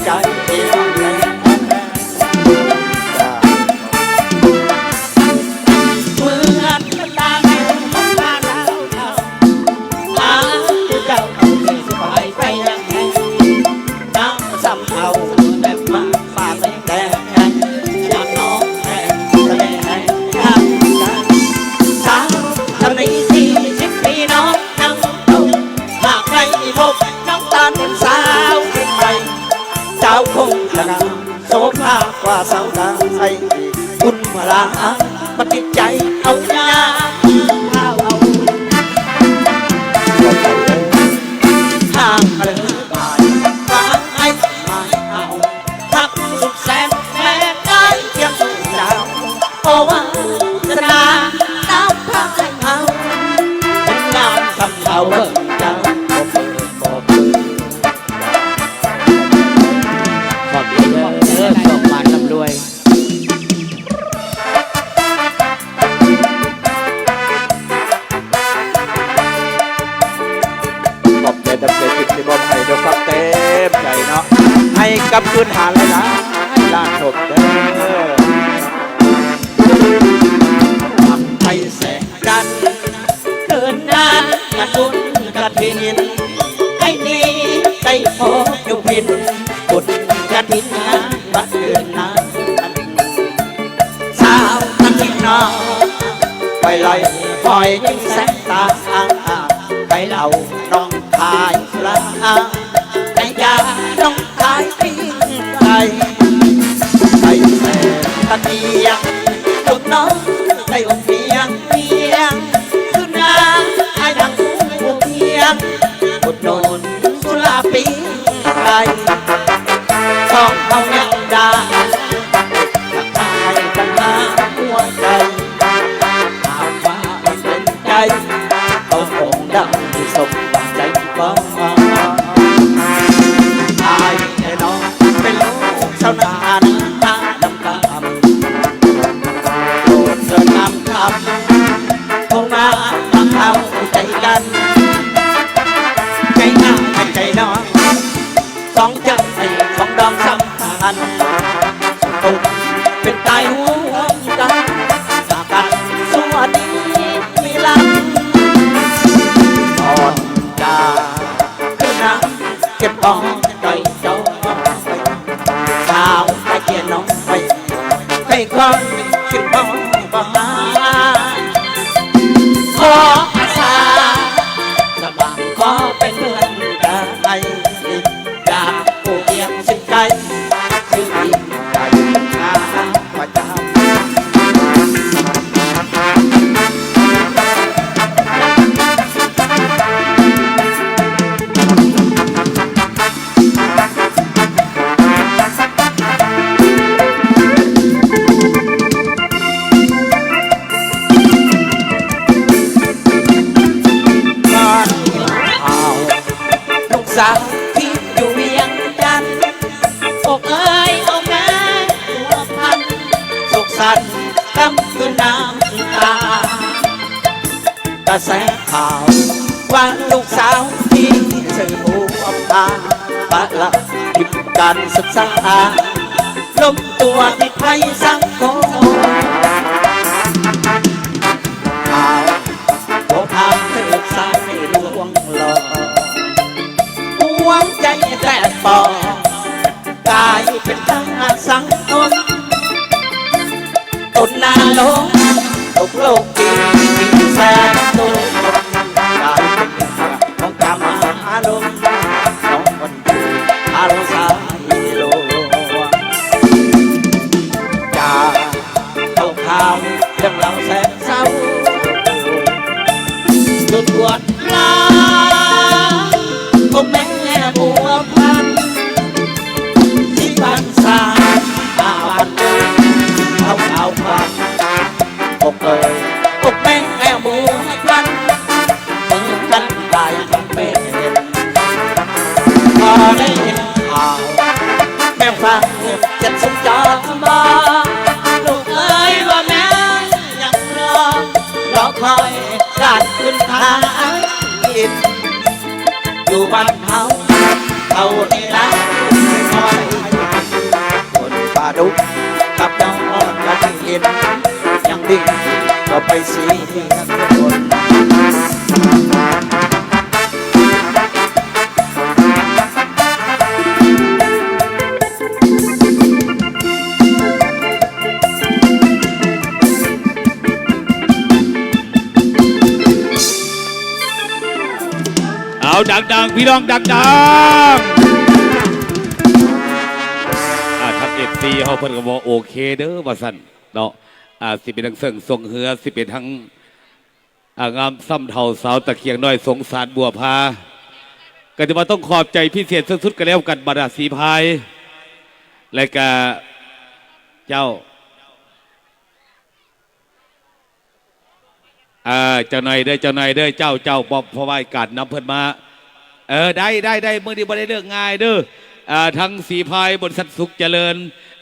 ໃຈເອງ ເໝືອນກັນດາແມ່ນຄົນພາລາວເຮົາ ອາ ຜູ້ເຈົ້າເອົາທີ່ສະບາຍໄປຢ່າງໃດ ນ້ຳຊ້ຳເອົາແບບມາຝາກແດງ ຢ່າງນ້ອງແດງສະແດງທາງໃດ ສາວຊຳນີ້ສີ່ສິບປີນ້ອງ ນຳຕົນ ຫາກໃຜພົບນ້ອງຕານເປັນສາວເປັນໃໝ່ ສາວຄົງຈະງາມໂສພາກວ່າສາວດາໄຊ ບຸນພະລາມາຕິດໃຈເອົາຍາມເອົາ ຫາກເລີຍໝາຍ ຝາກໃຫ້ໝາຍເອົາ ຮັກສຸດແສນແມ່ນໄດ້ພຽງຜູ້ດຽວ ໂອວາສະໜານຳພາໃຫ້ເຮົາ ງາມສ່ຳເຂົາເບິ່ງເຈົ້າ ບໍ່ເປີດບໍ່ເປີດ ຂອບໃຈເດີ ໂຊກໝານລ່ຳລວຍ. ຂອບໃຈ ຂອບໃຈ ທີ່ມອບໃຫ້ດ້ວຍຄວາມເຕັມໃຈເນາະ ໃຫ້ກັບຄືນຫາຫຼາຍໆລ້ານທົບເດີ ໃຫ້ແສງຈັນ ເດີນໜ້າກະບຸນກະຖິນ ໃຫ້ມີໄດ້ພໍຢູ່ພິນ ບຸນກະຖິນງານວັດເດີນໜ້າ ສາວກະຖິນນ້ອຍ ໄປລອຍຫອຍຍິງແສງຕາ ໄປເຫຼົ້າໜອງຄາຍສຸລາ ໄກ່ຢາໜອງຄາຍປີ້ງໄກ່ ໄກ່ແສນຕະກຽງ ລູກນ້ອງໄດ້ອົບປຽງປຽງ ຄືນາອາຍນາງຜູ້ພຽງ ອຸດໜູນສຸລາປີ້ງໄກ່ ສອງເຮົາຍັງດາ ທັກທາຍກັນຫາຫົວໃຈ ຫາກວ່າເປັນໃຈ ເອົາຂອງດຳທີ່ສົມໃຈບໍ່ ອາຍແທ້ນ້ອງເປັນລູກຊາວນານານຳຄຳ ລູກເດີນນຳຄຳ ເຂົ້າມາ ມາເຂົ້າໃຈກັນ ໃຈນາງໃຈນ້ອງ ສອງໃຈສອງດອກສຳພັນ ຕົກເປັນຕາຍຮ່ວມກັນ ສາກັນຊົ່ວນິລັນດ໌ ກ່ອນຈາກຄືນນຳເກັບກອງໃຈຈອງ ສາວຕາກຽນນ້ອງໄປ ໃຫ້ຄວາມຄິດຮອດບໍ່ຫາຍ ຂໍອາສາສະໝັກ ຂໍເປັນເພື່ອນກາຍ ຢາກຜູ້ຄຽງຊິງໃກ້ ຊື່ອີງໃຈຫາປະຈຳ. ລູກສາວທີ່ຢູ່ວຽງຈັນ ອົກເອີຍອົກແມ່ພົວພັນ ສຸກສັນຄ່ຳຄືນນ້ຳຕາ ກະແສຂ່າວວ່າລູກສາວທີ່ຊື່ພວງພາ ປະລະຖິ້ມການສຶກສາ ລົ້ມຕົວຕິດໄພສັງຄົມ ຂ່າວບໍ່ພາຖືກສາຍລວງຫຼອກ ຫົວໃຈແຕກປອກ ກາຍເປັນທາດສັງຄົມ ຕົນໜ້າລົງ ຕົກໂລກທີ່ແສນທຸກ ກາຍເປັນເຫຍື່ອຂອງກາມາລົມ ຂອງຄົນທີ່ພາລົງສາຍລວງ ຈາກເຂົາຂ່າວເລື່ອງລາວແສນເສົ້າ ຈຸດກວດລາ ໂອແມ່ບົວພັນ ທີ່ບ້ານສາ ອາບ້ານເດີ ເຮົາເອົາຄວາມ ອົກເອີຍ ອົກແມ່ແອວບົວພັນ ເມືອກັນຫຼາຍທັງເປັນ ພໍໄດ້ຍິນຂ່າວ ແມ່ຟັງເຈັບສົມຈອມ ລູກເອີຍວ່າແມ່ຍັງລໍ ລໍຄອຍການຄືນທາງ ຢູ່ບ້ານເຮົາ ເຮົານີ້ລະ ມ ຄົນປ່າດົງກັບນ້ອງອ່ອນລະໄດ້ເຫັນ ຍັງດີກໍໄປເສຍຄົນ. ເອົາ ດັງໆ ພີ່ນ້ອງ ດັງໆ. ອ່າ ທາງເອັຟຊີເຮົາເພິ່ນກໍບອກໂອເຄເດີວ່າຊັ້ນເນາະ. ອ່າ ຊິເປັນທັງເຊິ່ງຊົງເຮືອ ຊິເປັນທັງ ອ່າ ງາມຊ້ຳເຖົ້າສາວຕາຄຽງນ້ອຍສົງສານບົວພາ ກໍຖືວ່າຕ້ອງຂອບໃຈພິເສດສຸດໆ ກັນແລ້ວກັນ ບັນດາສີພາຍ ແລະກະເຈົ້າ ເອີ ເຈົ້າໜ້ອຍເດີ ເຈົ້າໜ້ອຍເດີ ເຈົ້າ ເຈົ້າ ບໍ່ ເພາະວ່າການນຳເພິ່ນມາ ເອີ ໄດ້ ໄດ້ ໄດ້ ມື້ນີ້ບໍ່ໄດ້ເລີກງ່າຍເດີ. ອ່າ ທັງສີພາຍ ບໍລິສັດສຸກຈະເລີນ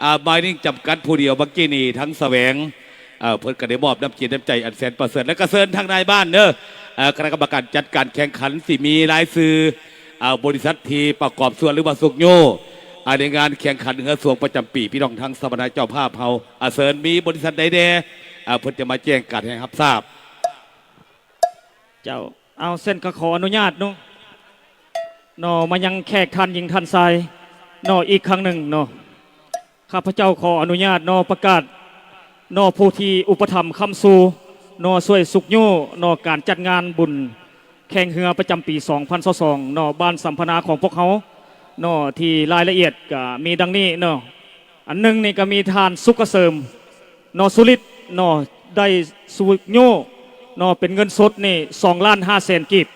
ອ່າ ມາຍນິງ ຈຳກັດຜູ້ດຽວ ເມື່ອກີ້ນີ້ ທັງສະແຫວງ ເອີ ເພິ່ນກໍໄດ້ມອບນ້ຳຈິດນ້ຳໃຈອັນແສນປະເສີດ ແລະກະເຊີນທາງນາຍບ້ານເດີ ເອີ ຄະນະກຳມະການຈັດການແຂ່ງຂັນ ຊິມີລາຍຊື່ ອ່າ ບໍລິສັດທີ່ປະກອບສ່ວນ ຫຼືວ່າສຸກໂຍ ອ່າ ໃນງານແຂ່ງຂັນເຮືອສວງປະຈຳປີ ພີ່ນ້ອງທາງສຳມະນາເຈົ້າພາບເຮົາ ອ່າ ເຊີນ ມີບໍລິສັດໃດແດ່ ອ່າ ເພິ່ນຈະມາແຈ້ງການໃຫ້ຮັບຊາບ. ເຈົ້າ ເອົາ ເຊັ່ນກໍຂໍອະນຸຍາດເນາະ ເນາະ ມາຍັງແຂກທ່ານຍິງທ່ານຊາຍເນາະ ອີກຄັ້ງໜຶ່ງເນາະ. ຂ້າພະເຈົ້າຂໍອະນຸຍາດເນາະ ປະກາດເນາະ ຜູ້ທີ່ອຸປະຖຳຄ້ຳຊູເນາະ ຊ່ວຍຊຸກຍູ້ເນາະ ການຈັດງານບຸນແຂ່ງເຮືອປະຈຳປີສອງພັນຊາວສອງເນາະ ບ້ານສຳພະນາຂອງພວກເຮົາເນາະ ທີ່ລາຍລະອຽດກະມີດັ່ງນີ້ເນາະ. ອັນໜຶ່ງນີ້ກະມີທ່ານສຸກກະເສີມເນາະ ສຸລິດເນາະ ໄດ້ຊຸກຍູ້ເນາະ ເປັນເງິນສົດນີ້ສອງລ້ານຫ້າແສນກີບ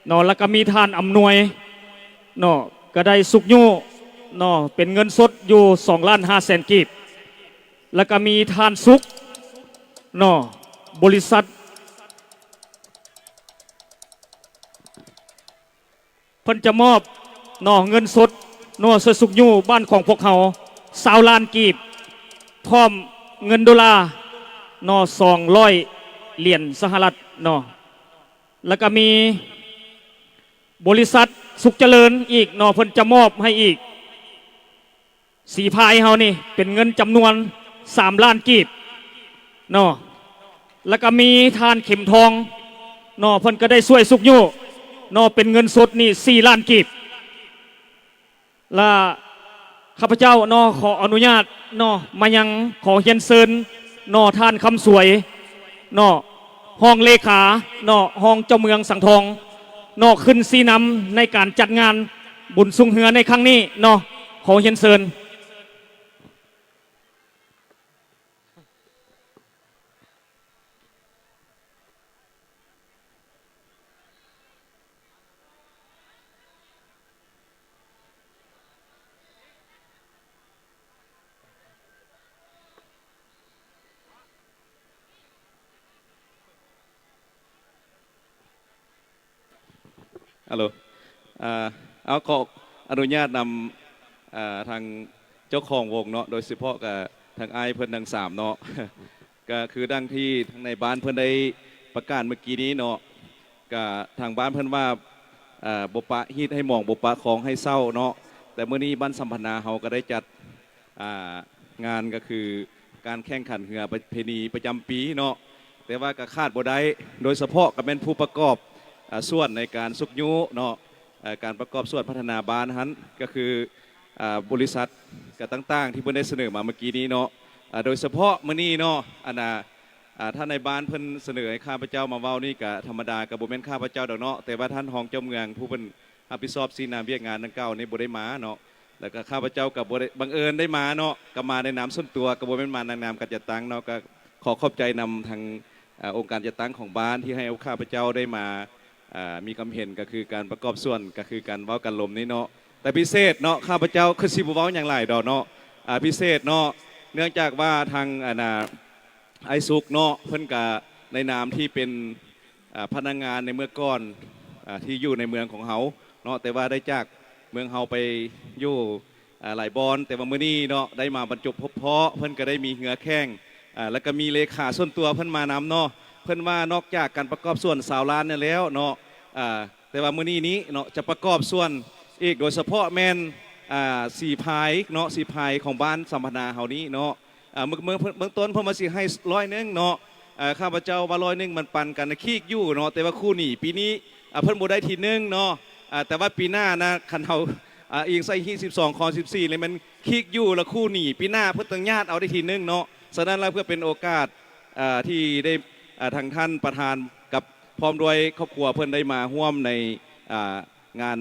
ເນາະ ແລ້ວກະມີທ່ານອຳນວຍເນາະ ກະໄດ້ຊຸກຍູ້ເນາະ ເປັນເງິນສົດຢູ່ສອງລ້ານຫ້າແສນກີບ ແລ້ວກະມີທ່ານສຸກເນາະ ບໍລິສັດ ເພິ່ນຈະມອບເນາະ ເງິນສົດເນາະ ຊ່ວຍຊຸກຍູ້ບ້ານຂອງພວກເຮົາຊາວລ້ານກີບ ພ້ອມເງິນໂດລາເນາະ ສອງຮ້ອຍຫຼຽນສະຫະລັດເນາະ. ແລ້ວກະມີບໍລິສັດສຸກຈະເລີນອີກເນາະ ເພິ່ນຈະມອບໃຫ້ອີກ ສີພາຍເຮົານີ້ເປັນເງິນຈຳນວນສາມລ້ານກີບເນາະ. ແລ້ວກະມີທ່ານເຂັມທອງເນາະ ເພິ່ນກະໄດ້ຊ່ວຍຊຸກຍູ້ເນາະ ເປັນເງິນສົດນີ້ສີ່ລ້ານກີບ. ລະຂ້າພະເຈົ້າເນາະ ຂໍອະນຸຍາດເນາະ ມາຍັງ ຂໍຮຽນເຊີນເນາະ ທ່ານຄຳສວຍ ເນາະ ຮອງເລຂາເນາະ ຮອງເຈົ້າເມືອງສັງທອງເນາະ ຂຶ້ນຊີ້ນຳໃນການຈັດງານບຸນຊຸກເຮືອໃນຄັ້ງນີ້ເນາະ ຂໍຮຽນເຊີນ. ອາໂຫຼ ອາ ເອົາ ຂໍອະນຸຍາດນຳ ອາ ທາງເຈົ້າຂອງວົງເນາະ ໂດຍສະເພາະກະທາງອ້າຍເພິ່ນທັງສາມເນາະ ກະຄືດັ່ງທີ່ທາງນາຍບ້ານເພິ່ນໄດ້ປະກາດເມື່ອກີ້ນີ້ເນາະ ກະທາງບ້ານເພິ່ນວ່າ ອາ ບໍ່ປະຮີດໃຫ້ໝອງ ບໍ່ປະຄອງໃຫ້ເສົ້າເນາະ ແຕ່ມື້ນີ້ບ້ານສຳພັນນາເຮົາກະໄດ້ຈັດ ອາ ງານກະຄືການແຂ່ງຂັນເຮືອປະເພນີປະຈຳປີເນາະ ແຕ່ວ່າກະຂາດບໍ່ໄດ້ ໂດຍສະເພາະກະແມ່ນຜູ້ປະກອບ ອາ ສ່ວນໃນການຊຸກຍູ້ເນາະ ອາ ການປະກອບສ່ວນພັດທະນາບ້ານຫັ້ນ ກະຄື ອາ ບໍລິສັດກະຕ່າງໆ ທີ່ເພິ່ນໄດ້ສະເໜີມາເມື່ອກີ້ນີ້ເນາະ ອາ ໂດຍສະເພາະມື້ນີ້ເນາະ ອັນ ອາ ອາ ທ່ານນາຍບ້ານເພິ່ນສະເໜີໃຫ້ຂ້າພະເຈົ້າມາເວົ້ານີ້ກະທຳມະດາ ກະບໍ່ແມ່ນຂ້າພະເຈົ້າດອກເນາະ ແຕ່ວ່າທ່ານຮອງເຈົ້າເມືອງຜູ້ເພິ່ນ ຮັບຜິດຊອບຊີ້ນຳວຽກງານດັ່ງກ່າວນີ້ບໍ່ໄດ້ມາເນາະ ແລ້ວກະຂ້າພະເຈົ້າກະບໍ່ໄດ້ ບັງເອີນໄດ້ມາເນາະ ກະມາໃນນາມສ່ວນຕົວ ກະບໍ່ແມ່ນມາໃນນາມການຈັດຕັ້ງເນາະ ກະຂໍຂອບໃຈນຳທາງ ອາ ອົງການຈັດຕັ້ງຂອງບ້ານທີ່ໃຫ້ໂອກາດຂ້າພະເຈົ້າໄດ້ມາ ອາ ມີຄວາມເຫັນ ກະຄືການປະກອບສ່ວນ ກະຄືການເວົ້າການລົມນີ້ເນາະ ແຕ່ພິເສດເນາະ ຂ້າພະເຈົ້າຄືຊິບໍ່ເວົ້າຫຍັງຫຼາຍດອກເນາະ ອາ ພິເສດເນາະ ເນື່ອງຈາກວ່າທາງ ອັນ ອາ ອ້າຍສຸກເນາະ ເພິ່ນກະໃນນາມທີ່ເປັນ ອາ ພະນັກງານໃນເມື່ອກ່ອນ ອາ ທີ່ຢູ່ໃນເມືອງຂອງເຮົາເນາະ ແຕ່ວ່າໄດ້ຈາກເມືອງເຮົາໄປຢູ່ ອາ ຫຼາຍບ່ອນ ແຕ່ວ່າມື້ນີ້ເນາະ ໄດ້ມາບັນຈົບພົບເພາະ ເພິ່ນກະໄດ້ມີເຮືອແຂ່ງ ອາ ແລ້ວກະມີເລຂາສ່ວນຕົວເພິ່ນມານຳເນາະ ເພິ່ນວ່ານອກຈາກການປະກອບສ່ວນຊາວລ້ານນີ້ແລ້ວເນາະ ອາ ແຕ່ວ່າມື້ນີ້ນີ້ເນາະ ຈະປະກອບສ່ວນອີກ ໂດຍສະເພາະແມ່ນ ອ່າ ສີ່ພາຍເນາະ ສີ່ພາຍຂອງບ້ານສຳພັນນາເຮົານີ້ເນາະ. ອ່າ ເບື້ອງ ເບື້ອງ ເບື້ອງຕົ້ນເພິ່ນວ່າຊິໃຫ້ຮ້ອຍໜຶ່ງເນາະ. ເອີ ຂ້າພະເຈົ້າວ່າຮ້ອຍໜຶ່ງມັນປັນກັນນະ ຄີກຢູ່ເນາະ ແຕ່ວ່າຄູ່ໜີ້ປີນີ້ ອ່າ ເພິ່ນບໍ່ໄດ້ທີໜຶ່ງເນາະ. ອ່າ ແຕ່ວ່າປີໜ້ານະ ຄັນເຮົາ ອ່າ ອີງໃສ່ຮີດສິບສອງ ຄອນສິບສີ່ ແລ້ວແມ່ນຄີກຢູ່ ແລ້ວຄູ່ໜີ້ປີໜ້າເພິ່ນຕ້ອງຍາດເອົາໄດ້ທີໜຶ່ງເນາະ. ສະນັ້ນແລ້ວ ເພື່ອເປັນໂອກາດ ອ່າ ທີ່ໄດ້ ອ່າ ທາງທ່ານປະທານກັບພ້ອມດ້ວຍຄອບຄົວເພິ່ນໄດ້ມາຮ່ວມໃນ ອ່າ ງານ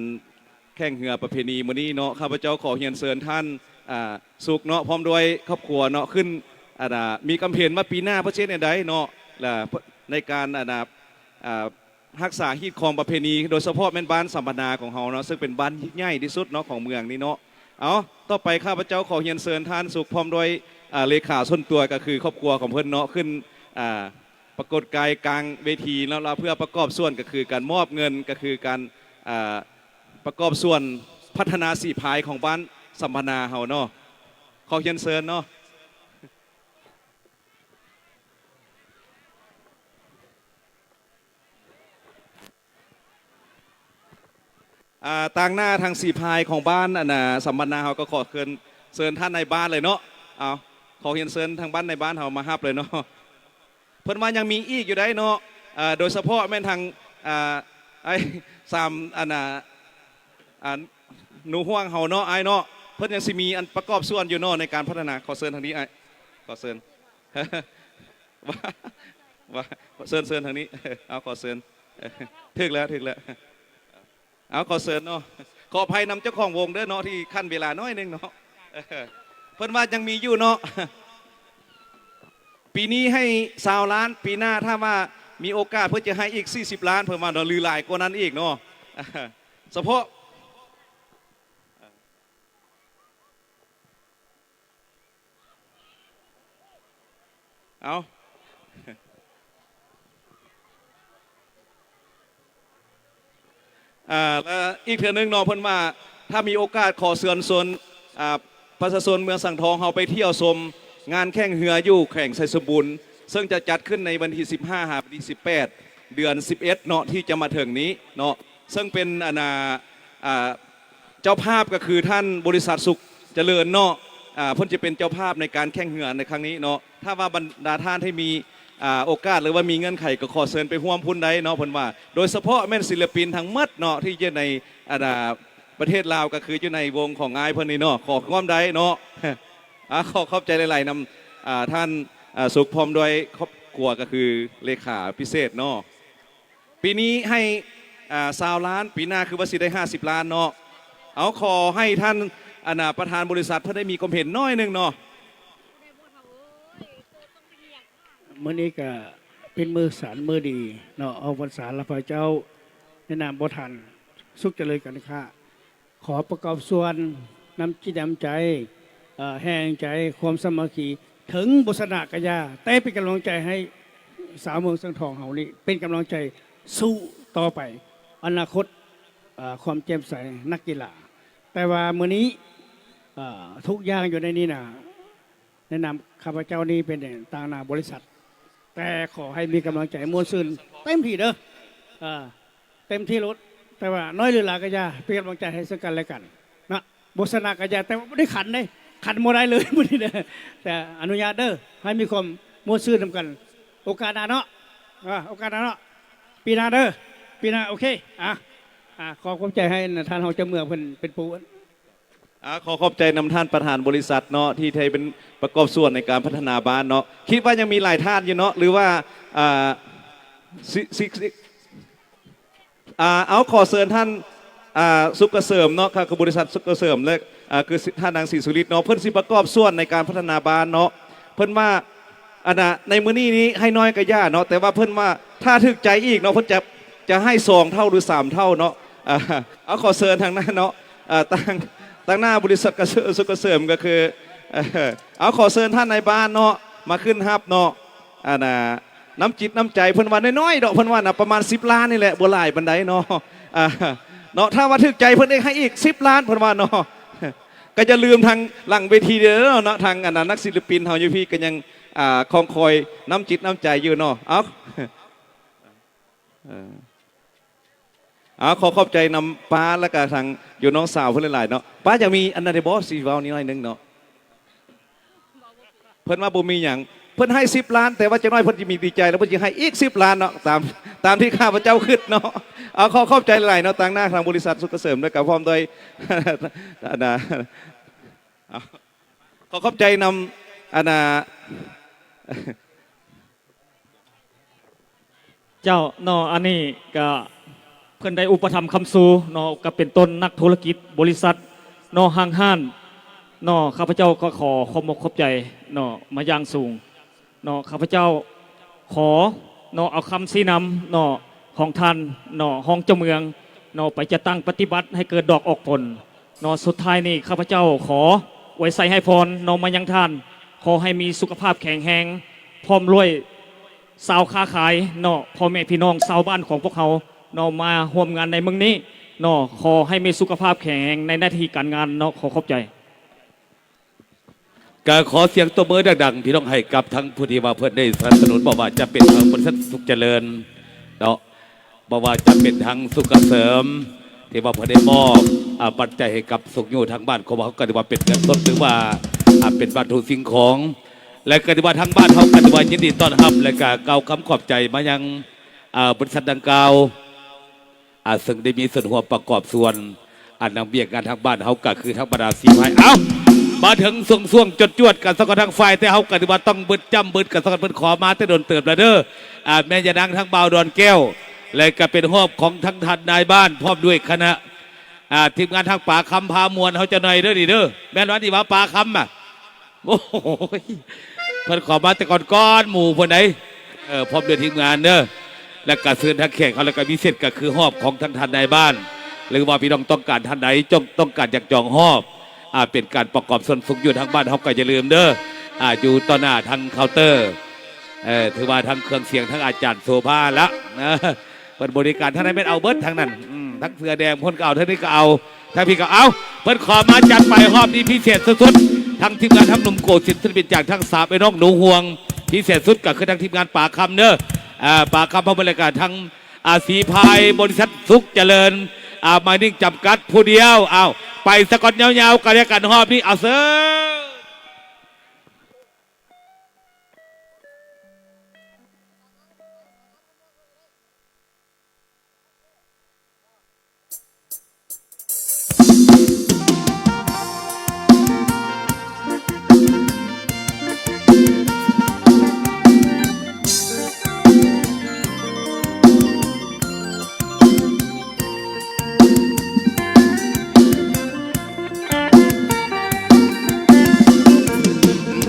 ແຂ່ງເຮືອປະເພນີມື້ນີ້ເນາະ ຂ້າພະເຈົ້າຂໍຮຽນເຊີນທ່ານ ອ່າ ສຸກເນາະ ພ້ອມດ້ວຍຄອບຄົວເນາະ ຂຶ້ນ ອັນນ່າ ມີຄຳເຫັນວ່າປີໜ້າເພິ່ນຊິເຮັດແນວໃດເນາະ ແລະ ໃນການ ອັນນ່າ ອ່າ ຮັກສາຮີດຄອງປະເພນີ ໂດຍສະເພາະແມ່ນບ້ານສຳພັນນາຂອງເຮົາເນາະ ເຊິ່ງເປັນບ້ານໃຫຍ່ທີ່ສຸດເນາະຂອງເມືອງນີ້ເນາະ. ເອົາ ຕໍ່ໄປຂ້າພະເຈົ້າຂໍຮຽນເຊີນທ່ານສຸກພ້ອມດ້ວຍ ອ່າ ເລຂາສ່ວນຕົວ ກໍຄືຄອບຄົວຂອງເພິ່ນເນາະ ຂຶ້ນ ອ່າ ປາກົດກາຍກາງເວທີເນາະ ແລ້ວເພື່ອປະກອບສ່ວນ ກໍຄືການມອບເງິນ ກໍຄືການ ອ່າ ປະກອບສ່ວນພັດທະນາສີ່ພາຍຂອງບ້ານສຳພັນນາເຮົາເນາະ. ຂໍຮຽນເຊີນເນາະ. ອ່າ ຕາງໜ້າທັງສີ່ພາຍຂອງບ້ານ ອັນນ່າ ສຳພັນນາເຮົາ ກໍຂໍເຊີນ ເຊີນທ່ານນາຍບ້ານເລີຍເນາະ. ເອົາ ຂໍຮຽນເຊີນທາງບ້ານ ນາຍບ້ານເຮົາມາຮັບເລີຍເນາະ. ເພິ່ນວ່າຍັງມີອີກຢູ່ໄດ໋ເນາະ ເອີ ໂດຍສະເພາະແມ່ນທາງ ອ່າ ອ້າຍສາມ ອັນນ່າ ອັນ ໜູຮ່ວງເຮົາເນາະ ອ້າຍເນາະ ເພິ່ນຍັງຊິມີອັນປະກອບສ່ວນຢູ່ເນາະ ໃນການພັດທະນາ. ຂໍເຊີນທາງນີ້ ອ້າຍ ຂໍເຊີນ ວ່າ ວ່າ ເຊີນ ເຊີນທາງນີ້ ເອົາ ຂໍເຊີນ ຖືກແລ້ວ ຖືກແລ້ວ. ເອົາ ຂໍເຊີນເນາະ ຂໍອະໄພນຳເຈົ້າຂອງວົງເດີເນາະ ທີ່ຂັ້ນເວລາໜ້ອຍໜຶ່ງເນາະ. ເພິ່ນວ່າຍັງມີຢູ່ເນາະ ປີນີ້ໃຫ້ຊາວລ້ານ ປີໜ້າຖ້າວ່າມີໂອກາດເພິ່ນຈະໃຫ້ອີກສີ່ສິບລ້ານ ເພິ່ນວ່າເນາະ ຫຼືຫຼາຍກວ່ານັ້ນອີກເນາະ ສະເພາະ ເອົາ ອ່າ ແລະ ອີກເທື່ອໜຶ່ງເນາະ ເພິ່ນວ່າຖ້າມີໂອກາດຂໍເຊີນຊວນ ອ່າ ປະຊາຊົນເມືອງສັງທອງເຮົາໄປທ່ຽວຊົມງານແຂ່ງເຮືອຢູ່ແຂວງໄຊສົມບູນ ເຊິ່ງຈະຈັດຂຶ້ນໃນວັນທີສິບຫ້າ ຫາວັນທີສິບແປດ ເດືອນສິບເອັດເນາະ ທີ່ຈະມາເຖິງນີ້ເນາະ ເຊິ່ງເປັນ ອັນນ່າ ອ່າ ເຈົ້າພາບກໍຄືທ່ານບໍລິສັດສຸກຈະເລີນເນາະ ອ່າ ເພິ່ນຈະເປັນເຈົ້າພາບໃນການແຂ່ງເຮືອໃນຄັ້ງນີ້ເນາະ. ຖ້າວ່າບັນດາທ່ານທີ່ມີ ອ່າ ໂອກາດ ຫຼືວ່າມີເງື່ອນໄຂ ກໍຂໍເຊີນໄປຮ່ວມພຸ້ນໄດ້ເນາະ ເພິ່ນວ່າ. ໂດຍສະເພາະແມ່ນສິນລະປິນທັງໝົດເນາະ ທີ່ຢູ່ໃນ ອັນນ່າ ປະເທດລາວ ກໍຄືຢູ່ໃນວົງຂອງອ້າຍເພິ່ນນີ້ເນາະ ຂໍຮ່ວມໄດ້ເນາະ. ອ່າ ຂໍຂອບໃຈຫຼາຍໆນຳ ອ່າ ທ່ານ ອ່າ ສຸກ ພ້ອມດ້ວຍຄອບຄົວ ກໍຄືເລຂາພິເສດເນາະ. ປີນີ້ໃຫ້ ອ່າ ຊາວລ້ານ ປີໜ້າຄືວ່າຊິໄດ້ຫ້າສິບລ້ານເນາະ. ເອົາ ຂໍໃຫ້ທ່ານ ອັນນ່າ ປະທານບໍລິສັດເພິ່ນໄດ້ມີຄວາມເຫັນໜ້ອຍໜຶ່ງເນາະ. ມື້ນີ້ກະເປັນມື້ສັນມື້ດີເນາະ ອອກພັນສາລະພະເຈົ້າ ໃນນາມບໍ່ທັນ ສຸກຈະເລີນການຄ້າ ຂໍປະກອບສ່ວນນ້ຳຈິດນ້ຳໃຈ ເອີ ແຮງໃຈ ຄວາມສາມັກຄີ ເຖິງບໍ່ຊະນະກະຢ່າ ແຕ່ເປັນກຳລັງໃຈໃຫ້ຊາວເມືອງສັງທອງເຮົານີ້ ເປັນກຳລັງໃຈສູ້ຕໍ່ໄປ ອະນາຄົດ ເອີ ຄວາມແຈ່ມໃສ ນັກກິລາ. ແຕ່ວ່າມື້ນີ້ ເອີ ທຸກຢ່າງຢູ່ໃນນີ້ນະ ໃນນາມຂ້າພະເຈົ້ານີ້ເປັນຕາງໜ້າບໍລິສັດ ແຕ່ຂໍໃຫ້ມີກຳລັງໃຈມ່ວນຊື່ນເຕັມທີ່ເດີ ເອີ ເຕັມທີ່ໂລດ ແຕ່ວ່ານ້ອຍຫຼືຫຼາຍກໍຢ່າ ເປັນກຳລັງໃຈໃຫ້ເຊິ່ງກັນແລະກັນເນາະ. ບໍ່ຊະນະກໍຢ່າ ແຕ່ວ່າບໍ່ໄດ້ຂັນເດ້ ຂັນບໍ່ໄດ້ເລີຍມື້ນີ້ເດີ ແຕ່ອະນຸຍາດເດີ ໃຫ້ມີຄວາມມ່ວນຊື່ນນຳກັນ ໂອກາດໜ້າເນາະ ເອີ ໂອກາດໜ້າເນາະ ປີໜ້າເດີ ປີໜ້າ ໂອເຄ ອ່າ ອ່າ ຂໍຂອບໃຈໃຫ້ທ່ານຮອງເຈົ້າເມືອງເພິ່ນເປັນຜູ້ ອ່າ ຂໍຂອບໃຈນຳທ່ານປະທານບໍລິສັດເນາະ ທີ່ໄດ້ເປັນປະກອບສ່ວນໃນການພັດທະນາບ້ານເນາະ. ຄິດວ່າຍັງມີຫຼາຍທ່ານຢູ່ເນາະ ຫຼືວ່າ ອ່າ ຊິ ຊິ ຊິ ອ່າ ເອົາ ຂໍເຊີນທ່ານ ອ່າ ສຸກກະເສີມເນາະ ກໍຄືບໍລິສັດສຸກກະເສີມ ແລະ ອ່າ ຄືທ່ານນາງສີສຸລິດເນາະ ເພິ່ນຊິປະກອບສ່ວນໃນການພັດທະນາບ້ານເນາະ. ເພິ່ນວ່າ ອັນນ່າ ໃນມື້ນີ້ນີ້ໃຫ້ນ້ອຍກະຢ່າເນາະ ແຕ່ວ່າເພິ່ນວ່າຖ້າຖືກໃຈອີກເນາະ ເພິ່ນຈະ ຈະໃຫ້ສອງເທົ່າ ຫຼື ສາມເທົ່າເນາະ. ອ່າ ເອົາ ຂໍເຊີນທາງໜ້າເນາະ ອ່າ ຕາງ ຕາງໜ້າບໍລິສັດກະເສີມ ສຸກກະເສີມ ກໍຄື ເອົາ ຂໍເຊີນທ່ານນາຍບ້ານເນາະ ມາຂຶ້ນຮັບເນາະ. ອັນນ່າ ນ້ຳຈິດນ້ຳໃຈ ເພິ່ນວ່ານ້ອຍໆດອກ ເພິ່ນວ່ານະ ປະມານສິບລ້ານນີ້ແຫຼະ ບໍ່ຫຼາຍປານໃດເນາະ. ອ່າ ເນາະ ຖ້າວ່າຖືກໃຈເພິ່ນເອງໃຫ້ອີກສິບລ້ານ ເພິ່ນວ່າເນາະ. ກໍຢ່າລືມທາງຫຼັງເວທີເດີເນາະ ທາງ ອັນນ່າ ນັກສິນລະປິນເຮົາຢູ່ພີ້ກໍຍັງ ອ່າ ຄອງຄອຍນ້ຳຈິດນ້ຳໃຈຢູ່ເນາະ. ເອົາ ເອີ ເອົາ ຂໍຂອບໃຈນຳປ້າ ແລະກະທາງຢູ່ນ້ອງສາວເພິ່ນຫຼາຍໆເນາະ. ປ້າຢາກມີອັນໃດບໍ່ ຊິເວົ້ານິດໜ້ອຍໜຶ່ງເນາະ. ເພິ່ນວ່າບໍ່ມີຫຍັງ ເພິ່ນໃຫ້ສິບລ້ານ ແຕ່ວ່າຈັກໜ້ອຍເພິ່ນຈະມີດີໃຈ ແລ້ວເພິ່ນຊິໃຫ້ອີກສິບລ້ານເນາະ ຕາມ ຕາມທີ່ຂ້າພະເຈົ້າຄິດເນາະ. ເອົາ ຂໍຂອບໃຈຫຼາຍໆເນາະ ຕາງໜ້າທາງບໍລິສັດສຸກກະເສີມ ແລະກະພ້ອມດ້ວຍ ອັນນ່າ ເອົາ ຂໍຂອບໃຈນຳ ອັນນ່າ ເຈົ້າເນາະ ອັນນີ້ກະເພິ່ນໄດ້ອຸປະຖຳຄ້ຳຊູເນາະ ກະເປັນຕົ້ນນັກທຸລະກິດ ບໍລິສັດເນາະ ຫ້າງຮ້ານເນາະ ຂ້າພະເຈົ້າກໍຂໍຂອບອົກຂອບໃຈເນາະ ມາຢ່າງສູງເນາະ. ຂ້າພະເຈົ້າຂໍເນາະ ເອົາຄຳຊີ້ນຳເນາະ ຂອງທ່ານເນາະ ຮອງເຈົ້າເມືອງເນາະ ໄປຈັດຕັ້ງປະຕິບັດໃຫ້ເກີດດອກອອກຜົນເນາະ. ສຸດທ້າຍນີ້ ຂ້າພະເຈົ້າຂໍອວຍໄຊໃຫ້ພອນເນາະ ມາຍັງທ່ານ ຂໍໃຫ້ມີສຸຂະພາບແຂງແຮງ ພ້ອມດ້ວຍ ຊາວຄ້າຂາຍເນາະ ພໍ່ແມ່ພີ່ນ້ອງຊາວບ້ານຂອງພວກເຮົາເນາະ ມາຮ່ວມງານໃນມື້ນີ້ເນາະ ຂໍໃຫ້ມີສຸຂະພາບແຂງແຮງໃນໜ້າທີ່ການງານເນາະ. ຂໍຂອບໃຈ. ກະຂໍສຽງຕົບມືດັງໆ ພີ່ນ້ອງ ໃຫ້ກັບທັງຜູ້ທີ່ວ່າເພິ່ນໄດ້ສະໜັບສະໜູນ ບໍ່ວ່າຈະເປັນທາງບໍລິສັດສຸກຈະເລີນເນາະ ບໍ່ວ່າຈະເປັນທາງສຸກກະເສີມ ທີ່ວ່າເພິ່ນໄດ້ມອບ ອາ ປັດໄຈໃຫ້ກັບສຸກຢູ່ທາງບ້ານຂອງເຮົາ ກະຖືວ່າເປັນເງິນສົດ ຫຼືວ່າ ອາ ເປັນວັດຖຸສິ່ງຂອງ ແລະກະຖືວ່າທາງບ້ານເຮົາກະຖືວ່າຍິນດີຕ້ອນຮັບ ແລະກະກ່າວຄຳຂອບໃຈມາຍັງ ອາ ບໍລິສັດດັ່ງກ່າວ ອາ ເຊິ່ງໄດ້ມີສ່ວນຮ່ວມປະກອບສ່ວນ ອັນນຳວຽກງານທາງບ້ານເຮົາກະຄືທາງບັນດາສີພາຍ. ເອົ້າ ມາເຖິງຊ່ວງໆ ຈວດໆ ກັນສະກ່ອນ ທາງຝ່າຍແຕ່ເຮົາກະຖືວ່າຕ້ອງບຶດຈ້ຳບຶດກັນສະກ່ອນ ເພິ່ນຂໍມາແຕ່ດົນເຕີບແລ້ວເດີ ອາ ແມ່ນຍານາງທາງບ່າວດອນແກ້ວ ແລະກະເປັນຮອບຂອງທາງທ່ານນາຍບ້ານ ພ້ອມດ້ວຍຄະນະ ອາ ທີມງານທາງປາຄຳພາມ່ວນເຮົາຈັກໜ້ອຍເດີນີ້ເດີ ແມ່ນວ່ານີ້ວ່າປາຄຳອະ ໂອ້ຍ ເພິ່ນຂໍມາແຕ່ກ່ອນໆ ໝູ່ເພິ່ນໃດ ເອີ ພ້ອມດ້ວຍທີມງານເດີ ແລະກະເຊີນທາງແຂກເຮົາ ແລະກະພິເສດກະຄືຮອບຂອງທາງທ່ານນາຍບ້ານ ຫຼືວ່າພີ່ນ້ອງຕ້ອງການທ່ານໃດ ຕ້ອງ ຕ້ອງການຢາກຈອງຮອບ ອາ ເປັນການປະກອບສ່ວນສຸກຢູ່ທາງບ້ານເຮົາ ກະຢ່າລືມເດີ ອາ ຢູ່ຕໍ່ໜ້າທາງເຄົາເຕີ ເອີ ຖືວ່າທັງເຄື່ອງສຽງ ທັງອາຈານໂສພາລະ ເພິ່ນບໍລິການ ທາງໃດແມ່ນເອົາເບິດທາງນັ້ນ ອືມ ທັງເສື້ອແດງພຸ້ນກະເອົາ ທາງນີ້ກະເອົາ ທາງພີ້ກະເອົາ ເພິ່ນຂໍມາຈັດໄປຮອບນີ້ພິເສດສຸດໆ ທັງທີມງານທັງໜຸ່ມໂກສິນ ສິນປິນຈາກທັງສາມໄອ້ນ້ອງໜູຫ່ວງ ພິເສດສຸດກະຄືທັງທີມງານປາຄຳເດີ ອາ ປາຄຳ ພ້ອມແລ້ວກະທັງ ອາ ສີພາຍ ບໍລິສັດສຸກຈະເລີນ ອາ ມາຍນິ້ງຈຳກັດຜູ້ດຽວ ເອົາ ໄປສະກ່ອນຍາວໆ ກະແລະກັນຮອບນີ້ ເອົາເຊີນ.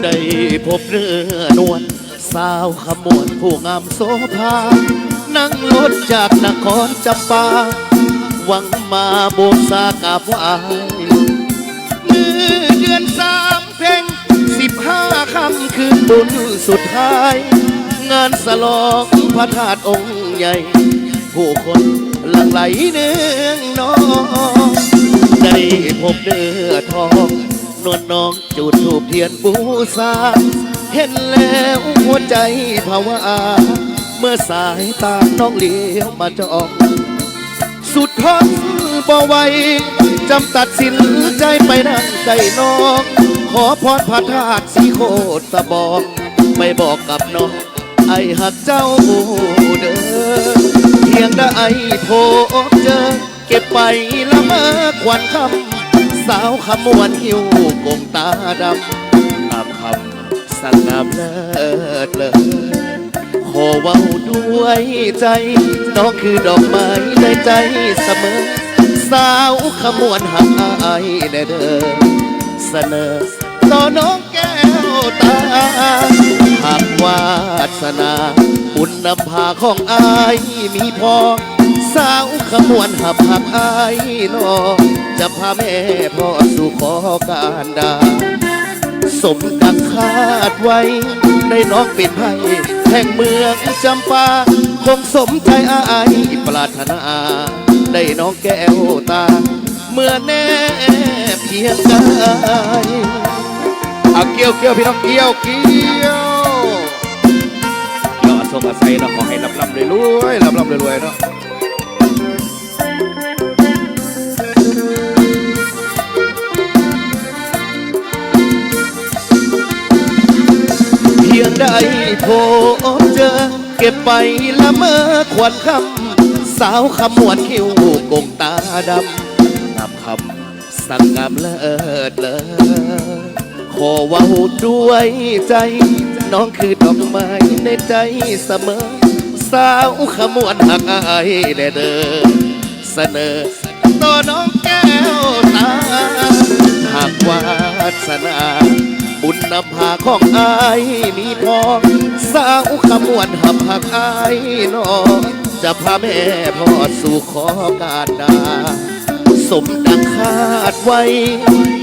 ໄດ້ພົບເນື້ອນວນ ສາວຂະມວນຜູ້ງາມໂສພາ ນັ່ງລົດຈາກນະຄອນຈຳປາ ຫວັງມາບູຊາກາບໄຫວ້ ມື້ເດືອນສາມເພັງ ສິບຫ້າຄ່ຳຄືນບຸນສຸດທ້າຍ ງານສະຫຼອງພະທາດອົງໃຫຍ່ ຜູ້ຄົນຫຼັ່ງໄຫຼເນືອງນອງ ໄດ້ພົບເນື້ອທອງ ນວນນ້ອງຈູດທູບທຽນບູຊາ ເຫັນແລ້ວຫົວໃຈພະວາ ເມື່ອສາຍຕານ້ອງຫຼຽວມາຈ້ອງ ສຸດທົນບໍ່ໄຫວ ຈຳຕັດສິນໃຈໄປນຳໃຈນ້ອງ ຂໍພອນພະທາດສີໂຄດສະບອງ ໄປບອກກັບນ້ອງ ອ້າຍຮັກເຈົ້າເດີ ພຽງໄດ້ພົບເຈີ ເກັບໄປລະເມີຄວັນຄ່ຳ ສາວຂະມວນຫິ້ວກົງຕາດຳ ງາມຄ່ຳສັງງາມເລີດເລີ ຂໍເວົ້າດ້ວຍໃຈ ນ້ອງຄືດອກໄມ້ໃນໃຈສະເໝີ ສາວຂະມວນຮັກອ້າຍແດ່ເດີ ສະເໜີ ຕໍ່ນ້ອງແກ້ວຕາ ຫາກວາດສະໜາ ບຸນນຳພາຂອງອ້າຍມີພໍ ສາວຂະມວນຮັບຮັກອ້າຍນ້ອງ ຈະພາແມ່ພໍ່ສູ່ຂໍການດາ ສົມດັ່ງຄາດໄວ້ ໄດ້ນ້ອງເປັນໄພ້ແຫ່ງເມືອງຈຳປາ ຄົງສົມໃຈອ້າຍປາດຖະໜາ ໄດ້ນ້ອງແກ້ວຕາ ເມື່ອແນບຄຽງກາຍ ເອົາ ກ່ຽວ ກ່ຽວ ພີ່ນ້ອງ ກ່ຽວ ກ່ຽວ ກ່ຽວ ອາສົກອາໄສເນາະ ຂໍໃຫ້ລ່ຳໆລວຍໆ ລ່ຳໆລວຍໆເນາະ. ຽງໄດ້ພົບເຈີ ເກັບໄປລະເມີຄວັນຄ່ຳ ສາວຄຳມ່ວນຄິ້ວກົງຕາດຳ ງາມຄຳ ສັງງາມເລີດເລີ ຂໍເວົ້າດ້ວຍໃຈ ນ້ອງຄືດອກໄມ້ໃນໃຈສະເໝີ ສາວຂະມວນຮັກອ້າຍແດ່ເດີ ສະເໜີຕໍ່ນ້ອງແກ້ວຕາ ຫາກວາດສະໜາ ບຸນນຳພາຂອງອ້າຍມີພໍ ສາວຂະມວນຮັບຮັກອ້າຍນ້ອງ ຈະພາແມ່ພໍ່ສູ່ຂໍການດາ ສົມດັ່ງຄາດໄວ້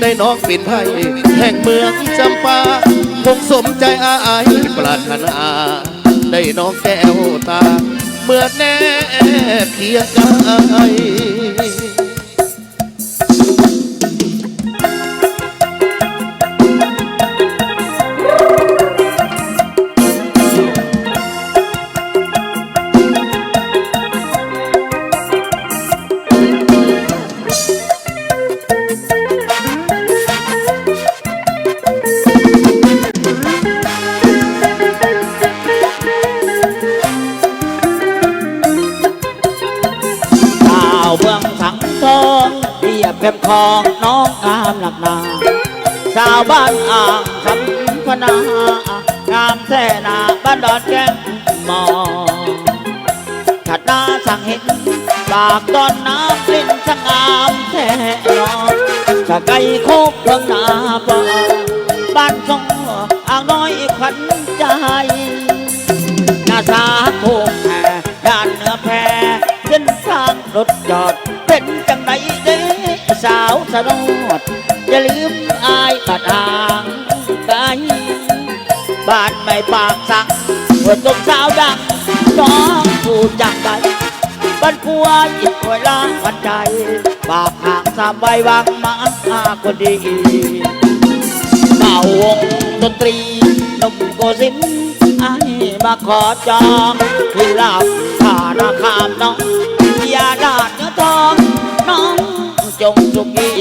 ໄດ້ນ້ອງເປັນໃຜແຫ່ງເມືອງຈຳປາ ຄົງສົມໃຈອ້າຍປາດຖະໜາ ໄດ້ນ້ອງແກ້ວຕາ ເມືອແນບຄຽງໄກ. ສາວເມືອງສັງທອງ ລຽບແຄມຂອງນ້ອງງາມນັກໜາ ສາວບ້ານອ່າງຄຳພະນາ ງາມແທ້ໜ້າບ້ານດອນແກ້ງໝໍ ທັດໜ້າສັງເຫັນ ປາກດອນນ້ຳຫຼິ້ນສະຫງ່າມແທ້ເນາະ ສະໄກໂຄກເບິ່ງໜ້າປາ ບ້ານຊ່ອງອ່າງນ້ອຍຂວັນໃຈ ໜ້າສາໂຄກແພ ດ້ານເໜືອແພ ເສັ້ນທາງລົດຈອດ ເປັນຈັ່ງໃດເດ້ສາວສະໂນດ ຢ່າລືມອ້າຍບັດຫ່າງໄກ ບ້ານໃໝ່ປາກສັກ ຫົວຕົ້ນສາວດັງ ນ້ອງຮູ້ຈັກໄດ້ ບ້ານກົວອີກໜ່ວຍລະວັນໃຈ ປາກຫ່າງສາມໄວວາງມາຄົນດີ ເບົາວົງດົນຕີ ໜຸ່ມໂກສິນ ອ້າຍມາຂໍຈອງ ທີ່ລາບທ່ານາຄາມນ້ອງ ເບຍລາດເນື້ອທອງ ນ້ອງ ຈົ່ງສຸຂີ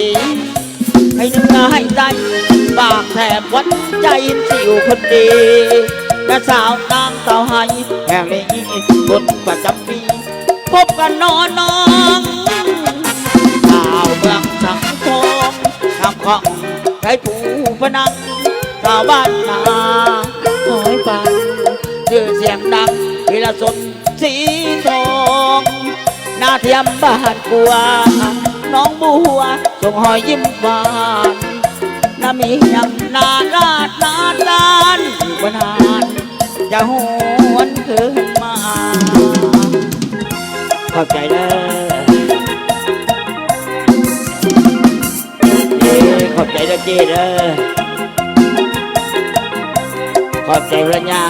ໃຫ້ເໜືອໃຫ້ໃຕ້ ປາກແຖບວັນໃຈ ຊິຢູ່ຄົນດີ ນາສາວນາງສາວໄຮ ແຫ່ງນີ້ບຸນປະຈຳປີ ພົບກັນເນາະນ້ອງ ສາວເມືອງສັງທອງ ງາມຂອງໄທພູພະນັງ ສາວບ້ານນາ ໂອ້ຍ ຟັງ ຊື່ສຽງດັງ ວິລະຊົນ ສີທອງ ນາທຽມບ້ານກົວ ນ້ອງບົວ ສົ່ງຮອຍຍິ້ມຫວານ ນາມີຫຍັງໜ້າລາດໜ້າຕານ ອີກບໍ່ນານ ຈະຫວນຄືນມາ. ຂອບໃຈເດີ ເອີ ຂອບໃຈເດີເຈ້ເດີ ຂອບໃຈພະຍາ.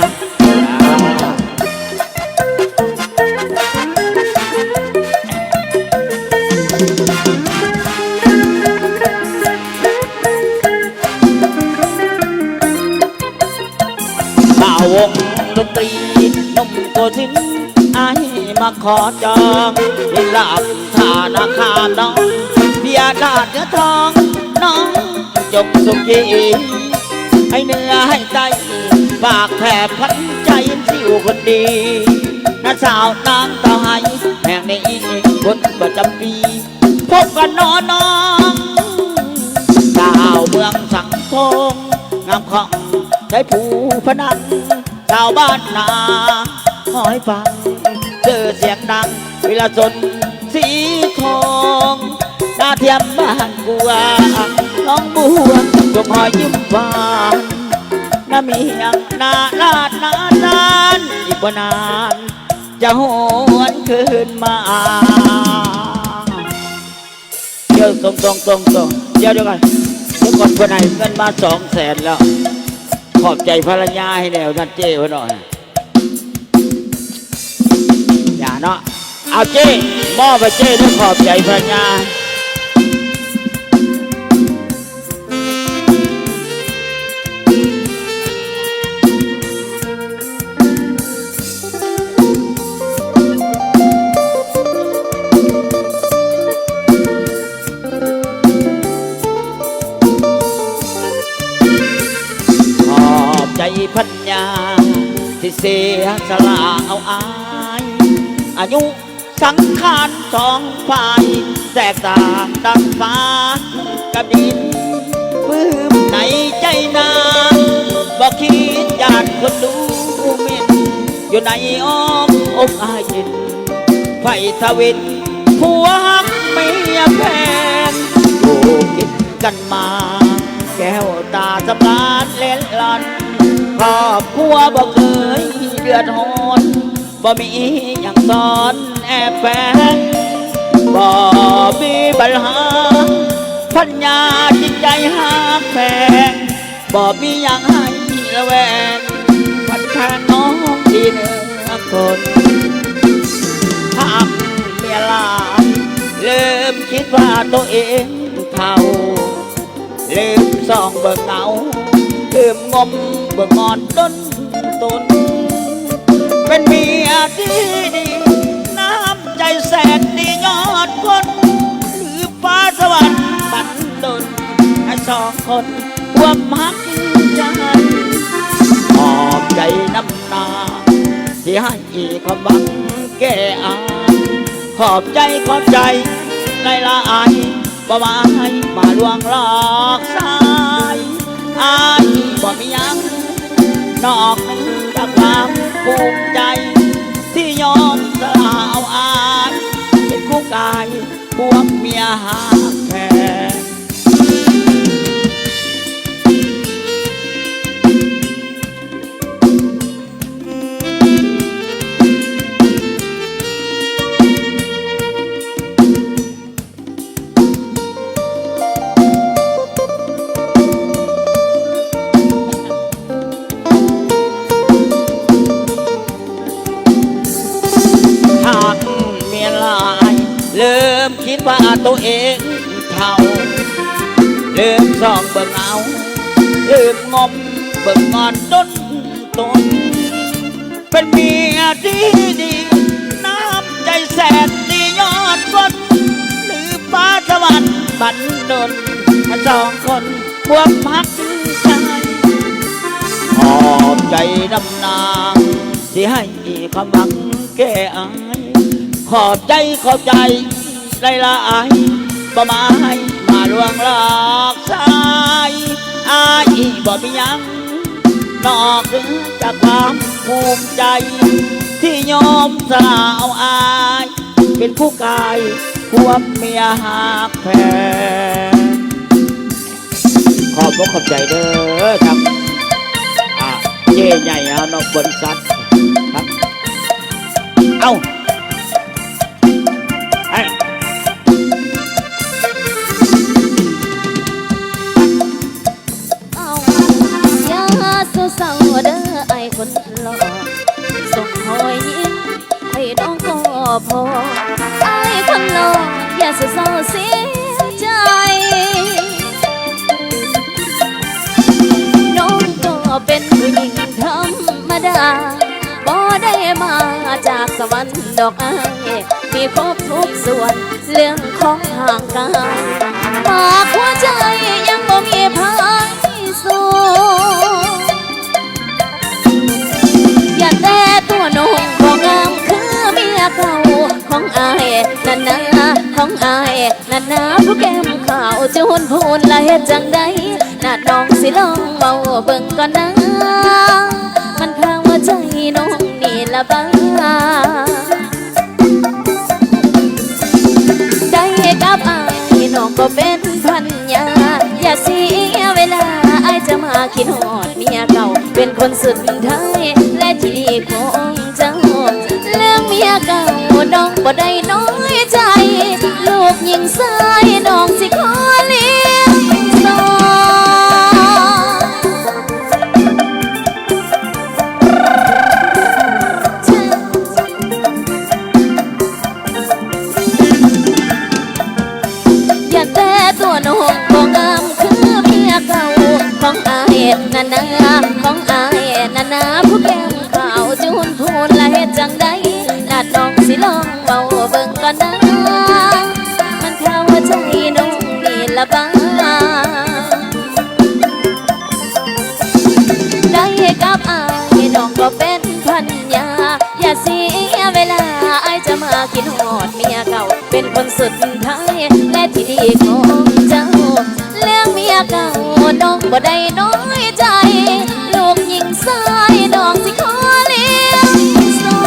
ບ່າວວົງດົນຕີ ໜຸ່ມໂກສິນ ອ້າຍມາຂໍຈອງ ເປັນລາບ ທ່ານາຄາມນ້ອງ ເບຍລາດເນື້ອທອງ ນ້ອງຈົ່ງສຸຂີ ໃຫ້ເໜືອໃຫ້ໃຕ້ ປາກແຖບຂວັນໃຈ ຊິຢູ່ຄົນດີ ນາສາວນາງສາວໄຮ ແຫ່ງນີ້ບຸນປະຈຳປີ ພົບກັນເນາະນ້ອງ ສາວເມືອງສັງທອງ ງາມຂອງໄທພູພະນັງ ຊາວບ້ານນາ ຫອຍຟັງ ຊື່ສຽງດັງ ວິລະຊົນ ສີທອງ ນາທຽມບ້ານກົວ ນ້ອງບົວ ຈົ່ງຮອຍຍິ້ມຫວານ ນາມີຫຍັງໜ້າລາດໜ້າຕານ ອີກບໍ່ນານ ຈະຫວນຄືນມາ. ດຽວ ຕົງໆ ດຽວກ່ອນ ດຽວກ່ອນ ເພິ່ນໃຫ້ເງິນມາສອງແສນແລ້ວ ຂອບໃຈພັນລະຍາໃຫ້ແລ້ວ ນັ້ນເຈ້ເພິ່ນເນາະ ຢ່າເນາະ ເອົາເຈ້ ມອບໃຫ້ເຈ້ເດີ ຂອບໃຈພັນລະຍາ. ຂອບໃຈພັນຍາ ເສຍສະຫຼະເອົາອາຍ ອາຍຸສັງຂານສອງຝ່າຍ ແຕກຕ່າງດັ່ງຟ້າກັບດິນ ປຶ້ມໃນໃຈນາງ ບໍ່ຄິດຢ້ານຄົນດູໝິ່ນ ຢູ່ໃນອ້ອມອົບອ້າຍເຢັນ ໄຟສະເວັນ ຜົວຮັກເມຍແພງ ຢູ່ກິນກັນມາ ແກ້ວຕາສຳລານເລັດລອນ ຄອບຄົວບໍ່ເຄີຍເດືອດຮ້ອນ ບໍ່ມີຫຍັງຊ້ອນແອບແຝງ ບໍ່ມີບັນຫາ ພັນຍາຈິດໃຈຮັກແພງ ບໍ່ມີຫຍັງໃຫ້ລະແວງ ພັນທາງນ້ອງທີ່ເໜືອຄົນ ຮັກເມຍຫຼາຍ ເລີ່ມຄິດວ່າໂຕເອງເຖົ້າ ລືມສ່ອງເບິ່ງເງົາ ລືມງົມເບິ່ງງອນຕົນຕົນ ເປັນເມຍທີ່ດີ ນ້ຳໃຈແສນດີຍອດຄົນ ຫຼືຟ້າສະຫວັນບັນດົນ ໃຫ້ສອງຄົນຮ່ວມຮັກກັນ ຂອບໃຈນຳໜ້າ ທີ່ໃຫ້ຄວາມຫວັງແກ່ອ້າຍ ຂອບໃຈ ຂອບໃຈຫຼາຍໆ ບໍ່ມາໃຫ້ມາລວງຫຼອກສາຍ ອ້າຍບໍ່ມີຫຍັງ ນອກເໜືອຈາກຄວາມພູມໃຈ ທີ່ຍອມສະຫຼະເອົາອ້າຍ ເປັນຄູ່ກາຍ ພວກເມຍຮັກແພງ. ຮັກເມຍຫຼາຍ ເລີ່ມຄິດວ່າໂຕເອງເຖົ້າ ເລີ່ມສ່ອງເບິ່ງເງົາ ເລີ່ມງົມເບິ່ງງອນຕົນຕົນ ເປັນເມຍທີ່ດີ ນ້ຳໃຈແສນດີຍອດຄົນ ຫຼືຟ້າສະຫວັນບັນດົນ ໃຫ້ສອງຄົນຮ່ວມຮັກກັນ ຂອບໃຈນຳນາງ ທີ່ໃຫ້ຄວາມຫວັງແກ່ອ້າຍ ຂອບໃຈ ຂອບໃຈຫຼາຍໆ ບໍ່ມາໃຫ້ມາລວງຫຼອກສາຍ ອ້າຍບໍ່ມີຫຍັງ ນອກເໜືອຈາກຄວາມພູມໃຈ ທີ່ຍອມສະຫຼະເອົາອ້າຍ ເປັນຄູ່ກາຍ ພວກເມຍຮັກແພງ. ຂອບອົກຂອບໃຈເດີ ທາງ ອ່າ ເຈ້ໃຫຍ່ເຮົາເນາະ ບໍລິສັດ ເອົ້າ ໃຫ້ ເອົ້າ ຢ່າເສົ້າເສົ້າເດີອ້າຍຄົນຫຼໍ່ ສົ່ງຮອຍຍິ້ມໃຫ້ນ້ອງກໍພໍ ອ້າຍຄົນຫຼໍ່ ຢ່າເສົ້າເສົ້າເສຍໃຈ ນ້ອງກໍເປັນຜູ້ຍິງທຳມະດາ ບໍ່ໄດ້ມາຈາກສະຫວັນດອກອ້າຍ ມີຄົບທຸກສ່ວນເລື່ອງຂອງຮ່າງກາຍ ປາກຫົວໃຈຍັງບໍ່ມີໃຜສູ້ ຢ່າແຕ່ຕົວນ້ອງບໍ່ງາມຄືເມຍເກົ່າຂອງອ້າຍນັ້ນນາ ຂອງອ້າຍນັ້ນນາ ຜູ້ແກ້ມຂາວຈູນພູນ ລະເຮັດຈັ່ງໃດ ນະນ້ອງຊິລອງເວົ້າເບິ່ງກ່ອນນາ ມັນຄາວໃຈນ້ອງນີ້ລະບາ ໄດ້ກັບອ້າຍນ້ອງກໍເປັນພັນຍາ ຢ່າເສຍເວລາ ອ້າຍຈະມາຄິດຮອດເມຍເກົ່າ ເປັນຄົນສຸດທ້າຍ ແລະທີ່ດີຂອງເຈົ້າ ເລື່ອງເມຍເກົ່ານ້ອງບໍ່ໄດ້ນ້ອຍໃຈ ລູກຍິງຊາຍນ້ອງຊິຂໍລ້ຽງສ່ອງ ຢ່າແຕ່ຕົວນ້ອງບໍ່ງາມຄືເມຍເກົ່າຂອງອ້າຍນັ້ນນາ ຂອງອ້າຍນັ້ນນາ ຜູ້ແກ້ມຂາວຈູນພູນ ລະເຮັດຈັ່ງໃດ ນະນ້ອງຊິລອງເວົ້າເບິ່ງກ່ອນນາ ມັນຄາວໃຈນ້ອງນີ້ລະບາ ໄດ້ກັບອ້າຍນ້ອງກໍເປັນ ສຸດທ້າຍ ແລະທີ່ດີຂອງເຈົ້າ ແລ້ວເມຍເກົ່າ ນ້ອງບໍ່ໄດ້ນ້ອຍໃຈ ລູກຍິງຊາຍ ນ້ອງຊິຂໍລ້ຽງສອ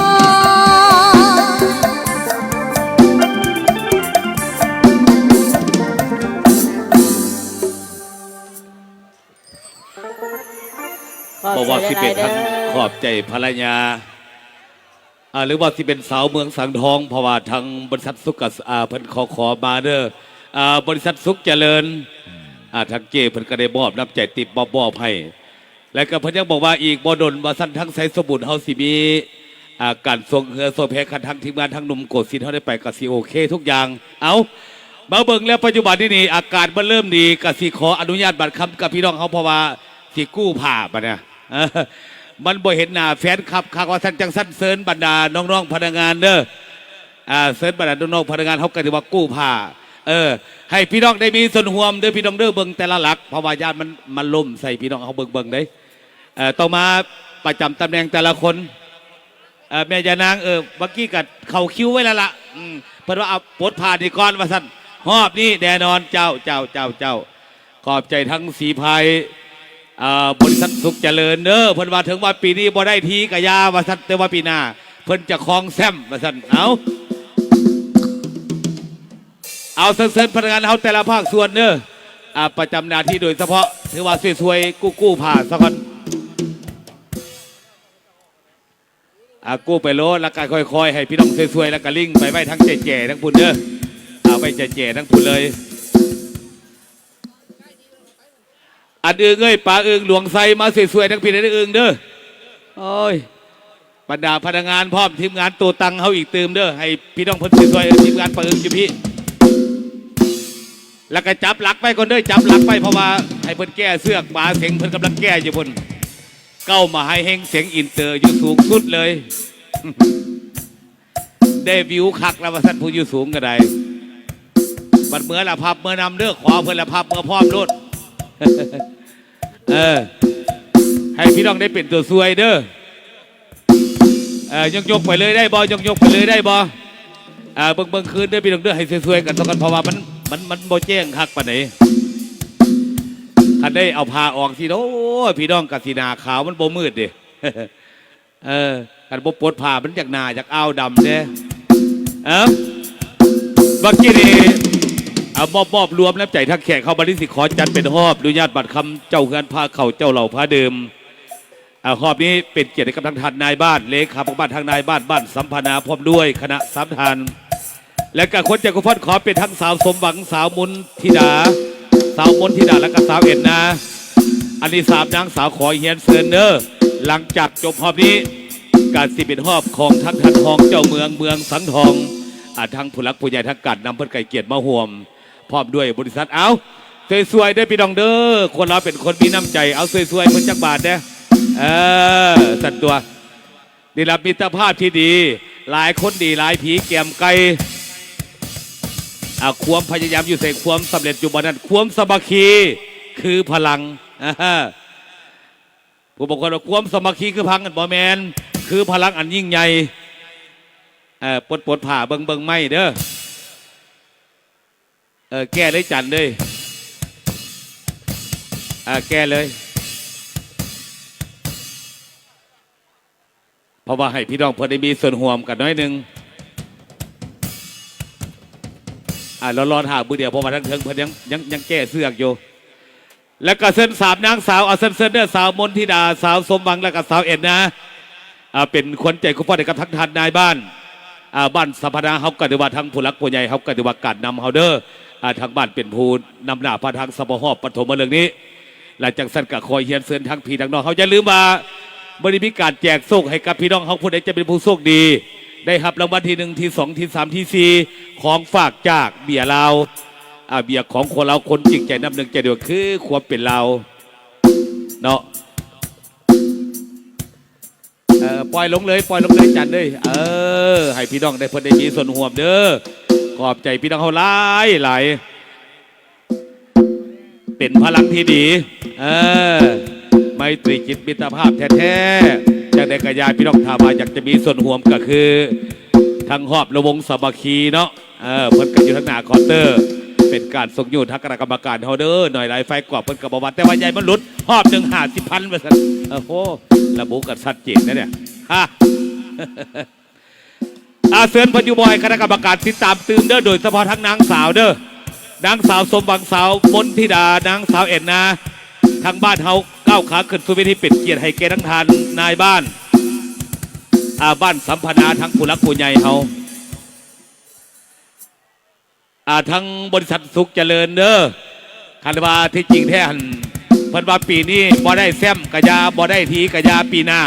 ງ. ບໍ່ວ່າຊິເປັນທັງຂອບໃຈພັນລະຍາ ອ່າ ຫຼືວ່າຊິເປັນສາວເມືອງສັງທອງ ເພາະວ່າທາງບໍລິສັດສຸກກະ ອ່າ ເພິ່ນຂໍ ຂໍມາເດີ ອ່າ ບໍລິສັດສຸກຈະເລີນ ອ່າ ທາງເຈ້ເພິ່ນກໍໄດ້ມອບນ້ຳໃຈຕິບມາມອບໃຫ້ ແລະກໍເພິ່ນຍັງບອກວ່າອີກບໍ່ດົນວ່າຊັ້ນ ທາງໄຊສົມບູນເຮົາຊິມີ ອ່າ ການຊ່ວງເຮືອຊ່ວງແພ ຄັນທາງທີມງານທາງໜຸ່ມໂກສິນເຮົາໄດ້ໄປກໍຊິໂອເຄທຸກຢ່າງ. ເອົາ ມາເບິ່ງແລ້ວປັດຈຸບັນນີ້ນີ້ ອາກາດມັນເລີ່ມດີ ກໍຊິຂໍອະນຸຍາດບາດຄຳກັບພີ່ນ້ອງເຮົາ ເພາະວ່າຊິກູ້ຜ້າບັດນີ້ ມັນບໍ່ເຫັນໜ້າແຟນຄລັບຄັກວ່າຊັ້ນ ຈັ່ງຊັ້ນເຊີນບັນດານ້ອງໆພະນັກງານເດີ ອ່າ ເຊີນບັນດານ້ອງໆພະນັກງານ ເຮົາກໍຖືວ່າກູ້ຜ້າ ເອີ ໃຫ້ພີ່ນ້ອງໄດ້ມີສ່ວນຮ່ວມເດີພີ່ນ້ອງເດີ ເບິ່ງແຕ່ລະຫຼັກ ເພາະວ່າຢ້ານມັນ ມັນລົ້ມໃສ່ພີ່ນ້ອງເຮົາ ເບິ່ງ ເບິ່ງເດ້ ເອີ ຕ້ອງມາປະຈຳຕຳແໜ່ງແຕ່ລະຄົນ ເອີ ແມ່ຍານາງ ເອີ ເມື່ອກີ້ກໍເຂົ້າຄິວໄວ້ແລ້ວລະ ອືມ ເພິ່ນວ່າເອົາປົດຜ້ານີ້ກ່ອນວ່າຊັ້ນ ຮອບນີ້ແນ່ນອນ ເຈົ້າ ເຈົ້າ ເຈົ້າ ເຈົ້າ ຂອບໃຈທັງສີໄພ ອ່າ ບໍລິສັດສຸກຈະເລີນເດີ ເພິ່ນວ່າເຖິງວ່າປີນີ້ບໍ່ໄດ້ທີກະຢ່າວ່າຊັ້ນ ແຕ່ວ່າປີໜ້າເພິ່ນຈະຄອງແຊ້ມວ່າຊັ້ນ ເອົາ ເອົາ ເຊີນ ເຊີນພະນັກງານເຮົາແຕ່ລະພາກສ່ວນເດີ ອ່າ ປະຈຳໜ້າທີ່ໂດຍສະເພາະ ຖືວ່າຊ່ວຍໆກູ້ ກູ້ຜ້າສາກ່ອນ ອ່າ ກູ້ໄປໂລດ ແລ້ວກໍຄ່ອຍໆໃຫ້ພີ່ນ້ອງຊ່ວຍໆ ແລ້ວກໍລິ້ງໄປໄວ້ທາງແຈໆທາງພຸ້ນເດີ ເອົາໄວ້ແຈໆທາງພຸ້ນເລີຍ ອັນອຶ່ງເອີຍ ປາອຶ່ງຫຼວງໄຊ ມາຊ່ວຍໆທາງພີ້ເດີອຶ່ງເດີ ໂອ້ຍ ບັນດາພະນັກງານພ້ອມທີມງານໂຕຕັງເຮົາອີກຕື່ມເດີ ໃຫ້ພີ່ນ້ອງເພິ່ນຊ່ວຍໆ ທີມງານປາອຶ່ງຢູ່ພີ້ ແລ້ວກໍຈັບຫຼັກໄວ້ກ່ອນເດີ ຈັບຫຼັກໄວ້ ເພາະວ່າໃຫ້ເພິ່ນແກ້ເຊືອກ ປາເສັງເພິ່ນກຳລັງແກ້ຢູ່ພຸ້ນ ເກົ້າມະຫາເຮັງ ສຽງອິນເຕີຢູ່ສູງສຸດເລີຍ ໄດ້ວິວຄັກແລ້ວວ່າຊັ້ນ ຜູ້ຢູ່ສູງກໍໄດ້ ບັດເມືອລະພັບເມືອນຳເດີ ຂໍເພິ່ນລະພັບເມືອພ້ອມໂລດ ເອີ ໃຫ້ພີ່ນ້ອງໄດ້ເປັນຕົວຊ່ວຍເດີ ເອີ ຍົກໆໄປເລີຍໄດ້ບໍ່? ຍົກໆໄປເລີຍໄດ້ບໍ່? ເອີ ເບິ່ງໆຄືນເດີພີ່ນ້ອງເດີ ໃຫ້ຊ່ວຍໆກັນຊະກ່ອນ ເພາະວ່າມັນ ມັນ ມັນບໍ່ແຈ້ງຄັກປານໃດ ຄັນໄດ້ເອົາຜ້າອອກຊິ ໂອ້ຍ ພີ່ນ້ອງກໍຊິໜ້າຂາວ ມັນບໍ່ມືດເດ້. ເອີ ຄັນບໍ່ປົດຜ້າມັນຢາກໜ້າຢາກອາວດຳເດ້. ເອີ ບັດກີ້ນີ້ ອາ ມອບ ມອບລວມນ້ຳໃຈທາງແຂກເຮົາ ບັດນີ້ຊິຂໍຈັດເປັນຮອບອະນຸຍາດບາດຄຳ ເຈົ້າເຮືອນພາເຂົ້າ ເຈົ້າເຫຼົ້າພາດື່ມ. ອາ ຮອບນີ້ເປັນກຽດໃຫ້ກັບທາງທ່ານນາຍບ້ານ ເລຂາປະຈຳບ້ານ ທາງນາຍບ້ານບ້ານສຳພະນາ ພ້ອມດ້ວຍຄະນະສາມທ່ານ. ແລະກະຄົນໃຈກວ້າງຂອບເປັນທັງສາວສົມຫວັງ ສາວມົນທິດາ ສາວມົນທິດາ ແລະກະສາວເອັນນາ ອັນນີ້ສາມນາງສາວຂໍຮຽນເຊີນເດີ. ຫຼັງຈາກຈົບຮອບນີ້ກະຊິເປັນຮອບຂອງທັງທ່ານຮອງເຈົ້າເມືອງເມືອງສັງທອງ ອາ ທັງຜູ້ຫຼັກຜູ້ໃຫຍ່ທາງການນຳເພິ່ນໃຫ້ກຽດມາຮ່ວມ ພ້ອມດ້ວຍບໍລິສັດ. ເອົາ ຊ່ວຍໆເດີພີ່ນ້ອງເດີ ຄົນລາວເປັນຄົນມີນ້ຳໃຈ ເອົາ ຊ່ວຍໆເພິ່ນຈັກບາດແດ່. ເອີ ຊັ້ນຕົວະ ນີ້ລະມິດຕະພາບທີ່ດີ ຫຼາຍຄົນດີຫຼາຍຜີແກມໄກ່. ອາ ຄວາມພະຍາຍາມຢູ່ໃສ ຄວາມສຳເລັດຢູ່ບ່ອນນັ້ນ ຄວາມສາມັກຄີຄືພະລັງ. ຜູ້ບາງຄົນວ່າຄວາມສາມັກຄີຄືພັງ ບໍ່ແມ່ນ ຄືພະລັງອັນຍິ່ງໃຫຍ່. ເອີ ປົດ ປົດຜ້າເບິ່ງ ເບິ່ງໄມ້ເດີ. ເອີ ແກ້ເລີຍຈັນເດີ ເອີ ແກ້ເລີຍ ເພາະວ່າໃຫ້ພີ່ນ້ອງເພິ່ນໄດ້ມີສ່ວນຮ່ວມກັນໜ້ອຍໜຶ່ງ. ອາ ລໍ ລໍຖ້າມື້ດຽວ ເພາະວ່າທາງເທິງເພິ່ນຍັງ ຍັງ ຍັງແກ້ເຊືອກຢູ່. ແລ້ວກໍເຊີນສາມນາງສາວ ເອົາ ເຊີນ ເຊີນເດີ ສາວມົນທິດາ ສາວສົມຫວັງ ແລ້ວກໍສາວເອັນນາ ອາ ເປັນຂວັນໃຈຂອງບ້ານໃຫ້ກັບທາງທ່ານນາຍບ້ານ ອາ ບ້ານສຳພະນາ. ເຮົາກໍຖືວ່າທາງຜູ້ຫຼັກຜູ້ໃຫຍ່ ເຮົາກໍຖືວ່າການນຳເຮົາເດີ ອາ ທາງບ້ານເປັນຜູ້ນຳໜ້າພາທາງສຳເພາະຮອບປະຖົມມະເລິກນີ້. ແລະຈັ່ງຊັ້ນກໍຂໍຮຽນເຊີນທາງພີ່ທາງນ້ອງເຮົາ ຢ່າລືມວ່າມື້ນີ້ມີການແຈກໂຊກໃຫ້ກັບພີ່ນ້ອງເຮົາ ຜູ້ໃດຈະເປັນຜູ້ໂຊກດີ ໄດ້ຮັບລາງວັນທີໜຶ່ງ ທີສອງ ທີສາມ ທີສີ່ ຂອງຝາກຈາກເບຍລາວ ອາ ເບຍຂອງຄົນລາວ ຄົນຈິງໃຈນ້ຳໜຶ່ງໃຈດຽວ ຄືຄວາມເປັນລາວເນາະ. ເອີ ປ່ອຍລົງເລີຍ ປ່ອຍລົງເລີຍ ຈັນເອີຍ. ເອີ ໃຫ້ພີ່ນ້ອງໄດ້ ເພິ່ນໄດ້ມີສ່ວນຮ່ວມເດີ. ຂອບໃຈພີ່ນ້ອງເຮົາຫຼາຍໆ ເປັນພະລັງທີ່ດີ. ເອີ ໄມຕີຈິດມິດຕະພາບແທ້ໆ. ຈັ່ງໃດກໍຢ່າ ພີ່ນ້ອງ ຖ້າວ່າຢາກຈະມີສ່ວນຮ່ວມ ກໍຄືທັງຮອບລະວົງສາມັກຄີເນາະ. ເອີ ເພິ່ນກໍຢູ່ທາງໜ້າເຄົາເຕີ ເປັນການສົ່ງຍູດທາງຄະນະກຳມະການເຮົາເດີ ໜ້ອຍຫຼາຍໄຟກວາດເພິ່ນກໍບໍ່ວ່າ ແຕ່ວ່າໃຫຍ່ມັນຫຼຸດຮອບໜຶ່ງຫ້າສິບພັນວ່າຊັ້ນ. ໂອ້ໂຫ ລະບຸກັນຊັດເຈນນະເດ ຮະ. ອາ ເຊີນເພິ່ນຢູ່ບໍ່ ໃຫ້ຄະນະກຳມະການຕິດຕາມຕື່ມເດີ ໂດຍສະເພາະທັງນາງສາວເດີ ນາງສາວສົມຫວັງ ສາວມົນທິດາ ນາງສາວແອນນາ ທາງບ້ານເຮົາກ້າວຂາຂຶ້ນສູ່ເວທີ ເປັນກຽດໃຫ້ແກ່ທັງທ່ານນາຍບ້ານ ອາ ບ້ານສຳພະນາ ທັງຜູ້ຫຼັກຜູ້ໃຫຍ່ເຮົາ ອາ ທັງບໍລິສັດສຸກຈະເລີນເດີ. ຄັນວ່າທີ່ຈິງແທ້ຫັ້ນ ເພິ່ນວ່າປີນີ້ບໍ່ໄດ້ແຊ້ມກະຢ່າ ບໍ່ໄດ້ທີກະຢ່າ ປີໜ້າ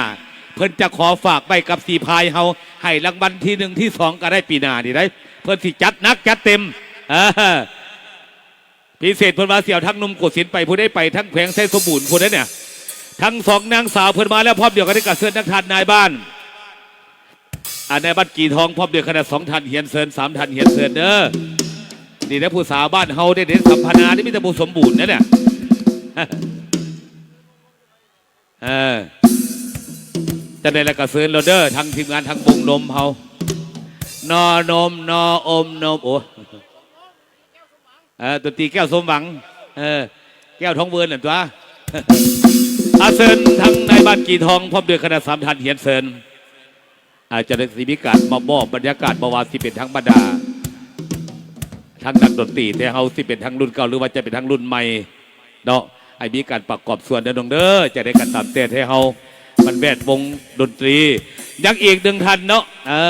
ເພິ່ນຈະຂໍຝາກໄວ້ກັບສີພາຍເຮົາ ໃຫ້ລາງວັນທີໜຶ່ງທີສອງກໍໄດ້ ປີໜ້ານີ້ໄດ໋ ເພິ່ນຊິຈັດໜັກຈັດເຕັມ. ເອີ ພິເສດເພິ່ນວ່າຊິເອົາທັງໜຸ່ມໂກສິນໄປ ຜູ້ໃດໄປທາງແຂວງໄຊສົມບູນພຸ້ນເດ້. ທັງສອງນາງສາວເພິ່ນມາແລ້ວ ພ້ອມດຽວກັນນີ້ກໍເຊີນທາງທ່ານນາຍບ້ານ ອາ ນາຍບ້ານກີທອງ ພ້ອມດ້ວຍຄະນະ ສອງທ່ານຮຽນເຊີນ ສາມທ່ານຮຽນເຊີນເດີ. ນີ້ແຫຼະຜູ້ສາວບ້ານເຮົາເດ້ ເດ້ສຳພະນານີ້ມີແຕ່ຜູ້ສົມບູນເດ້ແຫຼະ. ເອີ ຈັ່ງໃດລະກະເຊີນໂລດເດີ ທັງທີມງານ ທັງວົງນົມເຮົາ ນໍນົມນໍອົມນົມ ໂອ້ ເອີ ດົນຕີແກ້ວສົມຫວັງ ເອີ ແກ້ວທອງເວີນນັ້ນຕົວະ. ອາ ເຊີນທັງນາຍບ້ານກີທອງ ພ້ອມດ້ວຍຄະນະ ສາມທ່ານຮຽນເຊີນ. ອາ ຈະໄດ້ຊິມີການມາມອບບັນຍາກາດ ບໍ່ວ່າຊິເປັນທາງບັນດາທາງນັກດົນຕີແທ້ເຮົາ ຊິເປັນທາງລຸ້ນເກົ່າ ຫຼືວ່າຈະເປັນທາງລຸ້ນໃໝ່ເນາະ ໃຫ້ມີການປະກອບສ່ວນເດີນ້ອງເດີ. ຈັ່ງໃດກໍຕາມແຕ່ ແທ້ເຮົາມັນແວດວົງດົນຕີ. ຍັງອີກໜຶ່ງທ່ານເນາະ ເອີ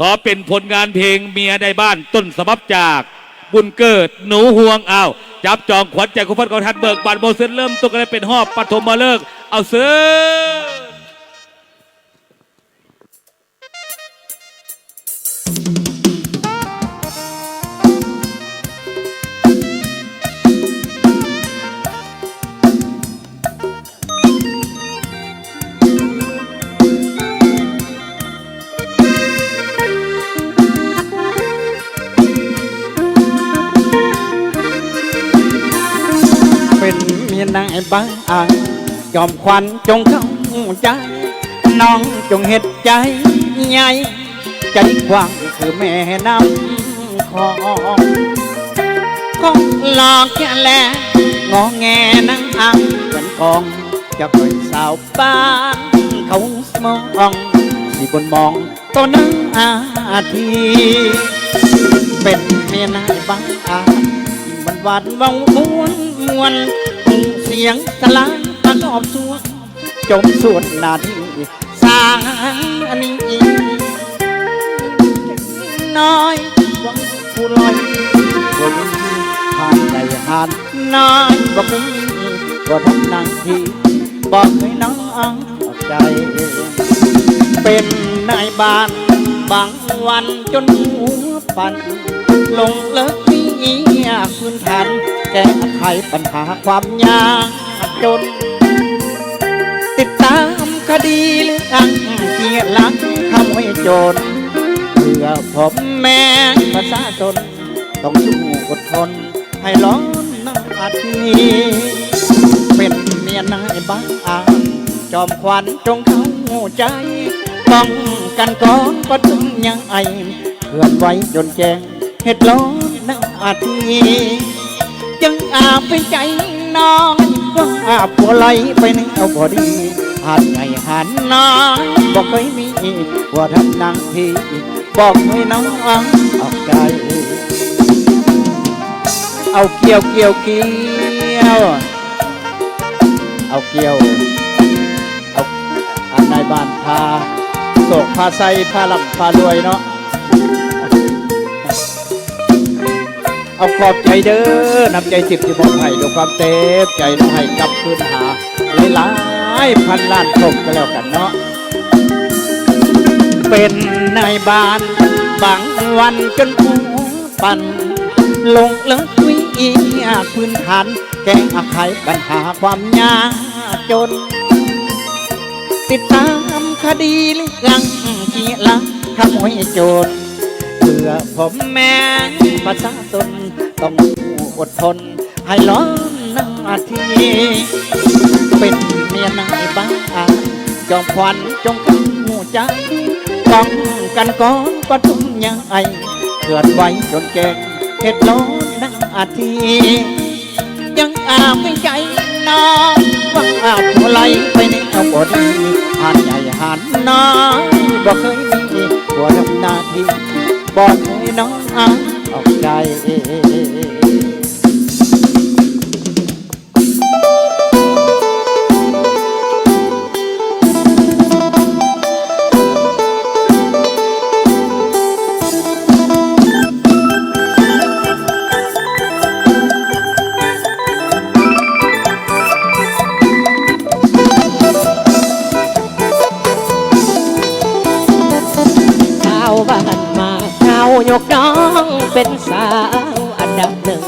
ຂໍເປັນຜົນງານເພງເມຍນາຍບ້ານ ຕົ້ນສະບັບຈາກບຸນເກີດ ໜູຮວງ. ອ້າວ ຈັບຈອງຂວັນໃຈຄູ່ຟັງຂອງທ່ານ ເບີກບານບໍ່ເຊີນ ເລີ່ມຕົ້ນກັນໄດ້ເປັນຮອບປະຖົມມະເລີກ. ເອົາເຊີນ. ເປັນເມຍນາຍບ້ານ ຈອມຂວັນຈົ່ງເຂົ້າໃຈ ນ້ອງຈົ່ງເຮັດໃຈໃຫຍ່ ໃຈກວ້າງຄືແມ່ນ້ຳຂອງ ຂອງຫຼອກແຄ່ແລ ງໍແງນາງອາງເປັນກອງ ຈະປ່ອຍສາວບ້ານເຂົາມອງ ຊິບົນມອງຕໍ່ໜ້າອາທີ ເປັນເມຍນາຍບ້ານ ຫວານໆ ເວົ້າມ່ວນມ່ວນ ສຽງສະຫຼາຍປະກອບສ່ວນ ຈົ່ມສ່ວນໜ້າທີ່ ສານີ້ ນ້ອຍຫວັງຜູ້ລອຍ ບໍ່ມີຫານໃດຫານນ້ອຍ ບໍ່ມີ ບໍ່ທັນນາງທີ່ ບໍ່ເຄີຍນ້ອງອອກໃຈ ເປັນນາຍບ້ານບາງວັນຈົນຫົວປັ່ນ ຫຼົງເລີກວຽກພື້ນຖານ ແກ້ໄຂບັນຫາຄວາມຍາກຈົນ ຕິດຕາມຄະດີເລື່ອງເກຍລັກຂະໂມຍໂຈນ ເພື່ອພໍ່ແມ່ປະຊາຊົນ ຕ້ອງສູ້ອົດທົນໃຫ້ລ້ອນໜ້າທີ່ ເປັນເມຍນາຍບ້ານ ຈອມຂວັນຈົ່ງເຂົ້າໃຈ ປ້ອງກັນກອງປະທຸມໃຫຍ່ ເຄື່ອນໄຫວຈົນແຈ້ງ ເຮັດລ້ອນໜ້າທີ່ ຈຶ່ງອາໄປໃຈນ້ອຍ ວ່າຜົວໄລ່ໄປແນວບໍ່ດີ ຫານໃຫຍ່ຫານນ້ອຍບໍ່ເຄີຍມີ ຜົວທຳໜ້າທີ່ ບໍ່ເຄີຍນ້ອງອອກໃຈ ເອົາກ່ຽວ ກ່ຽວ ກ່ຽວ ເອົາກ່ຽວ ເອົາ ອັນນາຍບ້ານພາໂຊກພາໄຊ ພາລ່ຳພາລວຍເນາະ ເອົາຂອບໃຈເດີ ນ້ຳໃຈສິບທີ່ມອບໃຫ້ ດ້ວຍຄວາມເຕັມໃຈ ໃຫ້ກັບຄືນຫາຫຼາຍໆ ພັນລ້ານທົບກໍແລ້ວກັນເນາະ ເປັນນາຍບ້ານບາງວັນຈົນຜົວ ປັນ ລົງເລີກວຽກພື້ນຖານ ແກ້ໄຂບັນຫາຄວາມຍາກຈົນ ຕິດຕາມຄະດີເລື່ອງເກຍລັກຂະໂມຍໂຈນ ເພື່ອພໍ່ແມ່ປະຊາຊົນ ຕ້ອງສູ້ອົດທົນໃຫ້ລ້ອນໜ້າທີ່ ເປັນເມຍນາຍບ້ານ ຈອມຂວັນຈົ່ງເຂົ້າໃຈ ປ້ອງກັນກອງປະທຸມໃຫຍ່ ເຄື່ອນໄຫວຈົນແກ່ເຮັດຮ້ອນໜ້າທີ່ ຍັງອາບໃນໃຈນາງ ຫວັງອາດບໍ່ໄຫຼໄປແນວບໍ່ດີ ຫານໃຫຍ່ຫານນ້ອຍ ບໍ່ເຄີຍມີຜົວທຳໜ້າທີ່ ບໍ່ເຄີຍນ້ອງອາຍອອກໃຈ. ສາວບ້ານໝາກເຫງົາ ຍົກນ້ອງເປັນສາວອັນດັບໜຶ່ງ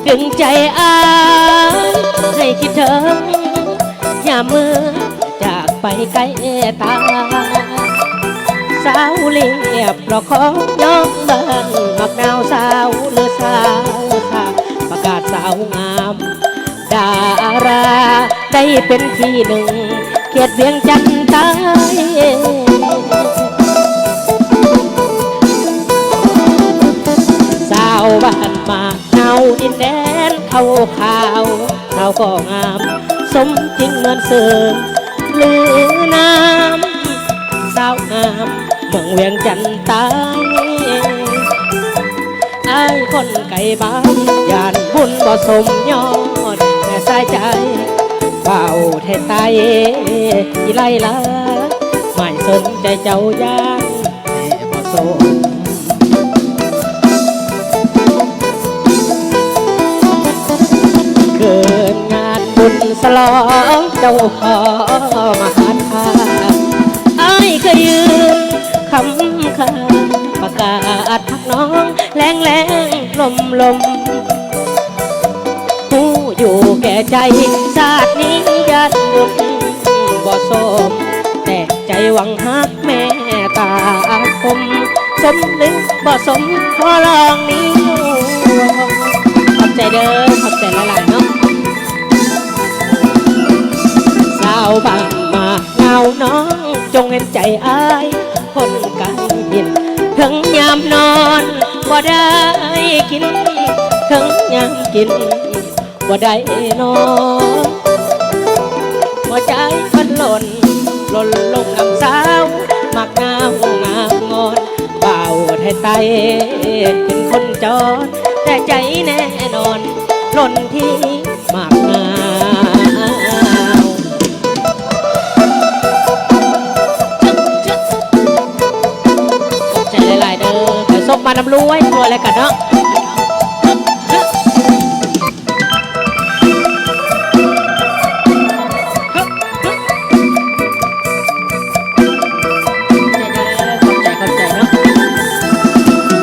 ດຶງໃຈອ້າຍໃຫ້ຄິດເຖິງ ຍາມເມື່ອຈາກໄປໄກຕາ. ສາວລຽບຫຼອກຂອງຍ້ອງບ້ານໝາກເຫງົາ ສາວເລືອສາວສາ ປະກາດສາວງາມ ດາລາໄດ້ເປັນທີໜຶ່ງ ເຂດວຽງຈັນໃຕ້. ສາວບ້ານໝາກເຫງົາ ດິນແດນເຂົາຂາວ ສາວກໍງາມສົມຈິງເໝືອນເສີງ ຫຼືນາມ ສາວງາມເມືອງວຽງຈັນໃຕ້. ອ້າຍຄົນໄກບ້ານ ຢ້ານບຸນບໍ່ສົມ ຍ້ອນແມ່ສາຍໃຈ ເວົ້າແທ້ໄຕ້ອີ່ໄລລາ ໝາຍສົນໃຈເຈົ້າ ຢ້ານແມ່ບໍ່ສົມ. ເກີດງານບຸນສະຫຼອງ ເຈົ້າພໍ່ມະຫາທາດ ອ້າຍເຄີຍຢືນຄຳຄາ ປະກາດຮັກນ້ອງ ແລງໆລົມໆ ຮູ້ຢູ່ແກ່ໃຈ ຊາດນີ້ຢ້ານບຸນບໍ່ສົມ ແຕ່ໃຈຫວັງຮັກແມ່ຕາຄົມ ສົມຫຼືບໍ່ສົມ ຂໍລອງນິ້ວ. ຂອບໃຈເດີ ຂອບໃຈຫຼາຍໆເນາະ. ສາວບ້ານໝາກເຫງົາ ນ້ອງຈົ່ງເຫັນໃຈອ້າຍຄົນກາຍບິນ ເຖິງຍາມນອນບໍ່ໄດ້ກິນ ເຖິງຍາມກິນບໍ່ໄດ້ນອນ ຫົວໃຈມັນຫຼົ່ນ ຫຼົ່ນລົງນຳສາວໝາກເຫງົາງາມງອນ ເວົ້າແທ້ໄຕ້ເປັນຄົນຈອນ ແຕ່ໃຈແນ່ນອນຫຼົ່ນທີ່ໝາກເຫງົາ. ຂອບໃຈຫຼາຍໆເດີ ຂໍໂຊກໝານລຳລວຍ ລວຍແລ້ວກັນເນາະ.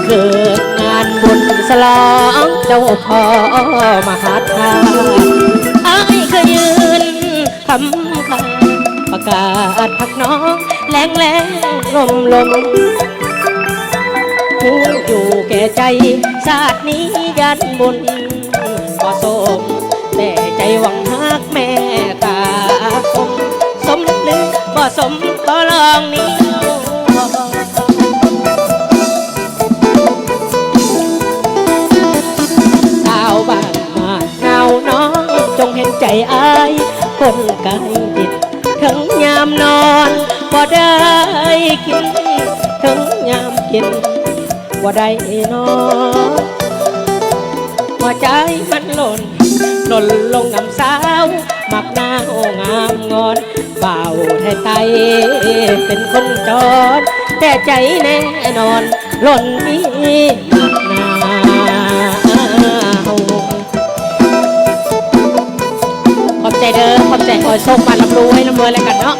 ເກີດງານບຸນສະຫຼອງ ເຈົ້າພໍ່ມະຫາທາດ ອ້າຍເຄີຍຢືນ ຄຳຄາ ປະກາດຮັກນ້ອງ ແລງໆລົມໆ ຮູ້ຢູ່ແກ່ໃຈ ຊາດນີ້ຢ້ານບຸນບໍ່ສົມ ແຕ່ໃຈຫວັງຮັກແມ່ຕາຄົມ ສົມຫຼືບໍ່ສົມ ຂໍລອງນີ້ ສາວບ້ານ ເຫງົານ້ອງ ຈົ່ງເຫັນໃຈອ້າຍຄົນກາຍດິນ ເຖິງຍາມນອນບໍ່ໄດ້ກິນ ເຖິງຍາມກິນບໍ່ໄດ້ນອນ ຫົວໃຈມັນຫຼົ່ນ ຫຼົ່ນລົງນຳສາວໝາກເຫງົາງາມງອນ ເວົ້າແທ້ໄຕ້ເປັນຄົນຈອນ ແຕ່ໃຈແນ່ນອນ ຫຼົ່ນມີໝາກເຫງົາ. ຂອບໃຈເດີ ຂອບໃຈ ຂໍໃຫ້ໂຊກໝານ ລ່ຳລວຍ ລ່ຳລວຍແລ້ວກັນເນາະ.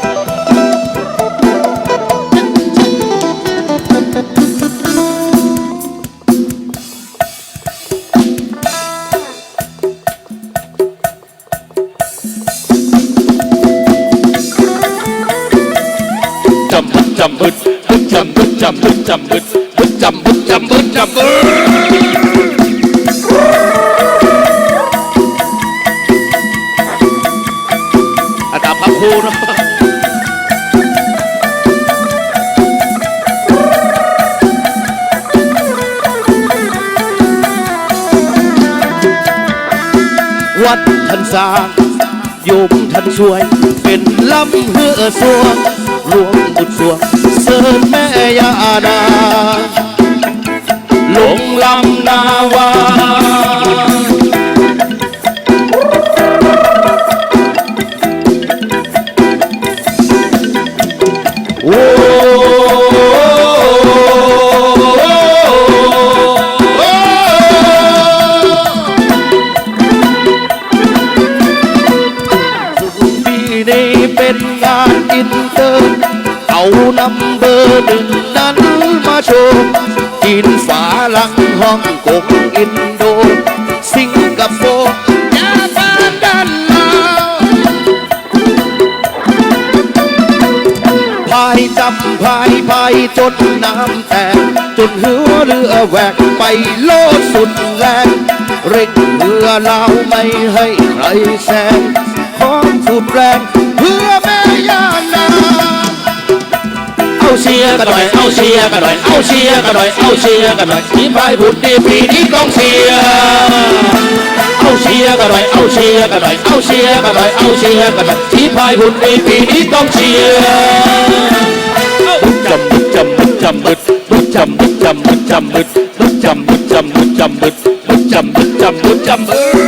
ຈຳບຶດ ຈຳບຶດ ຈຳບຶດ ຈຳບຶດ ຈຳບຶດ ຈຳບຶດ ຈຳບຶດ ຈຳບຶດ ຈຳບຶດ ອາດຕາພະຄູເນາະ. ທ່ານສ້າງ ໂຍມທ່ານຊ່ວຍ ເປັນລຳເຮືອຊ່ວງ ລວມບຸດຊ່ວງ ເຊີນແມ່ຍ່ານາງ ລົງລຳນາວາ. ໂອ້ ປີນີ້ເປັນງານອິນເຕີ ເອົານຳເບີໜຶ່ງນັ້ນມາໂຊ ຈີນຝຣັ່ງ ຮົອງກົງ ອິນໂດ ສິງກະໂປ ຈາປານ ດັນລາວ ພາຍຈຳພາຍ ພາຍຈົນນ້ຳແຕກ ຈົນເຮືອເຮືອແຫວກ ໄປໂລດສຸດແລງ ເລັ່ງເຮືອລາວ ໄມ່ໃຫ້ໃຄແຊງ ຂອງສຸດແລງ ເພື່ອແມ່ຍ່ານາງ. ເອົາເຊຍກະໜ້ອຍ ເອົາເຊຍກະໜ້ອຍ ເອົາເຊຍກະໜ້ອຍ ເອົາເຊຍກະໜ້ອຍ ທີ່ພາຍບຸນດີ ປີນີ້ຕ້ອງເຊຍ ເອົາເຊຍກະໜ້ອຍ ເອົາເຊຍກະໜ້ອຍ ເອົາເຊຍກະໜ້ອຍ ເອົາເຊຍກະໜ້ອຍ ທີ່ພາຍບຸນດີ ປີນີ້ຕ້ອງເຊຍ ບຶດຈຳ ບຶດຈຳ ບຶດຈຳ ບຶດ ບຶດຈຳ ບຶດຈຳ ບຶດຈຳ ບຶດ ບຶດຈຳ ບຶດຈຳ ບຶດຈຳ ບຶດ ບຶດຈຳ ບຶດຈຳ ບຶດຈຳ ບຶດ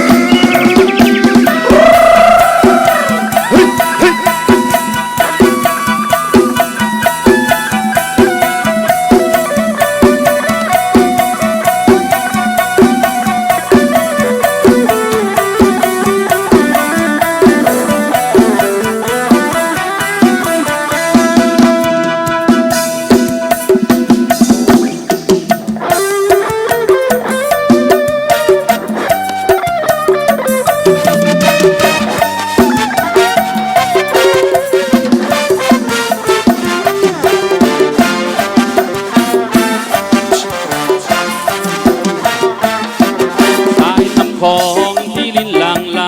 ສາຍນ້ຳຂອງທີ່ລິນຫຼັ່ງໄຫຼ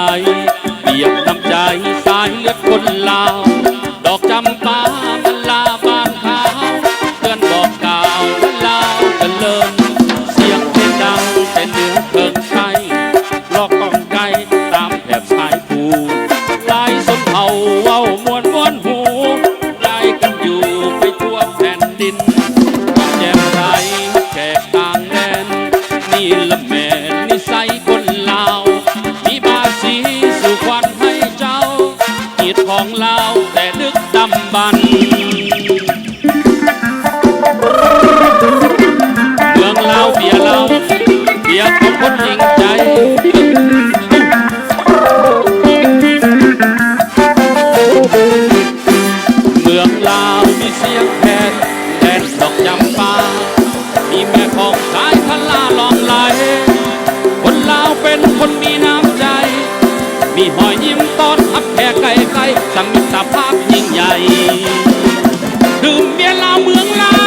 ປຽບນ້ຳໃຈສາຍເລືອດຄົນລາວ ດອກຈຳປາບັນລາບ້ານຂາວ ເຕືອນບອກກ່າວລາວຈະເລີນ ສຽງເພງດັງແຕ່ເໜືອເທິງໄຊ ລອກກ້ອງໄກຕາມແຖບຊາຍພູ ຫຼາຍຊົນເຜົ່າເວົ້າມ່ວນມ່ວນຫູ ຍ້າຍກັນຢູ່ໄປທົ່ວແຜ່ນດິນ ຄວາມແຈ່ມໃສຮັບແຂກຕ່າງແດນ ນີ້ລະແມ່ນນິໄສຄົນລາວ ມີບາສີສູ່ຂວັນໃຫ້ເຈົ້າ ຮີດຂອງລາວແຕ່ດຶກດຳບັນ ເມືອງລາວເບຍລາວ ເບຍຂອງຄົນຈິງໃຈ ເມືອງລາວມີສຽງແຄນ ແດນດອກຈຳປາ ມີແມ່ຂອງສາຍທະລາລ່ອງໄຫຼ ຄົນລາວເປັນຄົນມີນ້ຳໃຈ ມີຮອຍຍິ້ມຕ້ອນຮັບແຂກໄກໆ ສັງມິດຕະພາບຍິ່ງໃຫຍ່ ດື່ມເບຍລາວເມືອງລາວ.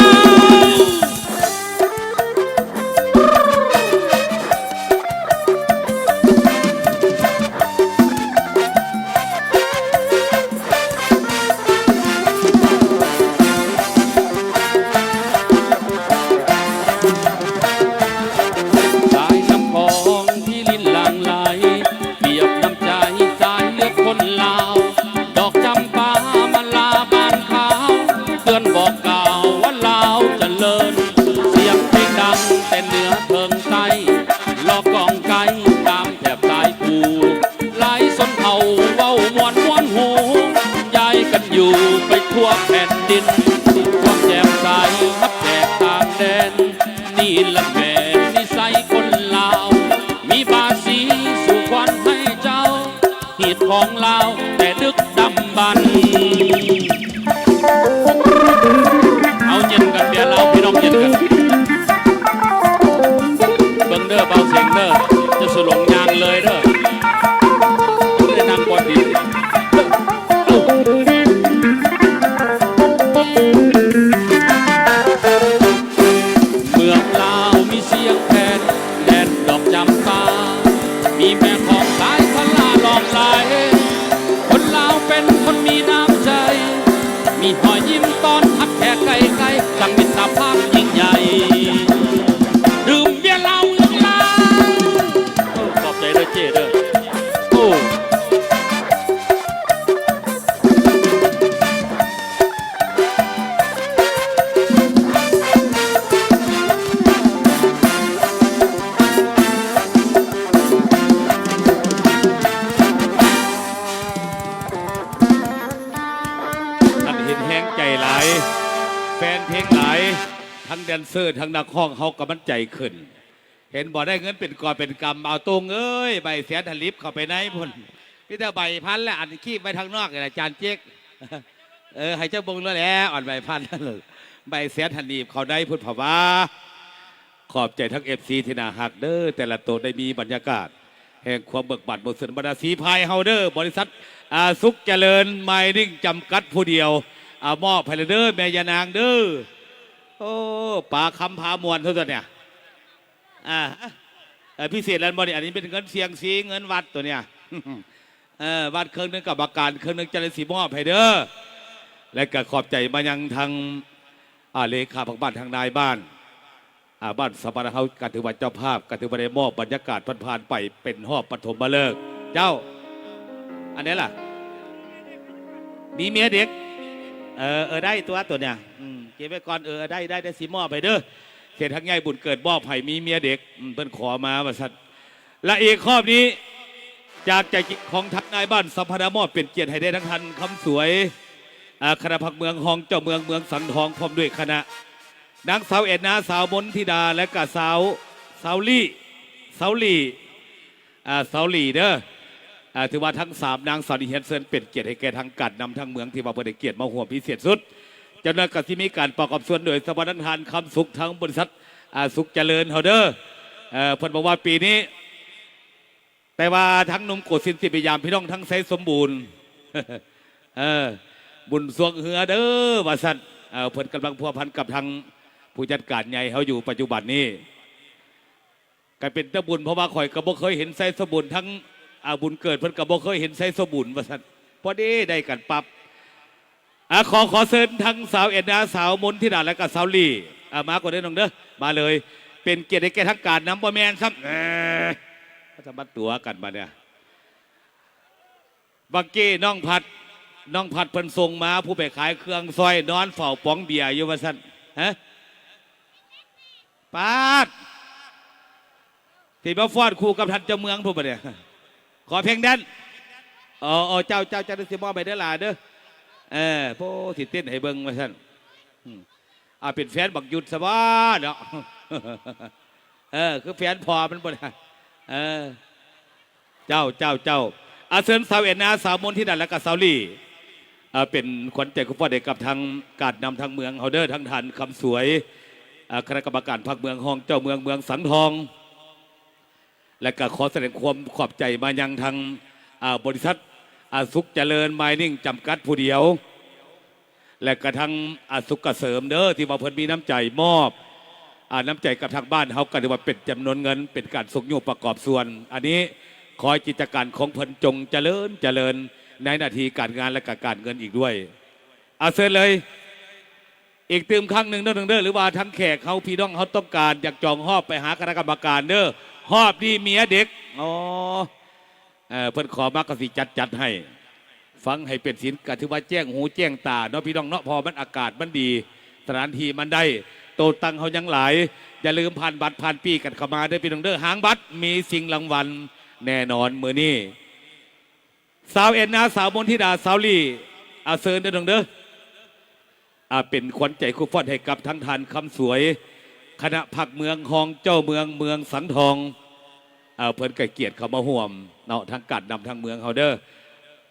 ສາຍນ້ຳຂອງທີ່ລິນຫຼັ່ງໄຫຼ ປຽບນ້ຳໃຈສາຍເລືອດຄົນລາວ ດອກຈຳປາມາລາບ້ານຂາວ ເຕືອນບອກກ່າວວ່າລາວຈະເລີນ ສຽງເພງດັງແຕ່ເໜືອເທິງໄຊ ລອກກ້ອງໄກຕາມແຖບສາຍພູ ຫຼາຍຊົນເຜົ່າເວົ້າມ່ວນມ່ວນຫູ ຍ້າຍກັນຢູ່ໄປທົ່ວແຜ່ນດິນ ຄວາມແຈ່ມໃສຮັບແຂກຕ່າງແດນ ນີ້ລະແມ່ນນິໄສຄົນລາວ ມີບາສີສູ່ຂວັນໃຫ້ເຈົ້າ ຮີດຂອງລາວແຕ່ດຶກດຳບັນ ເອົາ ເຢັນກັນເບຍລາວ ພີ່ນ້ອງເຢັນກັນ ເບິ່ງເດີ ບ່າວເສັງເດີ ຈະສະຫຼົງຍ່າງເລີຍເດີ ໄດ້ນັ່ງບ່ອນດີ ເອີ ເອີ ເມືອງລາວມີສຽງແຄນ ແດນດອກຈຳປາ ມີແມ່ຂອງສາຍທະລາລ່ອງໄຫຼ ຄົນລາວເປັນຄົນມີນ້ຳໃຈ ມີຮອຍຍິ້ມຕ້ອນຮັບແຂກໄກໆ ສ້າງມິດຕະພາບຍິ່ງໃຫຍ່ ທັງແດນເຊີ ທັງນັກຮ້ອງເຮົາກໍໝັ້ນໃຈຂຶ້ນ. ເຫັນບໍ່ ໄດ້ເງິນເປັນກອບເປັນກຳ. ເອົາ ຕຸງເອີຍ ໃບແສນຫັ້ນ ຫຼີບເຂົ້າໄປໃນພຸ້ນ. ມີແຕ່ໃບພັນແຫຼະ ອັນຄີບໄວ້ທາງນອກນີ້ລະ ຈານເຈັກ. ເອີ ໃຫ້ເຈົ້າເບິ່ງໂລດແຫຼະ ອັນໃບພັນ ໃບແສນຫັ້ນ ຫຼີບເຂົ້າໃນພຸ້ນ ເພາະວ່າ ຂອບໃຈທັງເອັຟຊີທີ່ໜ້າຮັກເດີ ແຕ່ລະໂຕໄດ້ມີບັນຍາກາດແຫ່ງຄວາມເບີກບານມ່ວນຊື່ນ. ບັນດາສີພາຍເຮົາເດີ ບໍລິສັດ ອາ ສຸກຈະເລີນມາຍນິງຈຳກັດຜູ້ດຽວ ອາ ມອບໃຫ້ເລີຍເດີ ແມ່ຍານາງເດີ. ໂອ້ ປາຄຳພາມ່ວນເທົ່ານັ້ນເນຍ. ອາ ເອີ ພິເສດແລ້ວບໍ່ນີ້? ອັນນີ້ເປັນເງິນສ່ຽງຊີ ເງິນວັດໂຕເນຍ. ເອີ ວັດເຄິ່ງໜຶ່ງ ກຳມະການເຄິ່ງໜຶ່ງ ຈະໄດ້ຊິມອບໃຫ້ເດີ. ແລະກະຂອບໃຈມາຍັງທາງ ອາ ເລຂາພັກບ້ານ ທາງນາຍບ້ານ ອາ ບ້ານສະບານເຮົາ ກະຖືວ່າເຈົ້າພາບ ກະຖືວ່າໄດ້ມອບບັນຍາກາດຜ່ານໆໄປ ເປັນຮອບປະຖົມມະເລີກ. ເຈົ້າ ອັນໃດລະ? ມີເມຍເດັກ. ເອີ ເອີ ໄດ້ຕົວະ ໂຕເນຍ. ອືມ ເກັບໄວ້ກ່ອນ. ເອີ ໄດ້ ໄດ້ ໄດ້ ຊິມອບໃຫ້ເດີ. ເສດທັງໃຫຍ່ບຸນເກີດມອບໃຫ້ມີເມຍເດັກ. ອືມ ເພິ່ນຂໍມາວ່າຊັ້ນ. ແລະອີກຮອບນີ້ ຈາກໃຈຈິງຂອງທ່ານນາຍບ້ານສຳພັນນະ ມອບເປັນກຽດໃຫ້ແດ່ທາງທ່ານຄຳສວຍ ອາ ຄະນະພັກເມືອງ ຮອງເຈົ້າເມືອງເມືອງສັງທອງ ພ້ອມດ້ວຍຄະນະ ນາງສາວແອນນາ ສາວມົນທິດາ ແລະກະສາວ ສາວລີ້ ສາວລີ້ ອາ ສາວລີ້ເດີ. ອາ ຖືວ່າທັງສາມນາງສາວນີ້ຮຽນເຊີນເປັນກຽດໃຫ້ແກ່ທາງການນຳທາງເມືອງ ທີ່ວ່າເພິ່ນໃຫ້ກຽດມາຮ່ວມພິເສດສຸດ. ຈາກນັ້ນກໍຊິມີການປະກອບສ່ວນໂດຍສະເພາະທາງທ່ານຄຳສຸກ ທາງບໍລິສັດ ອາ ສຸກຈະເລີນເຮົາເດີ. ເອີ ເພິ່ນບອກວ່າປີນີ້ ແຕ່ວ່າທາງໜຸ່ມໂກສິນຊິໄປຢາມພີ່ນ້ອງທາງໄຊສົມບູນ. ເອີ ບຸນຊ່ວງເຮືອເດີວ່າຊັ້ນ. ເອີ ເພິ່ນກຳລັງພົວພັນກັບທາງຜູ້ຈັດການໃຫຍ່ເຮົາຢູ່ປັດຈຸບັນນີ້. ກະເປັນຕາບຸນ ເພາະວ່າຂ້ອຍກໍບໍ່ເຄີຍເຫັນໄຊສົມບູນ ທັງ ອາ ບຸນເກີດເພິ່ນກໍບໍ່ເຄີຍເຫັນໄຊສົມບູນວ່າຊັ້ນ. ພໍດີໄດ້ກັນປັບ. ອາ ຂໍ ຂໍເຊີນທັງສາວແອນນາ ສາວມົນທິດາ ແລະກະສາວລີ້ ອາ ມາກ່ອນເດີນ້ອງເດີ ມາເລີຍ. ເປັນກຽດໃຫ້ແກ່ທາງການນຳ ບໍ່ແມ່ນຊ້ຳ ເອີ ຈະມາຕົວະກັນບາດເນຍ. ບັກກີ້ນ້ອງພັດ ນ້ອງພັດເພິ່ນສົ່ງມາ ຜູ້ໄປຂາຍເຄື່ອງຊອຍ ນອນເຝົ້າປອງເບຍຢູ່ວ່າຊັ້ນ. ຮະ ປາດ ຊິມາຟ້ອນຄູ່ກັບທ່ານເຈົ້າເມືອງພຸ້ນບາດນີ້. ຂໍເພງແດນ. ອໍ ເຈົ້າ ເຈົ້າ ເຈົ້າ ຊິມອບໃຫ້ເດີຫຼ້າເດີ. ເອີ ໂພ ຊິເຕັ້ນໃຫ້ເບິ່ງວ່າຊັ້ນ. ອືມ ອາ ເປັນແຟນບັກຍຸດຊະບໍ່ເນາະ. ເອີ ຄືແຟນພໍ່ມັນບໍ່ລະ. ເອີ ເຈົ້າ ເຈົ້າ ເຈົ້າ. ອາ ເຊີນສາວແອນນາ ສາວມົນທິດາ ແລະກະສາວລີ້ ອາ ເປັນຂວັນໃຈຄູ່ຟ້ອນໃຫ້ກັບທາງການນຳທາງເມືອງເຮົາເດີ ທາງທ່ານຄຳສວຍ ອາ ຄະນະກຳມະການພັກເມືອງ ຮອງເຈົ້າເມືອງເມືອງສັງທອງ. ແລະກະຂໍສະແດງຄວາມຂອບໃຈມາຍັງທາງ ອາ ບໍລິສັດ ອາ ສຸກຈະເລີນມາຍນິງຈຳກັດຜູ້ດຽວ ແລະກະທັງ ອາ ສຸກກະເສີມເດີ ທີ່ວ່າເພິ່ນມີນ້ຳໃຈມອບ ອາ ນ້ຳໃຈກັບທາງບ້ານເຮົາ ກະຖືວ່າເປັນຈຳນວນເງິນ ເປັນການຊຸກຍູ້ປະກອບສ່ວນ. ອັນນີ້ຂໍໃຫ້ກິດຈະການຂອງເພິ່ນຈົ່ງຈະເລີນ ຈະເລີນໃນໜ້າທີ່ການງານ ແລະກະການເງິນອີກດ້ວຍ. ອາ ເຊີນເລີຍ. ອີກຕື່ມຄັ້ງໜຶ່ງເດີນ້ອງເດີ ຫຼືວ່າທາງແຂກເຮົາ ພີ່ນ້ອງເຮົາຕ້ອງການຢາກຈອງຮອບ ໄປຫາຄະນະກຳມະການເດີ. ຮອບນີ້ເມຍເດັກ. ອໍ ເອີ ເພິ່ນຂໍມາກໍຊິຈັດ ຈັດໃຫ້. ຟັງໃຫ້ເປັນສິນ ກໍຖືວ່າແຈ້ງຫູແຈ້ງຕາເນາະ ພີ່ນ້ອງເນາະ ເພາະວ່າມັນອາກາດມັນດີ ສະຖານທີ່ມັນໄດ້ ໂຕະຕັ່ງເຮົາຍັງຫຼາຍ. ຢ່າລືມຜ່ານບັດຜ່ານປີ້ກັນເຂົ້າມາເດີພີ່ນ້ອງເດີ. ຫາງບັດມີສິ່ງລາງວັນແນ່ນອນມື້ນີ້. ສາວແອນນາ ສາວມົນທິດາ ສາວລີ້ ອາ ເຊີນເດີນ້ອງເດີ. ອາ ເປັນຂວັນໃຈຄູ່ຟ້ອນໃຫ້ກັບທາງທ່ານຄຳສວຍ ຄະນະພັກເມືອງ ຮອງເຈົ້າເມືອງເມືອງສັງທອງ. ອາ ເພິ່ນໃຫ້ກຽດເຂົ້າມາຮ່ວມເນາະ ທາງການນຳທາງເມືອງເຮົາເດີ.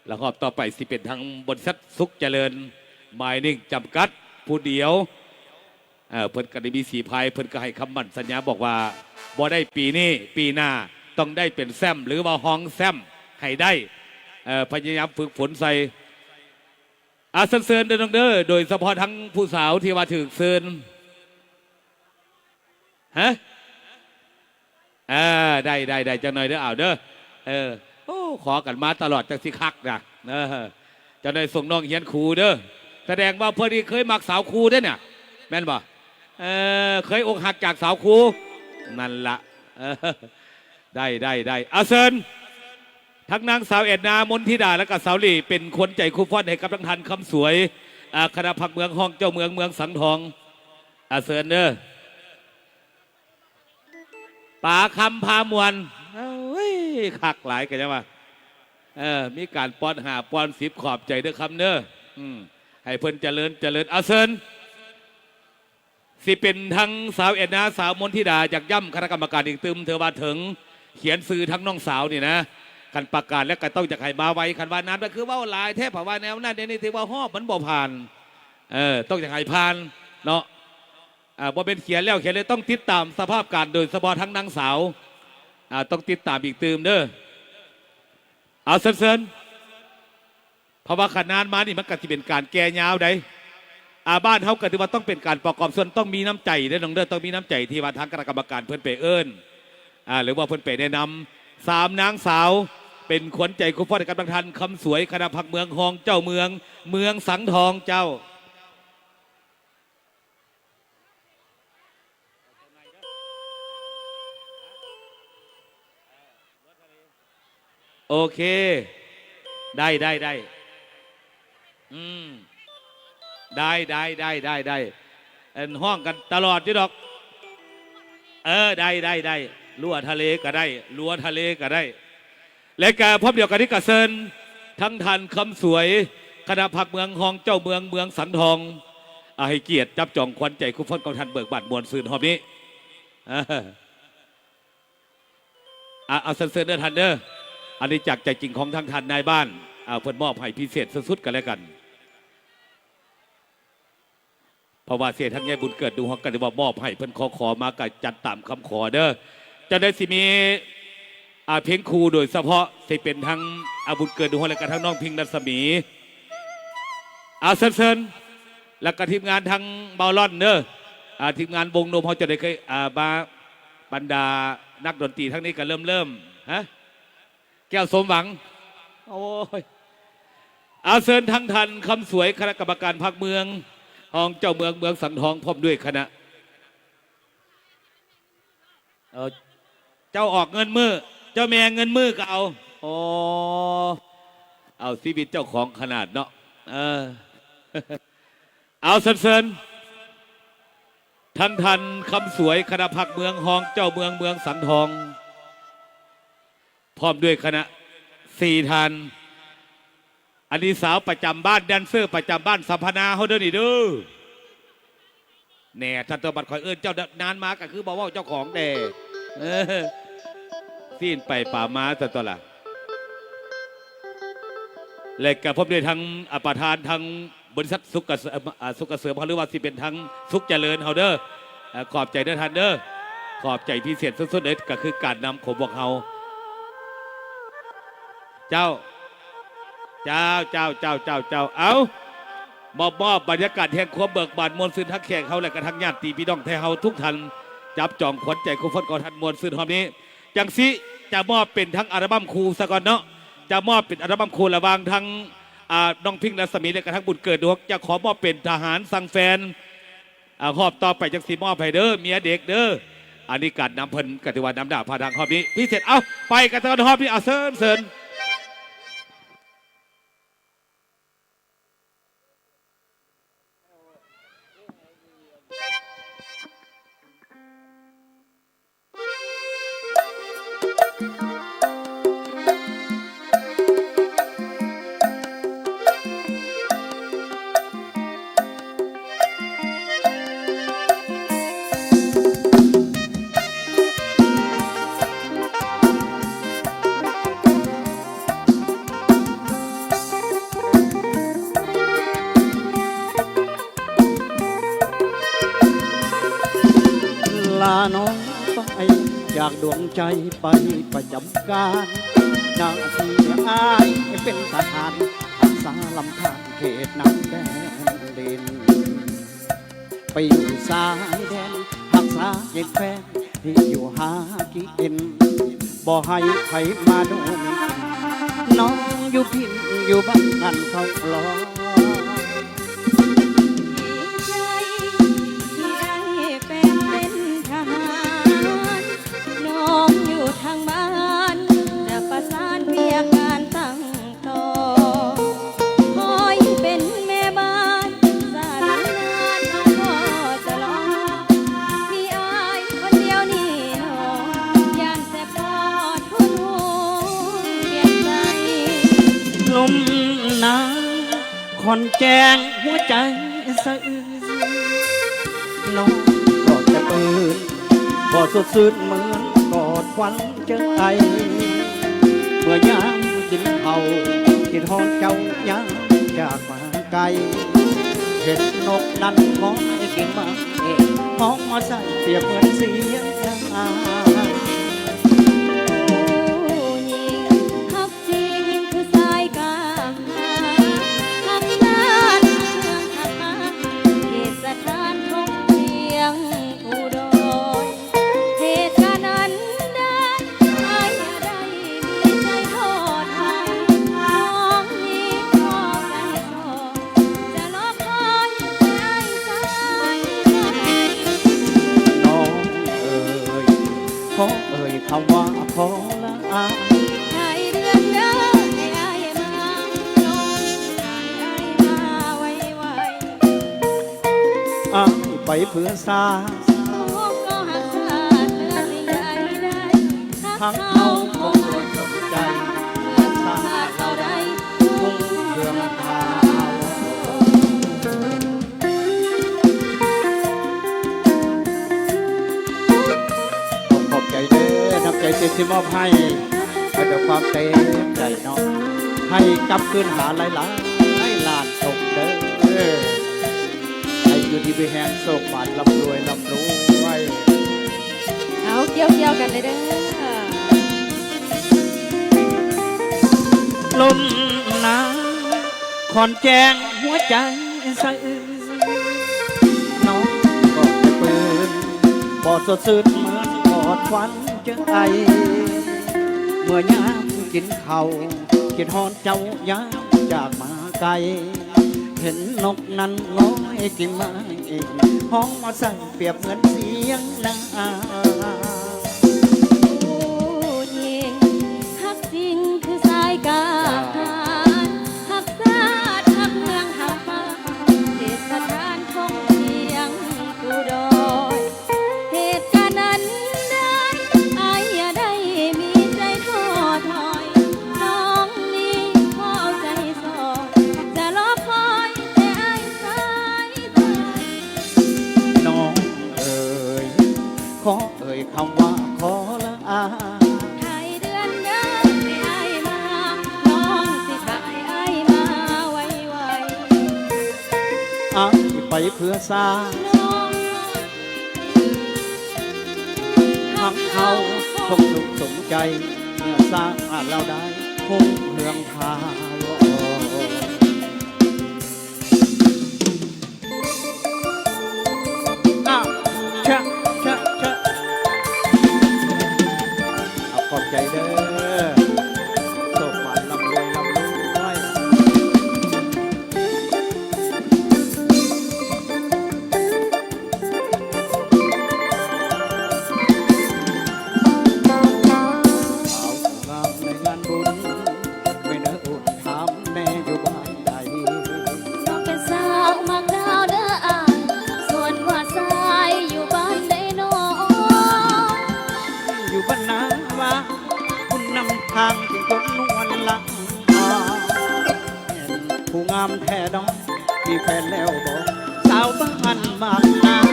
ແລະຮອບຕໍ່ໄປຊິເປັນທາງບໍລິສັດສຸກຈະເລີນມາຍນິງຈຳກັດຜູ້ດຽວ. ເອີ ເພິ່ນກໍໄດ້ມີສີພາຍ ເພິ່ນກໍໃຫ້ຄຳໝັ້ນສັນຍາບອກວ່າ ບໍ່ໄດ້ປີນີ້ ປີໜ້າຕ້ອງໄດ້ເປັນແຊ້ມ ຫຼືວ່າຮອງແຊ້ມໃຫ້ໄດ້. ເອີ ພະຍາຍາມຝຶກຝົນໃສ່. ອາ ເຊີນເດີນ້ອງເດີ ໂດຍສະເພາະທັງຜູ້ສາວທີ່ວ່າຖືກເຊີນ. ຮະ? ເອີ ໄດ້ ໄດ້ ໄດ້ ຈັກໜ້ອຍເດີ ເອົາເດີ. ເອີ ໂອ້ ຂໍກັນມາຕະຫຼອດ ຈັກຊິຄັກນະ. ເອີ ຈັກໜ້ອຍສົ່ງນ້ອງຮຽນຄູເດີ. ສະແດງວ່າເພິ່ນນີ້ເຄີຍມັກສາວຄູເດ້ນະ ແມ່ນບໍ່? ເອີ ເຄີຍອົກຫັກຈາກສາວຄູ ນັ້ນລະ. ເອີ ໄດ້ ໄດ້ ໄດ້. ອາ ເຊີນ ທັງນາງສາວແອນນາ ມົນທິດາ ແລະກະສາວລີ້ ເປັນຂວັນໃຈຄູ່ຟ້ອນໃຫ້ກັບທາງທ່ານຄຳສວຍ ອາ ຄະນະພັກເມືອງ ຮອງເຈົ້າເມືອງເມືອງສັງທອງ. ອາ ເຊີນເດີ. ປາຄຳພາມ່ວນ. ໂອ້ຍ ຄັກຫຼາຍກະຍັງວ່າ ເອີ ມີການປ່ອນຫ້າປ່ອນສິບ ຂອບໃຈເດີຄຳເດີ. ອືມ ໃຫ້ເພິ່ນຈະເລີນ ຈະເລີນ. ອາ ເຊີນ. ຊິເປັນທັງສາວແອນນາ ສາວມົນທິດາ ຢາກຢ້ຳຄະນະກຳມະການອີກຕື່ມ ເທື່ອວ່າເຖິງ ຂຽນຊື່ທັງນ້ອງສາວນີ້ນະ ຄັນປະກາດແລ້ວກໍຕ້ອງຢາກໃຫ້ມາໄວ ຄັນວ່ານານກໍຄືເວົ້າຫຼາຍແທ້ ເພາະວ່າແນວນັ້ນແນວນີ້ ຖືວ່າຮອບມັນບໍ່ຜ່ານ ເອີ ຕ້ອງຢາກໃຫ້ຜ່ານເນາະ ເອີ ບໍ່ແມ່ນຂຽນແລ້ວຂຽນເລີຍ ຕ້ອງຕິດຕາມສະພາບການ ໂດຍສະເພາະທັງນາງສາວ ເອີ ຕ້ອງຕິດຕາມອີກຕື່ມເດີ ເອົາ ເຊີນໆ. ເພາະວ່າຄັນນານມານີ້ ມັນກໍຊິເປັນການແກ່ຍາວໃດ໋ ອາ ບ້ານເຮົາກໍຖືວ່າຕ້ອງເປັນການປະກອບສ່ວນ ຕ້ອງມີນ້ຳໃຈເດີນ້ອງເດີ ຕ້ອງມີນ້ຳໃຈທີ່ວ່າທາງຄະນະກຳມະການເພິ່ນໄປເອີ້ນ ອາ ຫຼືວ່າເພິ່ນໄປແນະນຳ ສາມນາງສາວ ເປັນຂວັນໃຈຄູ່ຟ້ອນໃຫ້ກັບນາງທ່ານຄຳສວຍ ຄະນະພັກເມືອງ ຮອງເຈົ້າເມືອງ ເມືອງສັງທອງເຈົ້າ. ໂອເຄ ໄດ້ ໄດ້ ໄດ້ ອືມ ໄດ້ ໄດ້ ໄດ້ ໄດ້ ໄດ້ ອັນ ຮ້ອງກັນຕະຫຼອດຢູ່ດອກ ເອີ ໄດ້ ໄດ້ ໄດ້ ລົວທະເລກໍໄດ້ ລົວທະເລກໍໄດ້ ແລະກະພ້ອມດຽວກັນນີ້ກະເຊີນທັງທ່ານຄຳສວຍ ຄະນະພັກເມືອງ ຮອງເຈົ້າເມືອງ ເມືອງສັງທອງ ອາ ໃຫ້ກຽດຈັບຈອງຂວັນໃຈຄູ່ຟ້ອນຂອງທ່ານເບີກບານມ່ວນຊື່ນຮອບນີ້ ອາ ອາ ເອົາ ເຊີນເດີທ່ານເດີ ອັນນີ້ຈາກໃຈຈິງຂອງທາງທ່ານນາຍບ້ານ ອາ ເພິ່ນມອບໃຫ້ພິເສດສຸດໆກັນແລ້ວກັນ ເພາະວ່າເສຍທັງຍາຍບຸນເກີດ ດູຮອກ ກໍໄດ້ວ່າມອບໃຫ້ເພິ່ນ ຂໍ ຂໍມາກໍຈັດຕາມຄຳຂໍເດີ ຈະໄດ້ຊິມີ ອາ ເພງຄູ່ໂດຍສະເພາະ ຊິເປັນທັງ ອາ ບຸນເກີດ ດູຮອກ ແລະກະທັງນ້ອງພິງລັດສະໝີ ອາ ເຊີນໆ ແລະກະທີມງານທັງເບົາລອນເດີ ອາ ທີມງານວົງນົມເຮົາຈະໄດ້ເຄີຍ ອາ ມາ ບັນດານັກດົນຕີທາງນີ້ກໍເລີ່ມ ເລີ່ມ ຮະ ແກ້ວສົມຫວັງ ໂອ້ຍ ອາ ເຊີນທັງທ່ານຄຳສວຍ ຄະນະກຳມະການພັກເມືອງ ຮອງເຈົ້າເມືອງ ເມືອງສັງທອງ ພ້ອມດ້ວຍຄະນະ ເອີ ເຈົ້າອອກເງິນມື້ ເຈົ້າແມ່ເງິນມື້ກໍເອົາ ໂອ້ ເອົາຊີວິດເຈົ້າຂອງຂະໜາດເນາະ ເອີ ເອົາ ເຊີນໆ ທັງທ່ານຄຳສວຍ ຄະນະພັກເມືອງ ຮອງເຈົ້າເມືອງ ເມືອງສັງທອງ ພ້ອມດ້ວຍຄະນະ ສີ່ທ່ານ ອັນນີ້ສາວປະຈຳບ້ານ ແດນເຊີປະຈຳບ້ານສຳພະນາເຮົາເດີນີ້ເດີ ແນ່ ຖ້າຕົວະບັດຂ້ອຍເອີ້ນເຈົ້ານານມາ ກໍຄືບໍ່ເວົ້າເຈົ້າຂອງແດ່ ເອີ ຊີ້ນໄປປາມາຊະຕົວະລະ ແລະກໍພົບດ້ວຍທັງ ອາ ປະທານທັງ ບໍລິສັດສຸກກະເສີມ ອາ ສຸກກະເສີມເຮົາ ຫຼືວ່າຊິເປັນທາງສຸກຈະເລີນເຮົາເດີ ເອີ ຂອບໃຈເດີທ່ານເດີ ຂອບໃຈພິເສດສຸດໆເລີຍ ກໍຄືການນຳຂອງພວກເຮົາ ເຈົ້າ ເຈົ້າ ເຈົ້າ ເຈົ້າ ເຈົ້າ ເຈົ້າ ເອົາ ມອບ ມອບບັນຍາກາດແຫ່ງຄວາມເບີກບານມ່ວນຊື່ນທັງແຂກເຮົາ ແລະກະທັງຍາດຕິພີ່ນ້ອງໄທເຮົາທຸກທ່ານ ຈັບຈອງຂວັນໃຈຄູ່ຝັນຂອງທ່ານມ່ວນຊື່ນຮອບນີ້ ຈັ່ງຊີ້ ຈະມອບເປັນທັງອັລບັ້ມຄູ່ຊະກ່ອນເນາະ ຈະມອບເປັນອັລບັ້ມຄູ່ລະຫວ່າງທັງ ອາ ນ້ອງພິງລັດສະໝີ ແລະກະທັງບຸນເກີດດວງ ຈະຂໍມອບເປັນທະຫານສັ່ງແຟນ ອາ ຮອບຕໍ່ໄປຈັ່ງຊິມອບໃຫ້ເດີ ເມຍເດັກເດີ ອັນນີ້ການນຳເພິ່ນກໍຖືວ່ານຳໜ້າພາທາງຮອບນີ້ ພິເສດ ເອົາ ໄປກັນກ່ອນຮອບນີ້ ເອົາ ເຊີນ ເຊີນ. ລານ້ອງໄປຈາກດວງໃຈໄປປະຈຳການ ໜ້າທີ່ອ້າຍເປັນທະຫານ ຮັກສາລຳທານເຂດນ້ຳແດນດິນ ໄປຢູ່ຊາຍແດນຮັກສາເຂດແຄວ້ນ ທີ່ຢູ່ຫາກິນ ບໍ່ໃຫ້ໃຜມາດຸ ນ້ອງຢູ່ພິນຢູ່ບ້ານເຝົ້າລອຍ. ດີໃຈທີ່ໄດ້ແຟນເປັນທະຫານ ນ້ອງຢູ່ທາງບ້ານ ຈະປະສານວຽກງານຕັ້ງ ຕໍ່ ຄອຍເປັນແມ່ບ້ານ ຊາດໜ້ານ້ອງກໍຈະລອ ມີອ້າຍຄົນດຽວນີ້ນ້ອງ ຢ້ານແສບປອດທຸນຫູວຽນໃຈ ລົມໜາວຂ້ອນແຈງຫົວໃຈສະອື້ນ ນ້ອງ ຊື່ນ ບໍ່ສົດຊື່ນເໝືອນກອດຂວັນເຈີໄອ ເມື່ອຍາມກິນເຂົ້າ ຄິດຮອດເຈົ້າຍາມຈາກມາໄກ ເຫັນນົກນັ້ນຮ້ອງກິນໄມ້ ຮ້ອງມາໃສ່ປຽບເໝືອນສຽງນາງ. ຜູ້ຍິງຮັກຈິງຄືສາຍກາ ຮັກຊາດຮັກເມືອງຮັກບ້ານ ເຂດສະຖານທົ່ງພຽງພູດອຍ ເຫດການອັນໃດ ອ້າຍຢ່າໄດ້ມີໃຈທໍ້ຖອຍ ນ້ອງມີຂໍໃຈສອນ ຈະລໍຄອຍແຕ່ອ້າຍສາຍໃຈ ນ້ອງເອີຍ ຂໍເອີ່ຍຄຳວ່າຂໍລາ ທ້າຍເດືອນເດີ ໃຫ້ອ້າຍມາ ນ້ອງ ໃຫ້ອ້າຍມາໄວໆ ອ້າຍໄປເພື່ອຊາດ ກໍຮັກຊາດເຫຼືອທີ່ອ້າຍໄດ້ ຮັກເຮົາຄົງບໍ່ສົນໃຈ ເມື່ອຊາດເຮົາໄດ້ຮຸ່ງເຮືອງພາວ. ຂໍຂອບໃຈເດີ ນ້ຳໃຈທີ່ມອບໃຫ້ ແລະ ດ້ວຍຄວາມເຕັມໃຈເນາະ ໃຫ້ກັບຄືນຫາຫຼາຍໆລ້ານຕົບເດີ ໃຫ້ຢູ່ດີມີແຮງ ໂຊກໝານ ລ່ຳລວຍ ລ່ຳລວຍ. ເອົາ ກ່ຽວໆກັນເລີຍເດີ ລົມໜາວ ຄອນແຈ້ງຫົວໃຈສະອືນ ນ້ອງກອດແຕ່ປືນ ບໍ່ສົດຊື່ນເໝືອນກອດຂວັນເຈີໄອ ເມື່ອຍາມກິນເຂົ້າ ຄິດຮອດເຈົ້າຍາມຈາກມາໄກ ເຫັນນົກນັ້ນງອຍກິ່ງໄມ້ ຮ້ອງມາໃສ່ປຽບເໝືອນສຽງນາງ. ຜູ້ຍິງຮັກຈິງຄືສາຍກາ ຮັກຊາດຮັກເມືອງຮັກບ້ານ ເຂດສະຖານທົ່ງພຽງພູດອຍ ເຫດການອັນໃດ ອ້າຍຢ່າໄດ້ມີໃຈທໍ້ຖອຍ ນ້ອງນີ້ຂໍເອົາໃຈສອນ ຈະລໍຄອຍແຕ່ອ້າຍສາຍໃຈ ນ້ອງເອີຍ ຂໍເອີ່ຍຄຳວ່າຂໍລາ ທ້າຍເດືອນເດີ ໃຫ້ອ້າຍມາ ນ້ອງຊິຖ້າໃຫ້ອ້າຍມາໄວໆ ອ້າຍໄປເພື່ອຊາດ ນ້ອງ ຮັກເຮົາຄົງສຸກສົມໃຈ ເມື່ອຊາດເຮົາໄດ້ຮຸ່ງເຮືອງພາວ. ອ້າວ ຊະ ຊະ ຊະ ຂອບໃຈເດີ ໂຊກໝານ ລ່ຳລວຍ ລ່ຳລວຍ. ສາວຜູ້ງາມໃນງານບຸນ ແມ່ນາອຸ່ນ ຖາມແນ່ຢູ່ບ້ານໃດ? ນ້ອງເປັນສາວໝາກນາວເດີອ້າຍ ສ່ວນວ່າຊາຍຢູ່ບ້ານໃດນໍ? ຢູ່ບ້ານນາວ່າ ບຸນນຳທາງເປັນຄົນນວນລະອາ ແມ່ນຜູ້ງາມແທ້ດອກ ມີແຟນແລ້ວບໍ ສາວບ້ານໝາກນາວ?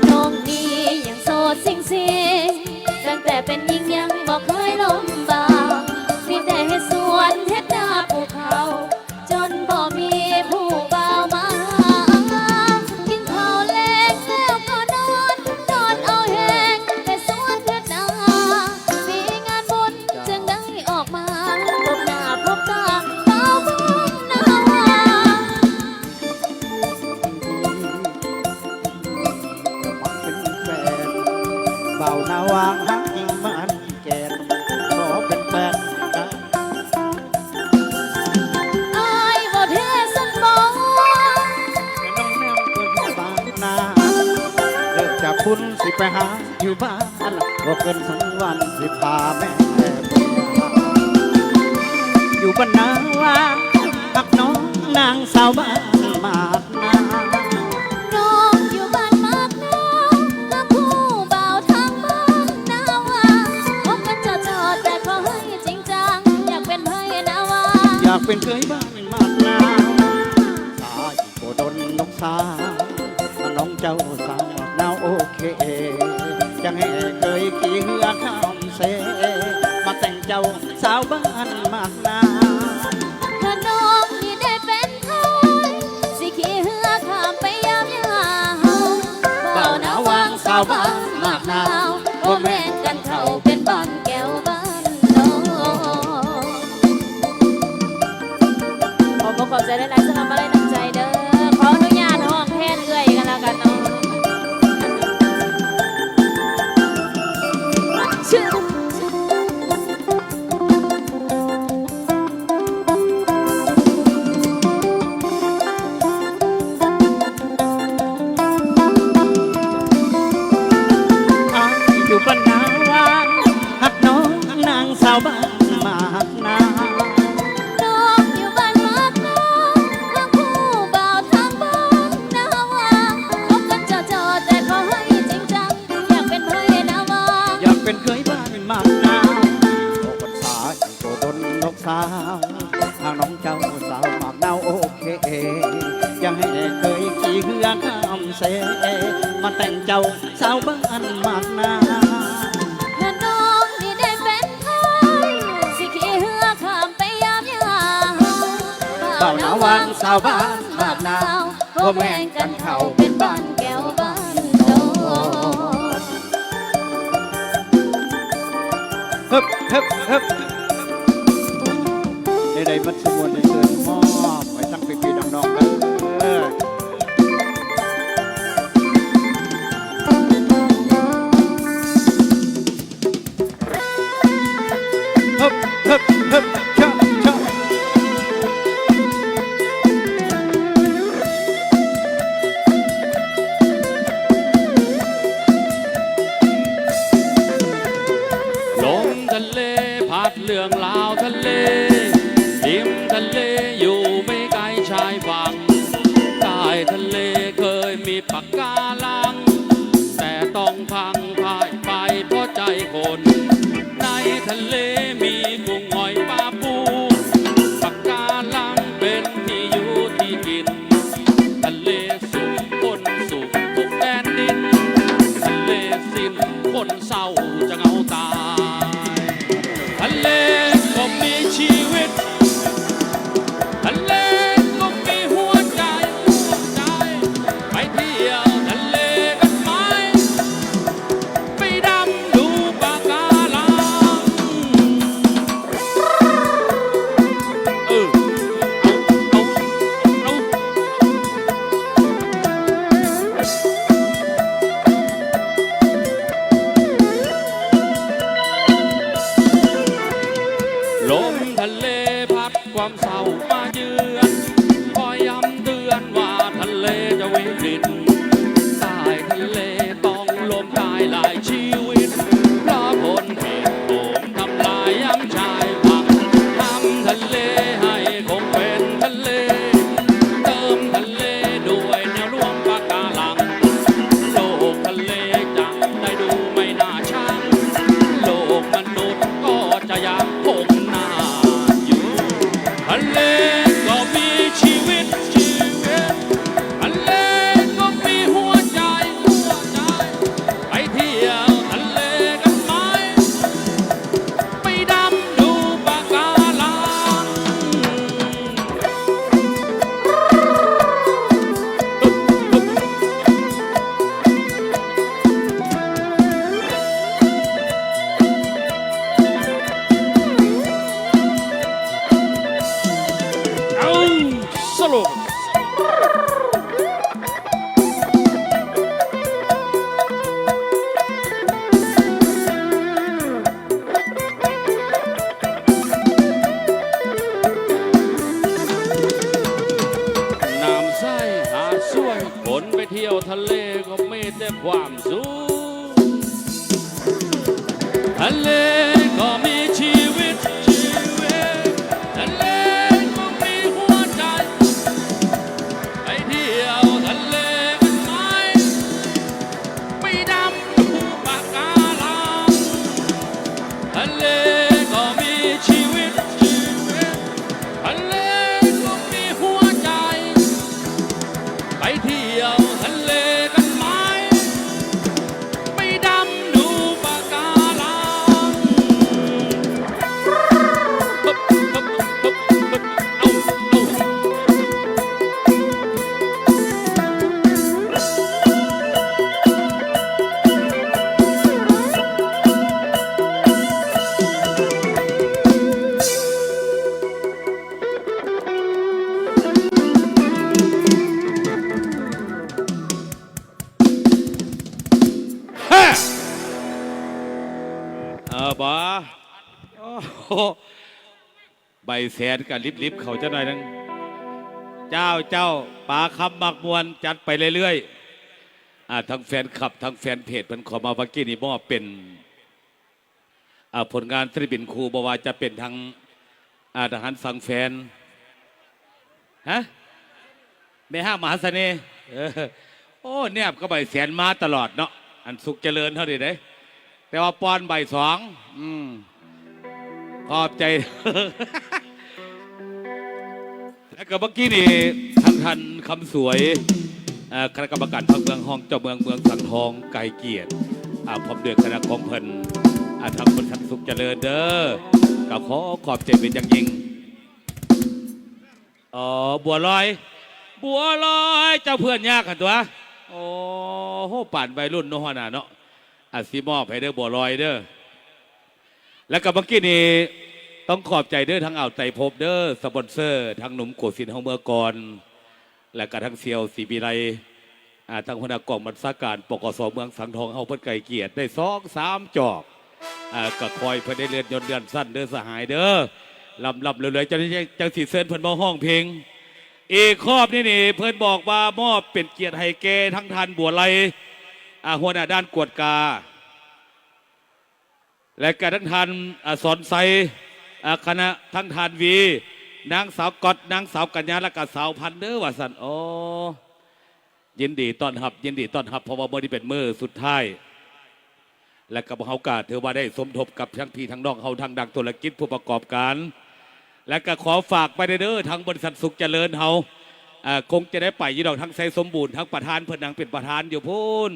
ນ້ອງນີ້ຍັງໂສດຊິງໆ ຕັ້ງແຕ່ເປັນຍິງຍັງບໍ່ເຄີຍລົມບ່າວ ມີແຕ່ເຮັດສວນເຮັດນາປູກເຂົ້າ ຈົນບໍ່ມີຜູ້ບ່າວມາຫາ ກິນເຂົ້າແລງແລ້ວກໍນອນ ນອນເອົາແຮງເຮັດສວນເຮັດນາ ມີງານບຸນຈຶ່ງໄດ້ອອກມາ ພົບໜ້າພົບຕາບ່າວບ້ານນາວ່າ. ມັກເປັນແຟນ ບ່າວນາວ່າ ຫາກິນບ້ານແກ່ນ ຂໍເປັນແຟນນາ ອ້າຍເວົ້າແທ້ຊັ້ນບໍ? ແມ່ນ້ອງແນມເກີດບ້ານນາ ເລີ່ມຈາກພຸ້ນຊິໄປຫາ ຢູ່ບ້ານບໍ່ເກີນສອງວັນ ຊິພາແມ່ເມືອ ຢູ່ບ້ານນາວ່າ ຮັກນ້ອງນາງສາວບ້ານໝາກນາວ. ນ້ອງຢູ່ບ້ານໝາກນາວ ຫາຜູ້ບ່າວທາງບ້ານນາວ່າ ຄົບກັນຈອດໆ ແຕ່ຂໍໃຫ້ຈິງຈັງ ຢາກເປັນໃຜນາວ່າ ຢາກເປັນເຂີຍບ້ານໝາກນາວ. ສາຍບໍ່ດົນນ້ອງສາວ ນ້ອງເຈົ້າສາວໝາກນາວ ໂອ້ ເຄ ຈັ່ງໃຫ້ເຄີຍຂີ່ເຮືອຂ້າມເຊ ມາແຕ່ງເຈົ້າສາວບ້ານໝາກນາວ. ຖ້ານ້ອງນີ້ໄດ້ເປັນໄທ ຊິຂີ່ເຮືອຂ້າມໄປຢາມຢາວ ບ່າວນາວຫວ່າງສາວບ້ານໝາກນາວ ບໍ່ແມ່ນກັນເຂົ້າເປັນບ້ານແກ້ວບ້ານດອນ. ຂໍຂອບໃຈຫຼາຍໆ ສຳລັບມາໄລນ້ຳໃຈເດີ. ຂໍອະນຸຍາດຮ້ອງແທນເອື້ອຍກັນແລ້ວກັນເນາະ. ອ້າຍຢູ່ບ້ານນາຫວ່າງ ຮັກນ້ອງນາງສາວບ້ານໝາກນາວ. ນ້ອງຢູ່ບ້ານໝາກນາວ ຮັກຜູ້ບ່າວທາງບ້ານນາຫວ່າງ ຄົບກັນຈໍ່ໆ ແຕ່ຂໍໃຫ້ຈິງຈັງ ຢາກເປັນເຂີຍນາຫວ່າງ ຢາກເປັນເຂີຍບ້ານໝາກນາວ. ອອກພັນສາອີກບໍ່ດົນດອກສາວ ຫາກນ້ອງເຈົ້າສາວໝາກນາວໂອເຄ ຢາກໃຫ້ເຄີຍຂີ່ເຮືອຂ້າມເຊ ມາແຕ່ງເຈົ້າ ສາວບ້ານໝາກນາວ. ຖ້ານ້ອງນີ້ໄດ້ເປັນໄທ ຊິຂີ່ເຮືອຂ້າມໄປຢາມຢາວ ບ່າວນາຫວ່າງສາວບ້ານໝາກນາວ ບໍ່ແມ່ນກັນເຂົ້າເປັນບ້ານແກ້ວບ້ານດອນ. ຮຶບ ຮຶບ ຮຶບ ໄດ້ໆ ມັນສະໝວນເດີ ມອບໃຫ້ທັງພີ່ໆ ນ້ອງໆ ເດີ. ຮຶບ ຮຶບ ຮຶບ ຊະ ຊະ. ລົມທະເລພັດເລື່ອງລາວທະເລ ລິມທະເລຢູ່ໄມ່ໄກຊາຍຝັ່ງ ໃຕ້ທະເລເຄີຍມີປະກາລັງ ແຕ່ຕ້ອງພັງພ່າຍໄປເພາະໃຈຄົນ ໃນທະເລມີກຸ້ງຫອຍປາປູ ປະກາລັງເປັນທີ່ຢູ່ທີ່ກິນ ທະເລສຸກຄົນສຸກທຸກແຜ່ນດິນ ທະເລສິ້ນຄົນເສົ້າຈະເຫງົາຕາຍ ທະເລກໍມີຊີວິດ ທະເລກໍມີຫົວໃຈ ຫົວໃຈ ໄປທ່ຽວທະເລກັນໄໝ ໄປດຳດູປະກາລັງ ເອີ ເອົາ ເອົາ ເອົາ. ລົມທະເລພັດຄວາມເສົ້າມາເຢືອນ ຄອຍຢ້ຳເຕືອນວ່າທະເລຈະວິກິດ ໃຕ້ທະເລຕ້ອງລົ້ມຕາຍຫຼາຍຊີວິດ ເພາະຄົນຜິດໂກງທຳລາຍຢ້ຳຊາຍຝັ່ງ ທຳທະເລໃຫ້ຄົງເປັນທະເລ ເຕີມທະເລດ້ວຍແນວລວມປະກາລັງ ໂລກທະເລຈະໄດ້ດູໄມ່ໜ້າຊັງ ໂລກມະນຸດກໍຈະຍັງຄົງໜ້າຢູ່ ທະເລກໍມີຊີວິດ ຊີວິດ ທະເລກໍມີຫົວໃຈ ຫົວໃຈ ໄປທ່ຽວທະເລກັນໄໝ ໄປດຳດູປະກາລັງ. ເອົາ ສະໂລ ນ້ຳໃສຫາດສວຍ ຄົນໄປທ່ຽວທະເລກໍມີແຕ່ຄວາມສຸກ ທະເລກໍມີຊີວິດ ຊີວິດ ທະເລກໍມີຫົວໃຈ ໄປທ່ຽວທະເລກັນໄໝ ໄປດຳດູປະກາລັງ ທະເລກໍມີຊີວິດ ຊີວິດ ທະເລກໍມີຫົວໃຈ ໄປທ່ຽວທະເລກັນໄໝ ບໍ່? ໂອ້ໂຫ ໃບແສນກໍລິບໆເຂົ້າຈັກໜ້ອຍໜຶ່ງ. ເຈົ້າ ເຈົ້າ ປາຄຳມັກມ່ວນ ຈັດໄປເລື້ອຍໆ. ອ່າ ທັງແຟນຄລັບ ທັງແຟນເພຈເພິ່ນເຂົ້າມາວ່າກີ້ນີ້ ມອບເປັນ ອ່າ ຜົນງານສິລະປິນຄູ່ ບໍ່ວ່າຈະເປັນທາງ ອ່າ ທະຫານສັງແຟນ ຮະ ແມ່ຮ້າງມະຫາສະເໜ່ ເອີ ໂອ້ ແນບກັບໃບແສນມາຕະຫຼອດເນາະ ອັນສຸກຈະເລີນເຮົານີ້ເດ້ ແຕ່ວ່າປ່ອນໃບສອງ ອືມ ຂອບໃຈ. ແລ້ວກໍເມື່ອກີ້ນີ້ ທາງທ່ານຄຳສວຍ ເອີ ຄະນະກຳມະການພັກເມືອງ ຮອງເຈົ້າເມືອງເມືອງສັງທອງ ໃຫ້ກຽດ ອາ ພ້ອມດ້ວຍຄະນະຂອງເພິ່ນ ອາ ທາງບໍລິສັດສຸກຈະເລີນເດີ ກໍຂໍຂອບໃຈເປັນຢ່າງຍິ່ງ. ອໍ ບົວລອຍ ບົວລອຍ ເຈົ້າເພື່ອນຍາກຫັ້ນຕົວະ. ໂອ້ໂຫ ປານໄວລຸ້ນເນາະ ຫົວໜ້າເນາະ ອາ ຊິມອບໃຫ້ເດີ ບົວລອຍເດີ. ແລ້ວກໍເມື່ອກີ້ນີ້ຕ້ອງຂອບໃຈເດີ ທາງອ່າວໄຕພົບເດີ ສະປອນເຊີ ທາງໜຸ່ມໂກສິນເຮົາເມື່ອກ່ອນ ແລ້ວກໍທາງສ່ຽວສີວິໄລ ອາ ທາງຫົວໜ້າກອງບັນຊາການ ປກສ ເມືອງສັງທອງເຮົາ ເພິ່ນໃຫ້ກຽດໄດ້ສອງສາມຈອກ ອາ ກໍຂໍໃຫ້ເພິ່ນໄດ້ເລື່ອນຍົດເລື່ອນຊັ້ນເດີສະຫາຍເດີ ລ່ຳໆລວຍໆ ຈັ່ງ ຈັ່ງຊິເຊີນເພິ່ນມາຮ້ອງເພງ. ອີກຮອບນີ້ນີ້ ເພິ່ນບອກວ່າມອບເປັນກຽດໃຫ້ແກ່ທາງທ່ານບົວໄລ ອາ ຫົວໜ້າດ່ານກວດກາ ແລະກະທັງທ່ານ ອາ ສອນໄຊ ອາ ຄະນະ ທັງທ່ານວີ ນາງສາວກອດ ນາງສາວກັນຍາ ແລະກະສາວພັນເດີວ່າຊັ້ນ. ໂອ້ ຍິນດີຕ້ອນຮັບ ຍິນດີຕ້ອນຮັບ ເພາະວ່າມື້ນີ້ເປັນມື້ສຸດທ້າຍ ແລະກະພວກເຮົາກະຖືວ່າໄດ້ສົມທົບກັບທັງພີ່ທັງນ້ອງເຮົາ ທັງນັກທຸລະກິດ ຜູ້ປະກອບການ ແລະກະຂໍຝາກໄວ້ເດີ ທາງບໍລິສັດສຸກຈະເລີນເຮົາ ອາ ຄົງຈະໄດ້ໄປຢູ່ດອກ ທາງໄຊສົມບູນ ທາງປະທານເພິ່ນນັ່ງເປັນປະທານຢູ່ພຸ້ນ.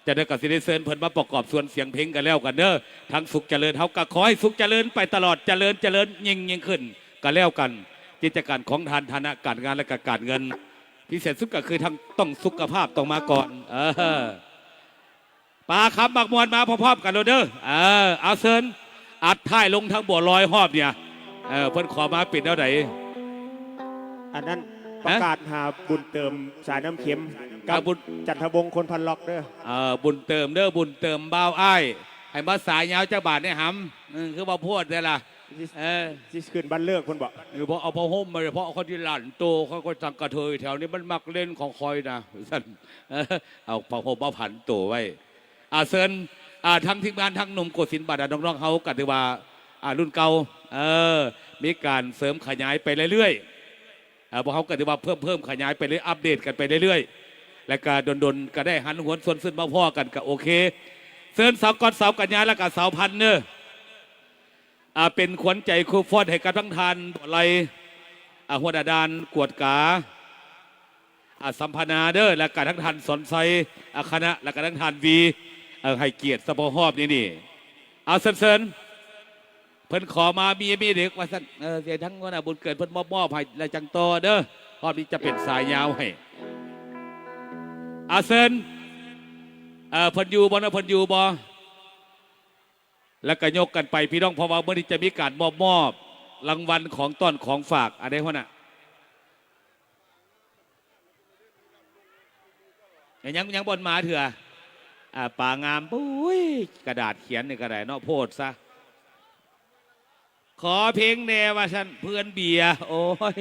ຈັ່ງໃດກໍຊິໄດ້ເຊີນເພິ່ນມາປະກອບສ່ວນສຽງເພງກັນແລ້ວກັນເດີ. ທາງສຸກຈະເລີນ ເຮົາກໍຂໍໃຫ້ສຸກຈະເລີນໄປຕະຫຼອດ ຈະເລີນ ຈະເລີນຍິ່ງໆຂຶ້ນກັນແລ້ວກັນ. ກິດຈະການຂອງທ່ານ ຖານະການງານ ແລະກະການເງິນ ພິເສດສຸດກໍຄືທາງ ຕ້ອງສຸຂະພາບຕ້ອງມາກ່ອນ. ເອີ ປາຄຳມັກມ່ວນມາພ້ອມໆກັນໂລດເດີ. ເອີ ເອົາເຊີນ ອັດທ້າຍລົງທາງບົວລອຍຮອບເນີ້ຍ. ເອີ ເພິ່ນຂໍມາເປັນແນວໃດ? ອັນນັ້ນ ຮະ? ປະກາດຫາບຸນເຕີມສາຍນ້ຳເຂັມ ກັບ ອ່າ ບຸນ ຈັນທະວົງ ຄົນພັນລັອກເດີ. ເອີ ບຸນເຕີມເດີ ບຸນເຕີມບ່າວອ້າຍ ໃຫ້ມາສາຍຍາວຈັກບາດແດ່ຫຳ. ເອີ ຄືວ່າໂພດແທ້ລະ. ຊິ ເອີ ຊິຂຶ້ນວັນເລີກພຸ້ນບໍ? ເອີ ບໍ່ເອົາຜ້າຫົ່ມມາເລີຍ ເພາະເຂົາຊິລ້ານໂຕ ເຂົາກໍສັງກະເທີຍແຖວນີ້ ມັນມັກເຫຼັ້ນຂອງຂ້ອຍນະ ວ່າຊັ້ນ. ເອີ ເອົາຜ້າຫົ່ມມາພັນໂຕໄວ້. ອາ ເຊີນ ອາ ທັງທີມງານ ທັງໜຸ່ມໂກສິນ ບັນດານ້ອງໆເຮົາ ກໍຖືວ່າ ອາ ລຸ້ນເກົ່າ ເອີ ມີການເສີມຂະຫຍາຍໄປເລື້ອຍໆ. ອາ ພວກເຮົາກໍຖືວ່າເພີ່ມ ເພີ່ມຂະຫຍາຍໄປເລື້ອຍ ອັບເດດກັນໄປເລື້ອຍໆ ແລ້ວກໍດົນໆກໍໄດ້ຫັນຫວນຊວນຊື່ນມາພໍ້ກັນ ກໍໂອເຄ. ເຊີນສາວກອດ ສາວກັນຍາ ແລ້ວກໍສາວພັນເດີ ອາ ເປັນຂວັນໃຈຄູ່ຟ້ອນໃຫ້ກັບທັງທ່ານບົວໄລ ອາ ຫົວໜ້າດ່ານກວດກາ ອາ ສຳພະນາເດີ ແລ້ວກໍທັງທ່ານສອນໄຊ ອາ ຄະນະ ແລ້ວກໍທັງທ່ານວີ ເອີ ໃຫ້ກຽດສະເພາະຮອບນີ້ນີ້. ເອົາ ເຊີນ ເຊີນ ເພິ່ນຂໍມາມີ ມີເດັກວ່າຊັ້ນ. ເອີ ຊິໃຫ້ທາງຫົວໜ້າບຸນເກີດເພິ່ນມອບ ມອບໃຫ້ ແລ້ວຈັ່ງຕໍ່ເດີ ຮອບນີ້ຈະເປັນສາຍຍາວໃຫ້. ອາ ເຊີນ ເອີ ເພິ່ນຢູ່ບໍ່ເນາະ ເພິ່ນຢູ່ບໍ່? ແລ້ວກໍຍົກກັນໄປພີ່ນ້ອງ ເພາະວ່າມື້ນີ້ຈະມີການມອບ ມອບລາງວັນຂອງຕ້ອນຂອງຝາກ. ອັນໃດຫົວໜ້າ? ຍັງ ຍັງບໍ່ມາເທື່ອ. ອາ ປາງາມ ໂອ້ຍ ກະດາດຂຽນນີ້ກໍໄດ້ເນາະ ໂພດຊະ. ຂໍເພງແດ່ວ່າຊັ້ນ ເພື່ອນເບຍ. ໂອ້ຍ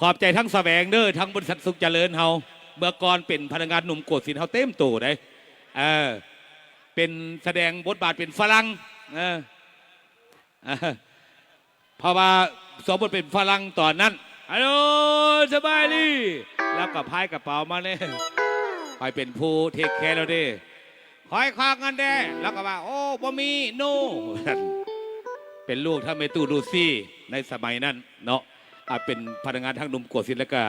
ຂອບໃຈທັງສະແຫວງເດີ ທັງບໍລິສັດສຸກຈະເລີນເຮົາ ເມື່ອກ່ອນເປັນພະນັກງານໜຸ່ມໂກສິນເຮົາເຕັມໂຕເດ້. ເອີ ເປັນສະແດງບົດບາດເປັນຝຣັ່ງ ເອີ ເອີ ເພາະວ່າສົມມຸດເປັນຝຣັ່ງຕອນນັ້ນ ຮັລໂຫຼ ສະບາຍດີ ແລ້ວກໍພາຍກະເປົາມາເລີຍ ຂ້ອຍເປັນຜູ້ເທກແຄລາວເດ້ ຂ້ອຍຂໍເງິນແດ່ ລາວກໍວ່າ ໂອ້ ບໍ່ມີ ໂນ ເປັນລູກທັງແມ່ຕູ້ລູຊີໃນສະໄໝນັ້ນເນາະ ອາ ເປັນພະນັກງານທັງໜຸ່ມໂກສິນ ແລ້ວກໍ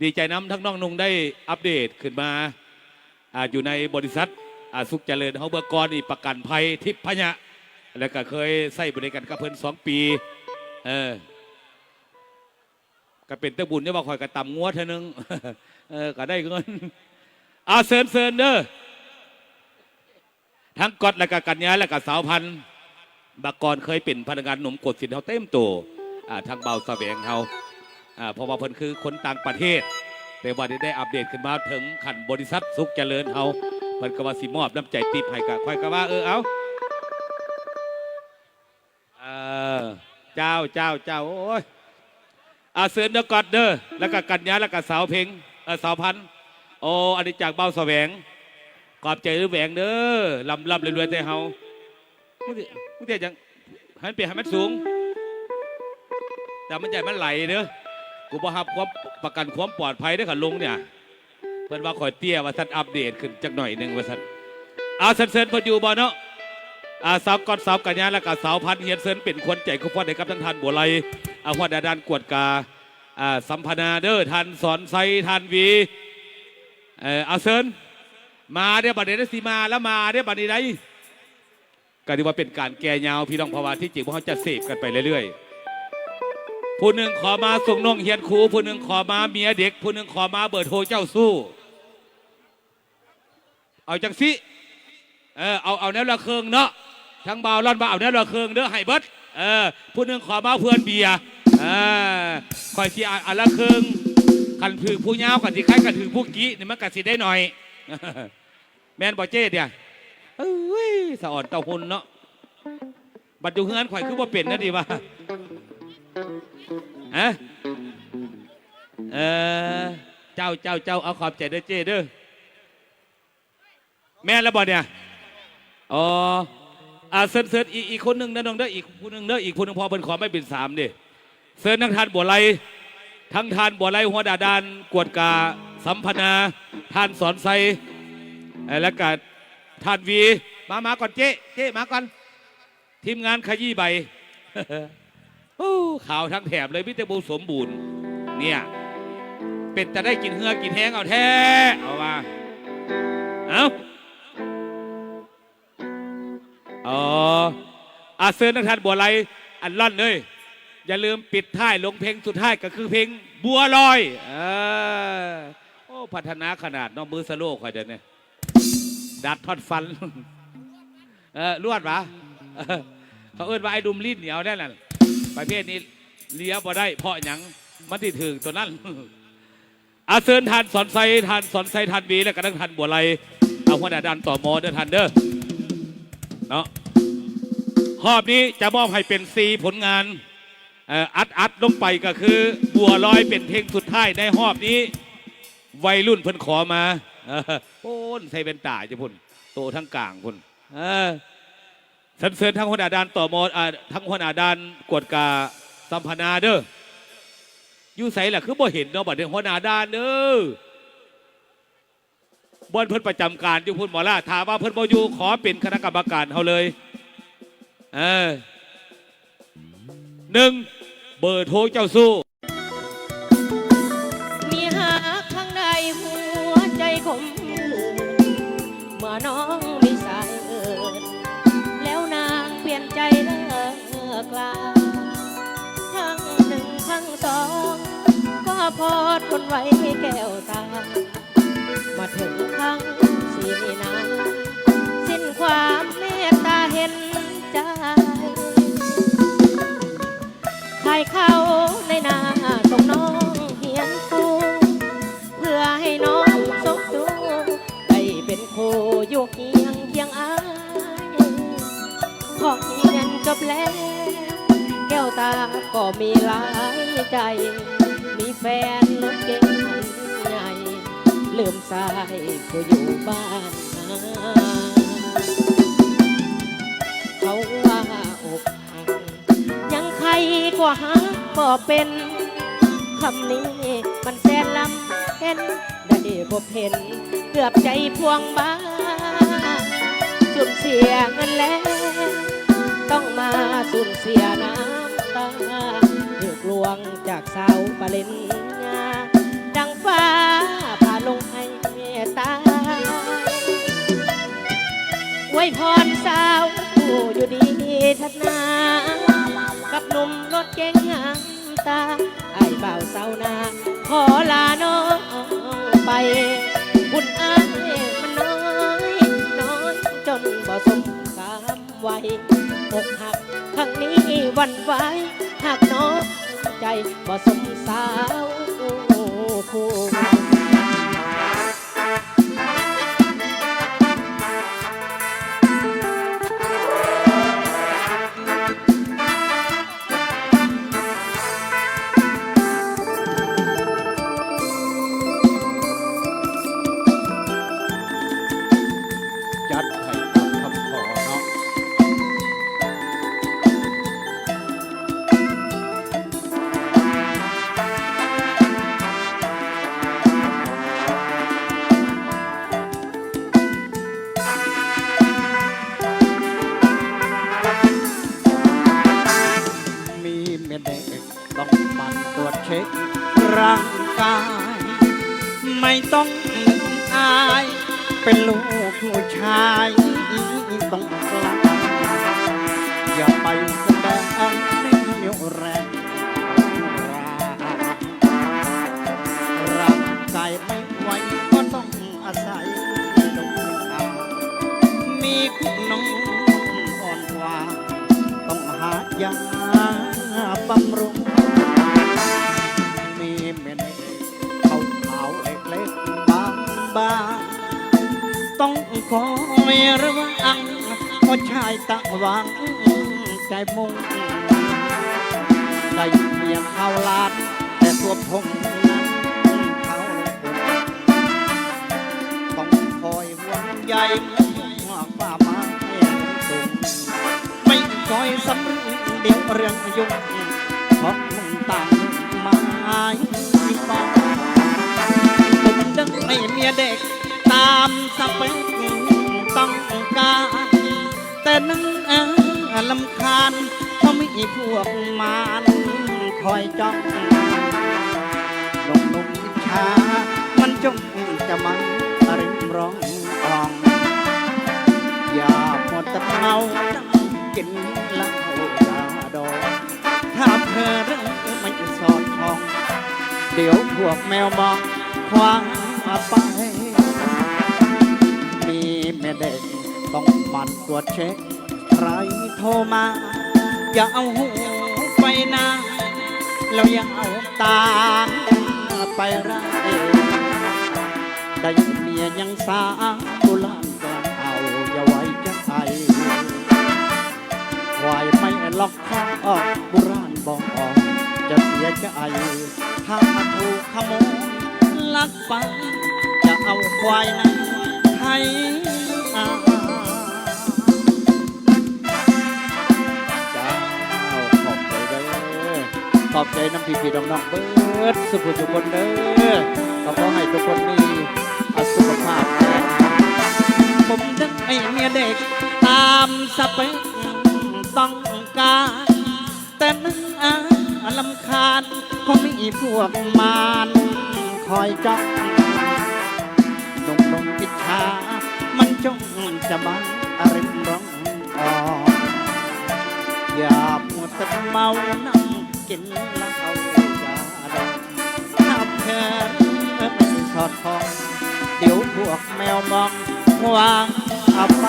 ດີໃຈນຳ ທັງນ້ອງນຸ່ງໄດ້ອັບເດດຂຶ້ນມາ ອາ ຢູ່ໃນບໍລິສັດ ອາ ສຸກຈະເລີນເຮົາ ເມື່ອກ່ອນນີ້ປະກັນໄພທິບພະຍະ ແລ້ວກໍເຄີຍໃຊ້ບໍລິການກັບເພິ່ນສອງປີ ເອີ ກໍເປັນຕາບຸນ ແຕ່ວ່າຂ້ອຍກໍຕຳງົວເທື່ອໜຶ່ງ ເອີ ກໍໄດ້ເງິນ. ອາ ເຊີນ ເຊີນເດີ. ທັງກອດ ແລະກະກັນຍາ ແລະກະສາວພັນ ບາກອນເຄີຍເປັນພະນັກງານໜຸ່ມໂກສິນເຮົາເຕັມໂຕ ອາ ທາງບ່າວສະແຫວງເຮົາ ອາ ເພາະວ່າເພິ່ນຄືຄົນຕ່າງປະເທດ ແຕ່ວ່າໄດ້ ໄດ້ອັບເດດຂຶ້ນມາເຖິງຂັ້ນບໍລິສັດສຸກຈະເລີນເຮົາ ເພິ່ນກໍວ່າຊິມອບນ້ຳໃຈຕິບໃຫ້ ກະຂ້ອຍກໍວ່າ ເອີ ເອົາ ເອີ ເຈົ້າ ເຈົ້າ ເຈົ້າ ໂອ້ຍ ອາ ເຊີນເດີ ກອດເດີ ແລ້ວກະກັນຍາ ແລ້ວກະສາວເພັງ ເອີ ສາວພັນ ໂອ້ ອັນນີ້ຈາກບ່າວສະແຫວງ ຂອບໃຈເດີແຫວງເດີ ລ່ຳໆລວຍໆແຕ່ເຮົາ ມຶງຊິ ມຶງຊິຫຍັງ ໃຫ້ມັນເປັນ ໃຫ້ມັນສູງ ແຕ່ມັນຢ່າໃຫ້ມັນໄຫຼເດີ ກູບໍ່ຮັບຄວາມ ປະກັນຄວາມປອດໄພເດີ ຄັນລົງເນີ້ຍ ເພິ່ນວ່າຂ້ອຍເຕ້ຍວ່າຊັ້ນ ອັບເດດຂຶ້ນຈັກໜ້ອຍໜຶ່ງວ່າຊັ້ນ ເອົາ ເຊີນ ເຊີນເພິ່ນຢູ່ບໍ່ເນາະ ອາ ສາວກອດ ສາວກັນຍາ ແລ້ວກະສາວພັນ ຮຽນເຊີນເປັນຂວັນໃຈຂອງຂວັນໃຫ້ກັບທາງທ່ານບົວໄລ ອາ ຫົວໜ້າດ່ານກວດກາ ອາ ສຳພະນາເດີ ທ່ານສອນໄຊ ທ່ານຫວີ ເອີ ເອົາ ເຊີນ ມາເດີ ບັດນີ້ ຊິມາລະ ມາເດີ ບັດນີ້ໄດ໋. ກໍຖືວ່າເປັນການແກ່ຍາວພີ່ນ້ອງ ເພາະວ່າທີ່ຈິງພວກເຮົາຈະເສບກັນໄປເລື້ອຍໆ ຜູ້ໜຶ່ງຂໍມາສົ່ງນ້ອງຮຽນຄູ ຜູ້ໜຶ່ງຂໍມາເມຍເດັກ ຜູ້ໜຶ່ງຂໍມາເບີໂທເຈົ້າຊູ້ ເອົາຈັ່ງຊີ້ ເອີ ເອົາ ເອົາແນວລະເຄິ່ງເນາະ ທາງບ່າວລ້ອນວ່າເອົາແນວລະເຄິ່ງເດີ ໃຫ້ເບິດ ເອີ ຜູ້ໜຶ່ງຂໍມາເພື່ອນເບຍ ເອີ ຂ້ອຍຊິເອົາອັນລະເຄິ່ງ ຄັນຖືກຜູ້ຍາວກໍຊິຄ້າຍກັນຖືກຜູ້ກີ້ນີ້ ມັນກໍຊິໄດ້ໜ້ອຍ. ແມ່ນບໍ່ເຈ້ເດຍ ເອີຍ ສະອອນເຕົ້າຮຸ່ນເນາະ ບັດຢູ່ເຮືອນຂ້ອຍຄືບໍ່ເປັນແນວນີ້ວະ ຮະ ເອີ ເຈົ້າ ເຈົ້າ ເຈົ້າ ເອົາຂອບໃຈເດີເຈ້ເດີ ແມ່ນແລ້ວບໍ່ເນຍ ອໍ ອາ ເຊີນ ເຊີນອີກ ອີກຄົນໜຶ່ງເດີນ້ອງເດີ ອີກຜູ້ໜຶ່ງເດີ ອີກຜູ້ໜຶ່ງ ເພາະເພິ່ນຂໍໄມ້ເປັນສາມເດ້. ເຊີນທັງທ່ານບົວໄລ ທັງທ່ານບົວໄລ ຫົວໜ້າດ່ານກວດກາສຳພະນາ ທ່ານສອນໄຊ ເອີ ແລ້ວກະທ່ານຫວີ ມາ ມາກ່ອນເຈ້ ເຈ້ມາກ່ອນ ທີມງານຂະຢີ້ໃບ ໂອ້ ຂາວທັງແຖບເລີຍ ມີແຕ່ບໍ່ສົມບູນ ເນ່ຍ ເປັນຕາໄດ້ກິນເຫື່ອກິນແຮງເອົາແທ້ ເອົາວ່າ ເອົ້າ. ອໍ ອາ ເຊີນທາງທ່ານບົວໄລ ອັນລ່ອນເອີຍ ຢ່າລືມປິດທ້າຍລົງເພງສຸດທ້າຍ ກໍຄືເພງບົວລອຍ ເອີ ໂອ້ ພັດທະນາຂະໜາດເນາະ ມືສະໂລຂ້ອຍດຽວນີ້ ດັດທອດຟັນ ເອີ ລວດຫວາ ເຂົາເອີ້ນວ່າໄອ້ດຸມລີ້ນໜຽວແນ່ນັ້ນ ປະເພດນີ້ເລຍບໍ່ໄດ້ ເພາະຫຍັງ ມັນຊິຖືກຕົວນັ້ນ. ອາ ເຊີນທ່ານສອນໄຊ ທ່ານສອນໄຊ ທ່ານຫວີ ແລ້ວກະທັງທ່ານບົວໄລ ເອົາ ຫົວໜ້າດ່ານ ຕມ ເດີທ່ານເດີ ເນາະ ຮອບນີ້ຈະມອບໃຫ້ເປັນສີ່ຜົນງານ ເອີ ອັດໆລົງໄປ ກະຄືບົວລອຍເປັນເພງສຸດທ້າຍໃນຮອບນີ້ ໄວລຸ້ນເພິ່ນຂໍມາ ໂອ້ ໃສ່ແວ່ນຕາຢູ່ພຸ້ນ ໂຕະທາງກາງພຸ້ນ ເອີ. ສັນເສີນທາງຫົວໜ້າດ່ານ ຕມ ອາ ທາງຫົວໜ້າດ່ານກວດກາສຳພະນາເດີ ຢູ່ໃສລະ ຄືບໍ່ເຫັນເນາະ ບັດນີ້ ຫົວໜ້າດ່ານເດີ ບ່ອນເພິ່ນປະຈຳການຢູ່ພຸ້ນບໍລະ ຖ້າວ່າເພິ່ນບໍ່ຢູ່ ຂໍເປັນຄະນະກຳມະການເຮົາເລີຍ ເອີ ໜຶ່ງ ເບີໂທເຈົ້າຊູ້. ມີຮັກຄັ້ງໃດຫົວໃຈຂົມ ເມື່ອນ້ອງມີສາຍເອີ້ນ ແລ້ວນາງປ່ຽນໃຈເລີກລາ ຄັ້ງໜຶ່ງຄັ້ງສອງ ກໍພອດທົນໄຫວແກ້ວຕາ ມາເຖິງຄັ້ງສີ່ນາ ສິ້ນຄວາມເມດຕາເຫັນໃຈ ຂາຍເຂົ້າໃນນາສົ່ງນ້ອງຮຽນຄູ ເພື່ອໃຫ້ນ້ອງສົມສູ່ ໄດ້ເປັນຄູ່ຢູ່ຄຽງຄຽງອ້າຍ ພໍຮຽນຈົບແລ້ວ ແກ້ວຕາກໍມີຫຼາຍໃຈ ມີແຟນລົດເກັງໃຫຍ່ ລືມຊາຍຜູ້ຢູ່ບ້ານນາ ເຂົາວ່າອົກຫັກ ຍັງໄຄກໍຫາບໍ່ເປັນ ຄຳນີ້ມັນແສນລຳເຫັນ ໄດ້ພົບເຫັນເກືອບໃຈພວງບາ ສູນເສຍເງິນແລ້ວ ຕ້ອງມາສູນເສຍນ້ຳຕາ ຖືກລວງຈາກສາວປະລິນຍາ ດັ່ງຟ້າຜ່າລົງໃຫ້ຕາຍ ອວຍພອນສາວຜູ້ຢູ່ດີທັດໜ້າ ກັບໜຸ່ມລົດເກັງງາມຕາ ອ້າຍບ່າວຊາວນາ ຂໍລານ້ອງໄປ ບຸນອ້າຍມັນນ້ອຍ ນ້ອຍຈົນບໍ່ສົມຄຳໄຫວ ອົກຫັກຄັ້ງນີ້ຫວັ່ນໄຫວ ຫາກນ້ອຍໃຈບໍ່ສົມສາວຄູ່. ຕ້ອງອາຍ ເປັນລູກຜູ້ຊາຍຕ້ອງກະ ຢ່າໄປສະແດງນິ້ວແຮງ ຮ່າງກາຍໄມ່ໄຫວ ກໍຕ້ອງອາໄສລົມເອົາ ມີຄຸນມອ່ອນຫວານ ຕ້ອງຫາຢາບຳລຸງ ມີແມ່ນ ຂາວໆ ເລັກໆ ບາງໆ ຕ້ອງຄອຍລະວັງ ເພາະຊາຍຕະຫວັງໃຈມຸງ ໄດ້ເມຍຂາວຫຼານ ແຕ່ຕົວຜົງເຂົາ ຕ້ອງຄອຍຫວງໃຍ ໝູ່ພວກຟ້າມາແຫ່ງສູງ ໄມ່ຄ່ອຍສຳເລັດດຽວເລື່ອງຫຍຸ້ງ ເພາະມຶງຕ່າງໝາຍປອງ ເປັນໄດ້ເມຍເດັກຕາມສະເປັກຕ້ອງການ ແຕ່ໜຶ່ງລຳຄານ ເພາະມີພວກມານຄອຍຈ້ອງ ໜຸ່ມໆອິດສາ ມັນຈົ່ງຈະມາລິມລອງ ອອງ ຢ່າມົວແຕ່ເມົາ ນັ່ງກິນເຫຼົ້າຢາດອງ ຖ້າເຜີເລີ່ມໄມ່ສອດຄ່ອງ ດຽວພວກແມວມອງຄວ້າໄປ ມີແມ່ເດັກຕ້ອງໝັ່ນກວດເຊັກ ໃຜໂທມາ ຢ່າເອົາຫູໄປນາ ແລ້ວຢ່າເອົາຕາໄປໄຮ້ ໄດ້ເມຍຍັງສາວ ບູຮານກ່ອນເອົາ ຢ່າໄວ້ໃຈ ຄວາຍໄມ້ລັອກຄອ ບູຮານບອກ ຈະເສຍໃຈ ຖ້າຖືກຂະໂມຍລັກໄປ ຈະເອົາຄວາຍໃນໄຖນາ. ເຈົ້າ ຂອບໃຈເດີ ຂອບໃຈນຳພີ່ໆນ້ອງໆເບິດສູ່ຜູ້ສູ່ຄົນເດີ ກໍຂໍໃຫ້ທຸກຄົນມີ ອາ ສຸຂະພາບແຂງ ຜົມໄດ້ເມຍເດັກຕາມສະເປັກຕ້ອງການ ແຕ່ໜຶ່ງອາລຳຄານ ເພາະມີພວກມານຄອຍຈ້ອງ ໜຸ່ມໆອິດສາ ມັນຈົ່ງຈະມາລິມລອງ ອອກ ຢ່າມົວແຕ່ເມົາ ນັ່ງກິນເຫຼົ້າຢາດອງ ຖ້າເຜີໄປສອດຄ່ອງ ດຽວພວກແມວມອງຄວ້າໄປ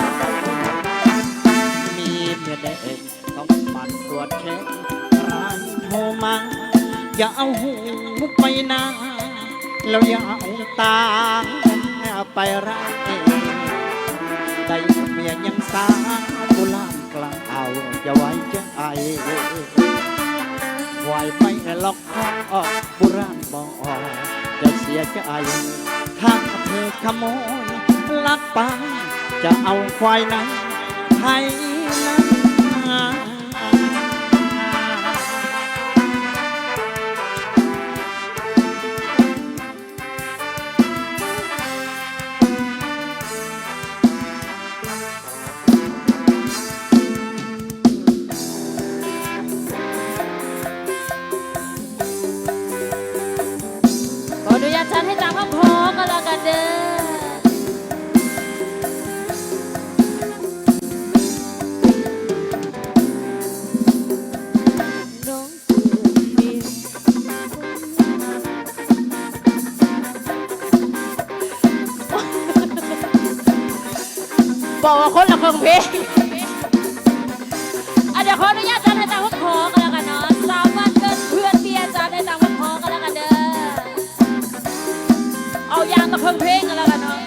ມີແຕ່ແດງ ຕ້ອງໝັ່ນກວດເຊັກ ໃຜໂທມາ ຢ່າເອົາຫູໄປນາ ແລ້ວຢ່າເອົາຕາໄປໄຮ້ ໄດ້ເມຍຍັງສາວ ບູຮານກ່າວເອົາ ຢ່າໄວ້ໃຈ ຄວາຍໄມ້ລັອກຄອ ບູຮານບອກ ຈະເສຍໃຈ ຖ້າເຜີຂະໂມຍລັກໄປ ຈະເອົາຄວາຍໃນໄຖນາ. ຂໍອະນຸຍາດຈັດໃຫ້ຕາມຄຳຂໍກໍແລ້ວກັນເດີ. ບອກວ່າຄົນລະເຄິ່ງເພງ. ອາ ດຽວຂໍອະນຸຍາດຈັດໃຫ້ຕາມຄຳຂໍກໍແລ້ວກັນເນາະ. ສາມວັນເກີດເພື່ອນເບຍ ຈັດໃຫ້ຕາມຄຳຂໍກໍແລ້ວກັນເດີ. ເອົາຢ່າງລະເຄິ່ງເພງກໍແລ້ວກັນເນາະ.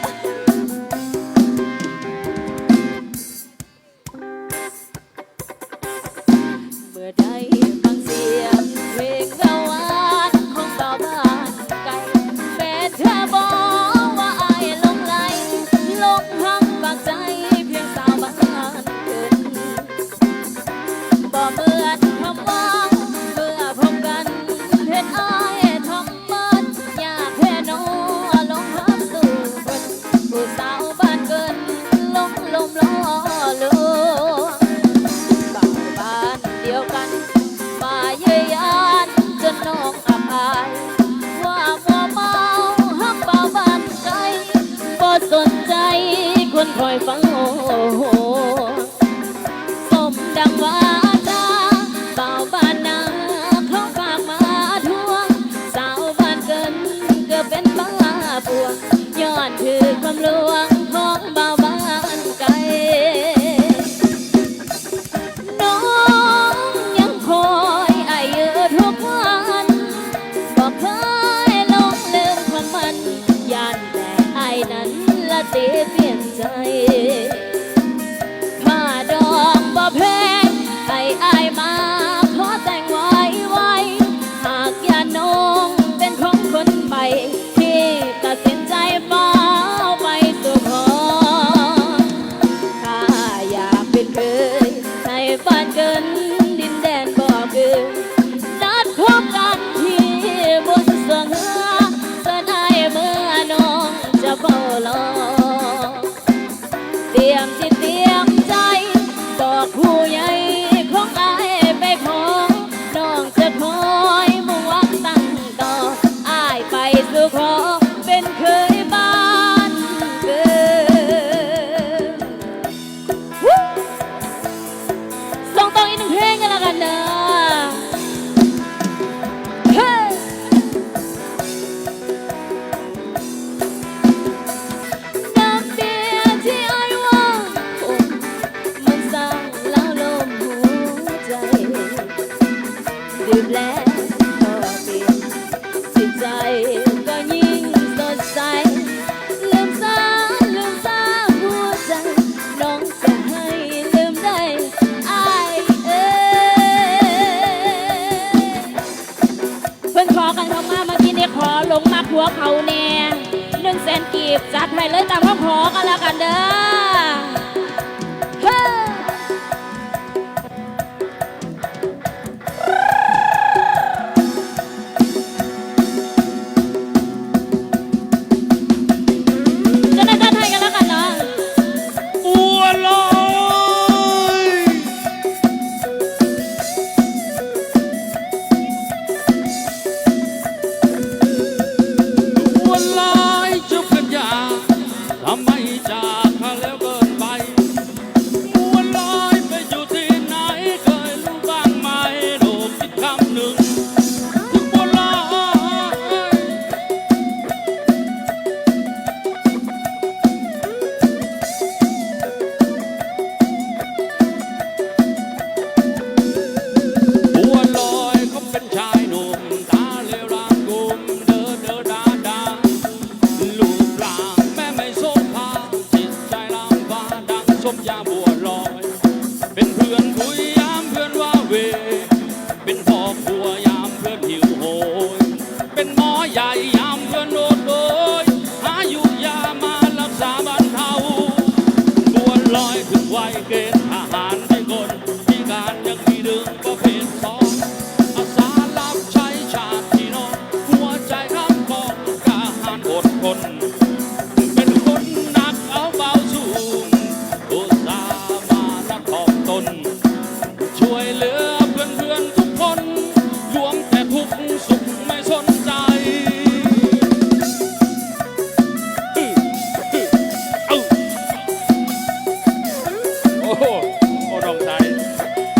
ເມື່ອໃດຟັງສຽງເພງແວວຫວານຂອງບ່າວບ້ານໄກ ແມ່ນແທ້ບໍ່ວ່າອ້າຍຫຼົງໄຫຼ ຫຼົງຮັກປາກໃຈພຽງສາວບ້ານເກີນ ບໍ່ເໝືອນຄຳເວົ້າເມື່ອພົບກັນ ເຮັດອ້າຍທຳ ເບິດ ຢາກແທ້ໜໍ ຫຼົງຮັກສູ່ ໃຫ້ຄົນຄອຍເຝົ້າ ສົມດັ່ງວາຈາ ບ່າວບ້ານນາເຂົາຝາກມາທວງ ສາວບ້ານເກີນເກືອບເປັນບ້າປົວ ຍ້ອນຖືກຄວາມລວງຂອງບ່າວບ້ານໄກ. ນ້ອງຍັງຄອຍອ້າຍຢູ່ທຸກວັນ ບໍ່ເຄີຍຫຼົງລືມຄວາມໝັ້ນ ຢ້ານແຕ່ອ້າຍນັ້ນລະຕິປ່ຽນໃຈ. ຄ່າດອງບໍ່ແພງ ໃຫ້ອ້າຍມາຂໍແຕ່ງໄວໆ ຫາກຢ້ານນ້ອງເປັນຂອງຄົນໃໝ່ ທີ່ຕັດສິນໃຈຟ້າວໄປສູ່ຂໍ. ຂ້າຢາກເປັນເຂີຍໃຫ້ບ້ານເກີນ ດິນແດນບໍ່ຄືນ ນັດພົບກັນທີ່ບຸນຊ່ວງເຮືອ ເຊີນອ້າຍເມືອ ນ້ອງຈະເຝົ້າລໍ. ຕຽມຈິດຕຽມໃຈ ບອກຜູ້ໃຫຍ່ຂອງອ້າຍໄປຂໍ ນ້ອງຈະຄອຍມຸ່ງຫວັງຕັ້ງຕໍ່ ອ້າຍໄປສູ່ຂໍເປັນເຂີຍບ້ານເກີນ. ສົ່ງຕໍ່ອີກໜຶ່ງເພງກັນລະກັນເດີ. ເຮີ ນ້ຳເບຍທີ່ອ້າຍຫວັງຄົງ ມັນສ້າງລາວລົມຫົວໃຈ ດື່ມແລ້ວກໍປິ່ນ ຈິດໃຈກໍຍິ່ງສົດໃສ ລືມຊາ ລືມຊາຫົວໃຈ ນ້ອງຈະໃຫ້ລືມໄດ້ ອ້າຍເອີຍ. ເພິ່ນຂໍກັນເຂົ້າມາ ເມື່ອກີ້ນີ້ຂໍຫຼົງມັກຫົວເຂົາແດ່ ໜຶ່ງແສນກີບ ຈັດໃຫ້ເລີຍຕາມຄຳຂໍກັນລະກັນເດີ. ເຮີ ຈັດໃຫ້ ຈັດໃຫ້ກັນລະກັນເນາະ ບົວລອຍ. ບົວລອຍ ເຈົ້າເປັນຫຍັງ ທຳໄມຈາກຂ້າແລ້ວເກີນໄປ? ບົວລອຍໄປຢູ່ທີ່ໃດ ເຄີຍຮູ້ບ້າງໄໝ? ໂດກອີກຄຳໜຶ່ງ ຄືບົວລອຍ. ບົວລອຍເຂົາເປັນຊາຍໜຸ່ມ ຕາເລວຮ່າງກຸ້ມ ເດີເດີດາດາ ຮູບຮ່າງແມ່ໄມ້ໂສພາ ຈິດໃຈລ້ຳຟ້າ ດັ່ງສົມຢາບົວລອຍ ເປັນເພື່ອນຄຸຍຍາມເພື່ອນວາເວ ເປັນພໍ່ຄົວຍາມເພື່ອນຫິວໂຫຍ ເປັນໝໍໃຫຍ່ຍາມເພື່ອນໂອດໂອຍ ຫາຢູຢາມາລັກສາບັນເທົາ. ບົວລອຍຖືກໄວ້ເກນທະຫານພິກົນ ພິການຍັງມີດຶງປະເພດສອງ ອາສາຮັບໃຊ້ຊາດພີ່ນ້ອງ ຫົວໃຈຄຳຂອງທະຫານອົດທົນ ເປັນຄົນໜັກເອົາເບົາສູງ ອຸດສາມານະຖ່ອມຕົນ ຊ່ວຍເຫຼືອເພື່ອນໆທຸກຄົນ ລວມແຕ່ທຸກສຸກໄມ່ສົນໃຈ. ໂອ້ໂຫ ໂອ້ ນ້ອງຊາຍ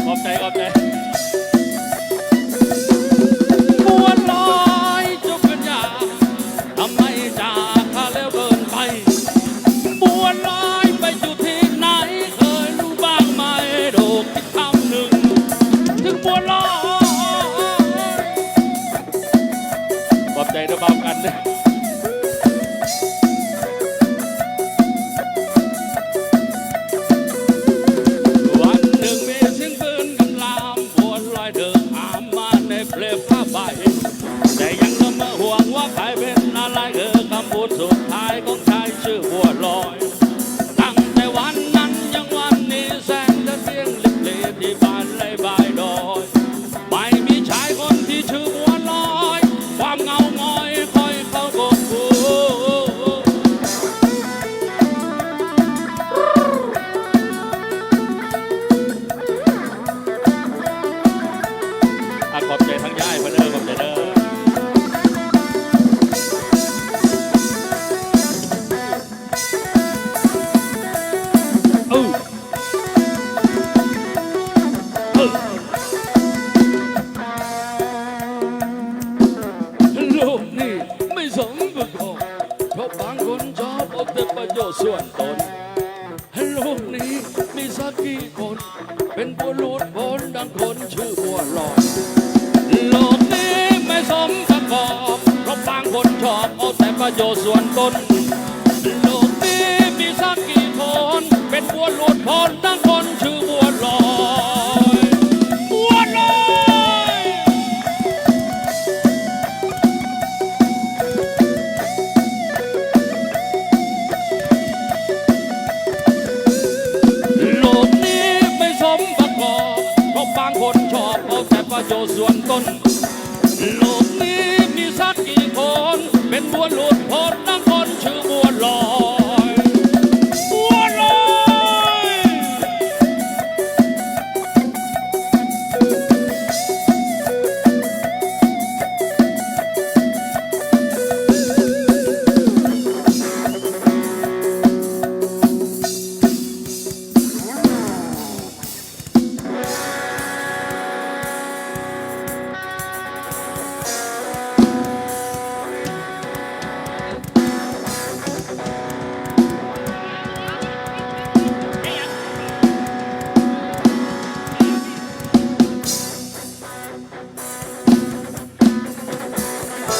ຂອບໃຈ ຂອບໃຈ. ບົວລອຍ ເຈົ້າເປັນຫຍັງ ທຳໄມຈາກຂ້າແລ້ວເກີນໄປ? ບົວລອຍໄປຢູ່ທີ່ໃດ ເຄີຍຮູ້ບ້າງໄໝ? ໂດກອີກຄຳໜຶ່ງ ເຖິງບົວລອຍ. ຂອບໃຈເດີບ່າວກັນເດີ. ວັນໜຶ່ງມີສຽງປືນກຳລາມ ບົວລອຍເດີນຫາມມາໃນເບລບຜ້າໃບ ແຕ່ຍັງລະເມີຫ່ວງວ່າໃຜເປັນອາໄລ ເອີ ຄຳພູດສຸດທ້າຍຂອງຊາຍຊື່ບົວລອຍ. ຕັ້ງແຕ່ວັນນັ້ນຍັງວັນນີ້ ແສງເດືອນພຽງລິບຫຼີທີ່ບ້ານໄລ່ບາຍດອຍ ໄມ່ມີຊາຍຄົນທີ່ຊື່ບົວລອຍ ຄວາມເຫງົາຫງອຍຄ່ອຍເຂົ້າ ໂຍຊົນຕົ້ນ ໂລກນີ້ມີສັກກີ່ຄົນ ເປັນບົວຫຼຸດພົ້ນດັ່ງຄົນຊື່ບົວລອຍ. ໂລກນີ້ມີສົມປະກອບ ເພາະບາງຄົນຊອບເອົາແຕ່ປະໂຫຍດສ່ວນຕົນ. ໂລກນີ້ມີສັກກີ່ຄົນ ເປັນບົວຫຼຸດພົ້ນດັ່ງຄົນຊື່ບົວລອຍ ບົວລອຍ. ໂລກນີ້ມີສົມປະກອບ ເພາະບາງຄົນຊອບເອົາແຕ່ປະໂຫຍດສ່ວນຕົນ. ໂລກນີ້ມີສັກກີ່ຄົນ ເປັນບົວຫຼຸດພົ້ນດັ່ງຄົນຊື່ບົວລອຍ ບົວລອຍ.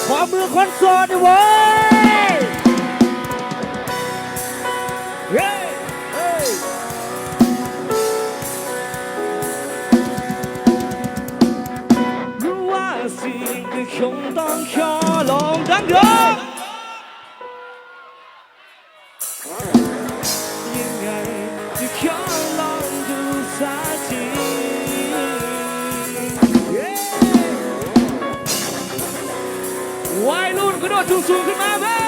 ຂໍມືຄົນໂສດເວີຍ ເຮີ້ຍ ເຮີ້ຍ. ວັຍລຸ້ນກະໂດດສູງໆຂຶ້ນມາເວີຍ.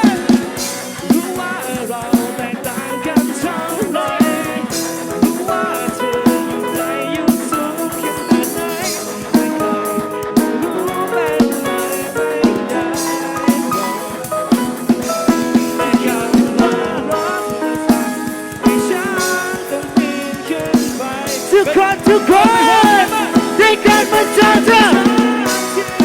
ທຸກຄົນ ທຸກຄົນ ໃຫ້ການບັນຊາເທື່ອ.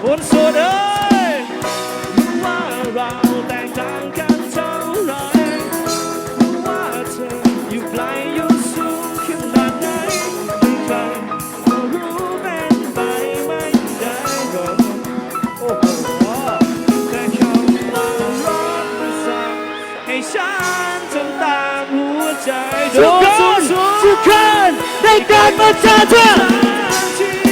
ຄົນໂສດເອີຍ ທຸກຄົນ ທຸກຄົນ ໃຫ້ການບັນຊາເທື່ອ.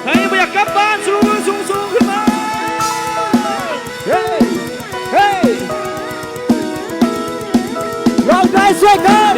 ໃຜບໍ່ຢາກກັບບ້ານ ຊູມືສູງໆຂຶ້ນມາ. ເຮີ້ຍ ເຮີ້ຍ ຮ້ອງໄດ້ຊ່ວຍກັນ.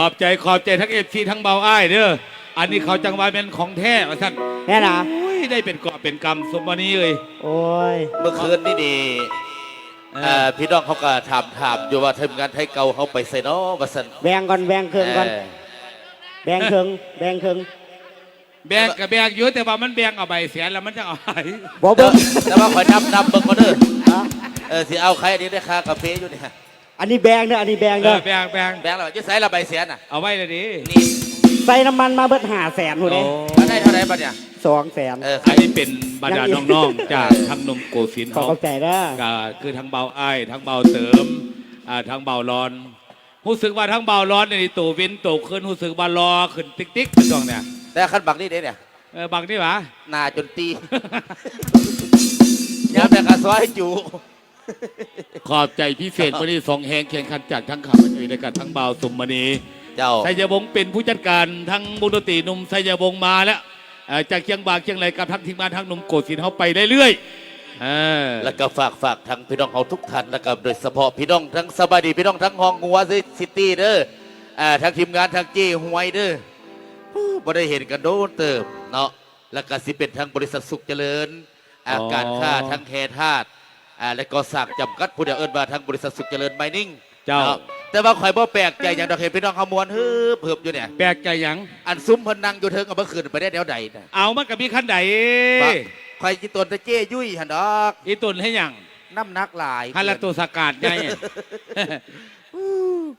ຂອບໃຈ ຂອບໃຈທັງເອັຟຊີ ທັງເບົາອ້າຍເດີ. ອັນນີ້ເຂົາຈັ່ງວ່າແມ່ນຂອງແທ້ວ່າຊັ້ນ. ແມ່ນຫວາ? ໂອ້ຍ ໄດ້ເປັນກອບເປັນກຳ ສົມມະນີເອີຍ. ໂອ້ຍ ເມື່ອຄືນນີ້ນີ້ ເອີ ເອີ ພີ່ນ້ອງເຮົາກໍຖາມ ຖາມຢູ່ວ່າ ທີມງານໄທເກົ່າເຮົາໄປໃສນໍວ່າຊັ້ນ. ແບ່ງກ່ອນ ແບ່ງເຄິ່ງກ່ອນ. ເອີ ແບ່ງເຄິ່ງ ແບ່ງເຄິ່ງ. ແບ່ງກໍແບ່ງຢູ່ ແຕ່ວ່າມັນແບ່ງເອົາໃບແສນ ແລ້ວມັນຈັ່ງເອົາໃຫ້. ບໍ່ ບໍ່ ແຕ່ ແຕ່ວ່າຂ້ອຍນັບ ນັບເບິ່ງກ່ອນເດີ. ຮະ? ເອີ ຊິເອົາໃຜ ອັນນີ້ໄດ້ຄ່າກາເຟຢູ່ນີ້. ອັນນີ້ແບ່ງເດີ ອັນນີ້ແບ່ງເດີ. ເອີ ແບ່ງ ແບ່ງ. ແບ່ງແລ້ວ ຢູ່ໃສລະໃບແສນນະ? ເອົາໄວ້ລະເດ. ນີ້ ໃສ່ນ້ຳມັນມາເບິດຫ້າແສນພຸ້ນເດ. ໂອ້ ມາໄດ້ເທົ່າໃດບັດນີ້? ສອງແສນ. ເອີ ອັນນີ້ເປັນບັນດານ້ອງໆ ຈາກທາງໜຸ່ມໂກສິນເຮົາ. ຂອບໃຈເດີ. ກໍຄືທັງບ່າວອ້າຍ ທັງບ່າວເຕີມ ອ່າ ທັງບ່າວລອນ. ຮູ້ສຶກວ່າທັງບ່າວລອນນີ້ ໂຕເວັນໂຕຄືນ ຮູ້ສຶກວ່າຫຼໍ່ຂຶ້ນຕິກໆ ຊ່ວງນີ້. ແຕ່ຄັນບັກນີ້ເດ້ນີ້? ເອີ ບັກນີ້ຫວາ? ໜ້າຈົນຕີ ຍາມໃດກໍຊອຍຈຸ. ຂອບໃຈພິເສດ ມື້ນີ້ສອງແຮງແຂ່ງຂັນຈາກທັງຂ້າພະເຈົ້າ ແລະກະທັງບ່າວສົມມະນີ. ເຈົ້າ ໄຊຍະວົງ ເປັນຜູ້ຈັດການ ທັງວົງດົນຕີໜຸ່ມໄຊຍະວົງມາແລ້ວ. ເອີ ຈາກຄຽງບ່າຄຽງໄຫຼກັບທັງທີມງານທັງໜຸ່ມໂກສິນເຮົາໄປເລື້ອຍໆ. ເອີ ແລ້ວກໍຝາກ ຝາກທັງພີ່ນ້ອງເຮົາທຸກທ່ານ ແລ້ວກໍໂດຍສະເພາະພີ່ນ້ອງທັງ ສະບາຍດີພີ່ນ້ອງທັງຮ່ອງຫົວຊິຕິເດີ. ເອີ ທັງທີມງານທັງເຈ້ຫວຍເດີ. ບໍ່ໄດ້ເຫັນກັນໂດນເຕີບເນາະ. ແລ້ວກໍຊິເປັນທັງບໍລິສັດສຸກຈະເລີນ ອາ ອໍ ການຄ້າທັງແຮ່ທາດ ອາ ແລະ ກໍ່ສ້າງຈຳກັດ ຜູ້ດຽວເອີ້ນວ່າທັງບໍລິສັດສຸກຈະເລີນໄມນິງ. ເຈົ້າ ເນາະ ແຕ່ວ່າຂ້ອຍບໍ່ແປກໃຈຫຍັງດອກ ເຫັນພີ່ນ້ອງເຮົາມ່ວນຮຶບໆຢູ່ນີ້. ແປກໃຈຫຍັງ? ອັນຊຸມເພິ່ນນັ່ງຢູ່ເທິງ ເອົາມາຂຶ້ນໄປໄດ້ແນວໃດນະ? ເອົາ ມັນກໍມີຄັນໃດ. ບະ ຂ້ອຍຊິຕົນແຕ່ເຈ້ຍຸ້ຍຫັ້ນດອກ. ອີຕົນເຮັດຫຍັງ? ນ້ຳໜັກຫຼາຍ ຫັ້ນລະ ໂຕສະກາດໃຫຍ່.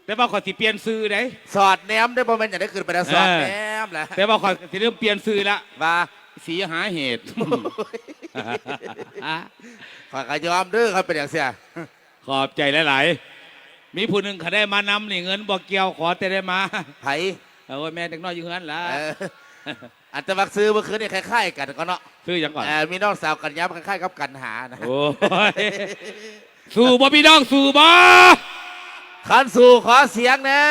ແຕ່ວ່າຂ້ອຍຊິປ່ຽນຊື່ເດ້. ສອດແນມເດ້ ບໍ່ແມ່ນຫຍັງເດ້ ຂຶ້ນໄປແລ້ວສອດແນມລະ. ແຕ່ວ່າຂ້ອຍຊິເລີ່ມປ່ຽນຊື່ລະ. ວ່າ? ສີຫາເຫດ. ໂອ້ຍ ຂ້ອຍກໍຍອມເດີ ຄັນເປັນຈັ່ງຊີ້. ຂອບໃຈຫຼາຍໆ. ມີຜູ້ໜຶ່ງຄັນໄດ້ມານຳນີ້ ເງິນບໍ່ກ່ຽວ ຂໍແຕ່ໄດ້ມາ. ໃຜ? ໂອ້ຍ ແມ່ເດັກນ້ອຍຢູ່ເຮືອນລະ. ເອີ ອັນແຕ່ວ່າຊື່ມື້ຄືນນີ້ຄ້າຍໆກັນກໍເນາະ. ຊື່ຫຍັງກ່ອນ? ເອີ ມີນ້ອງສາວກັນຍາ ຄ້າຍໆກັບກັນຫານະ. ໂອ້ຍ ສູ້ບໍ່ພີ່ນ້ອງ ສູ້ບໍ່? ຄັນສູ້ຂໍສຽງແດ່.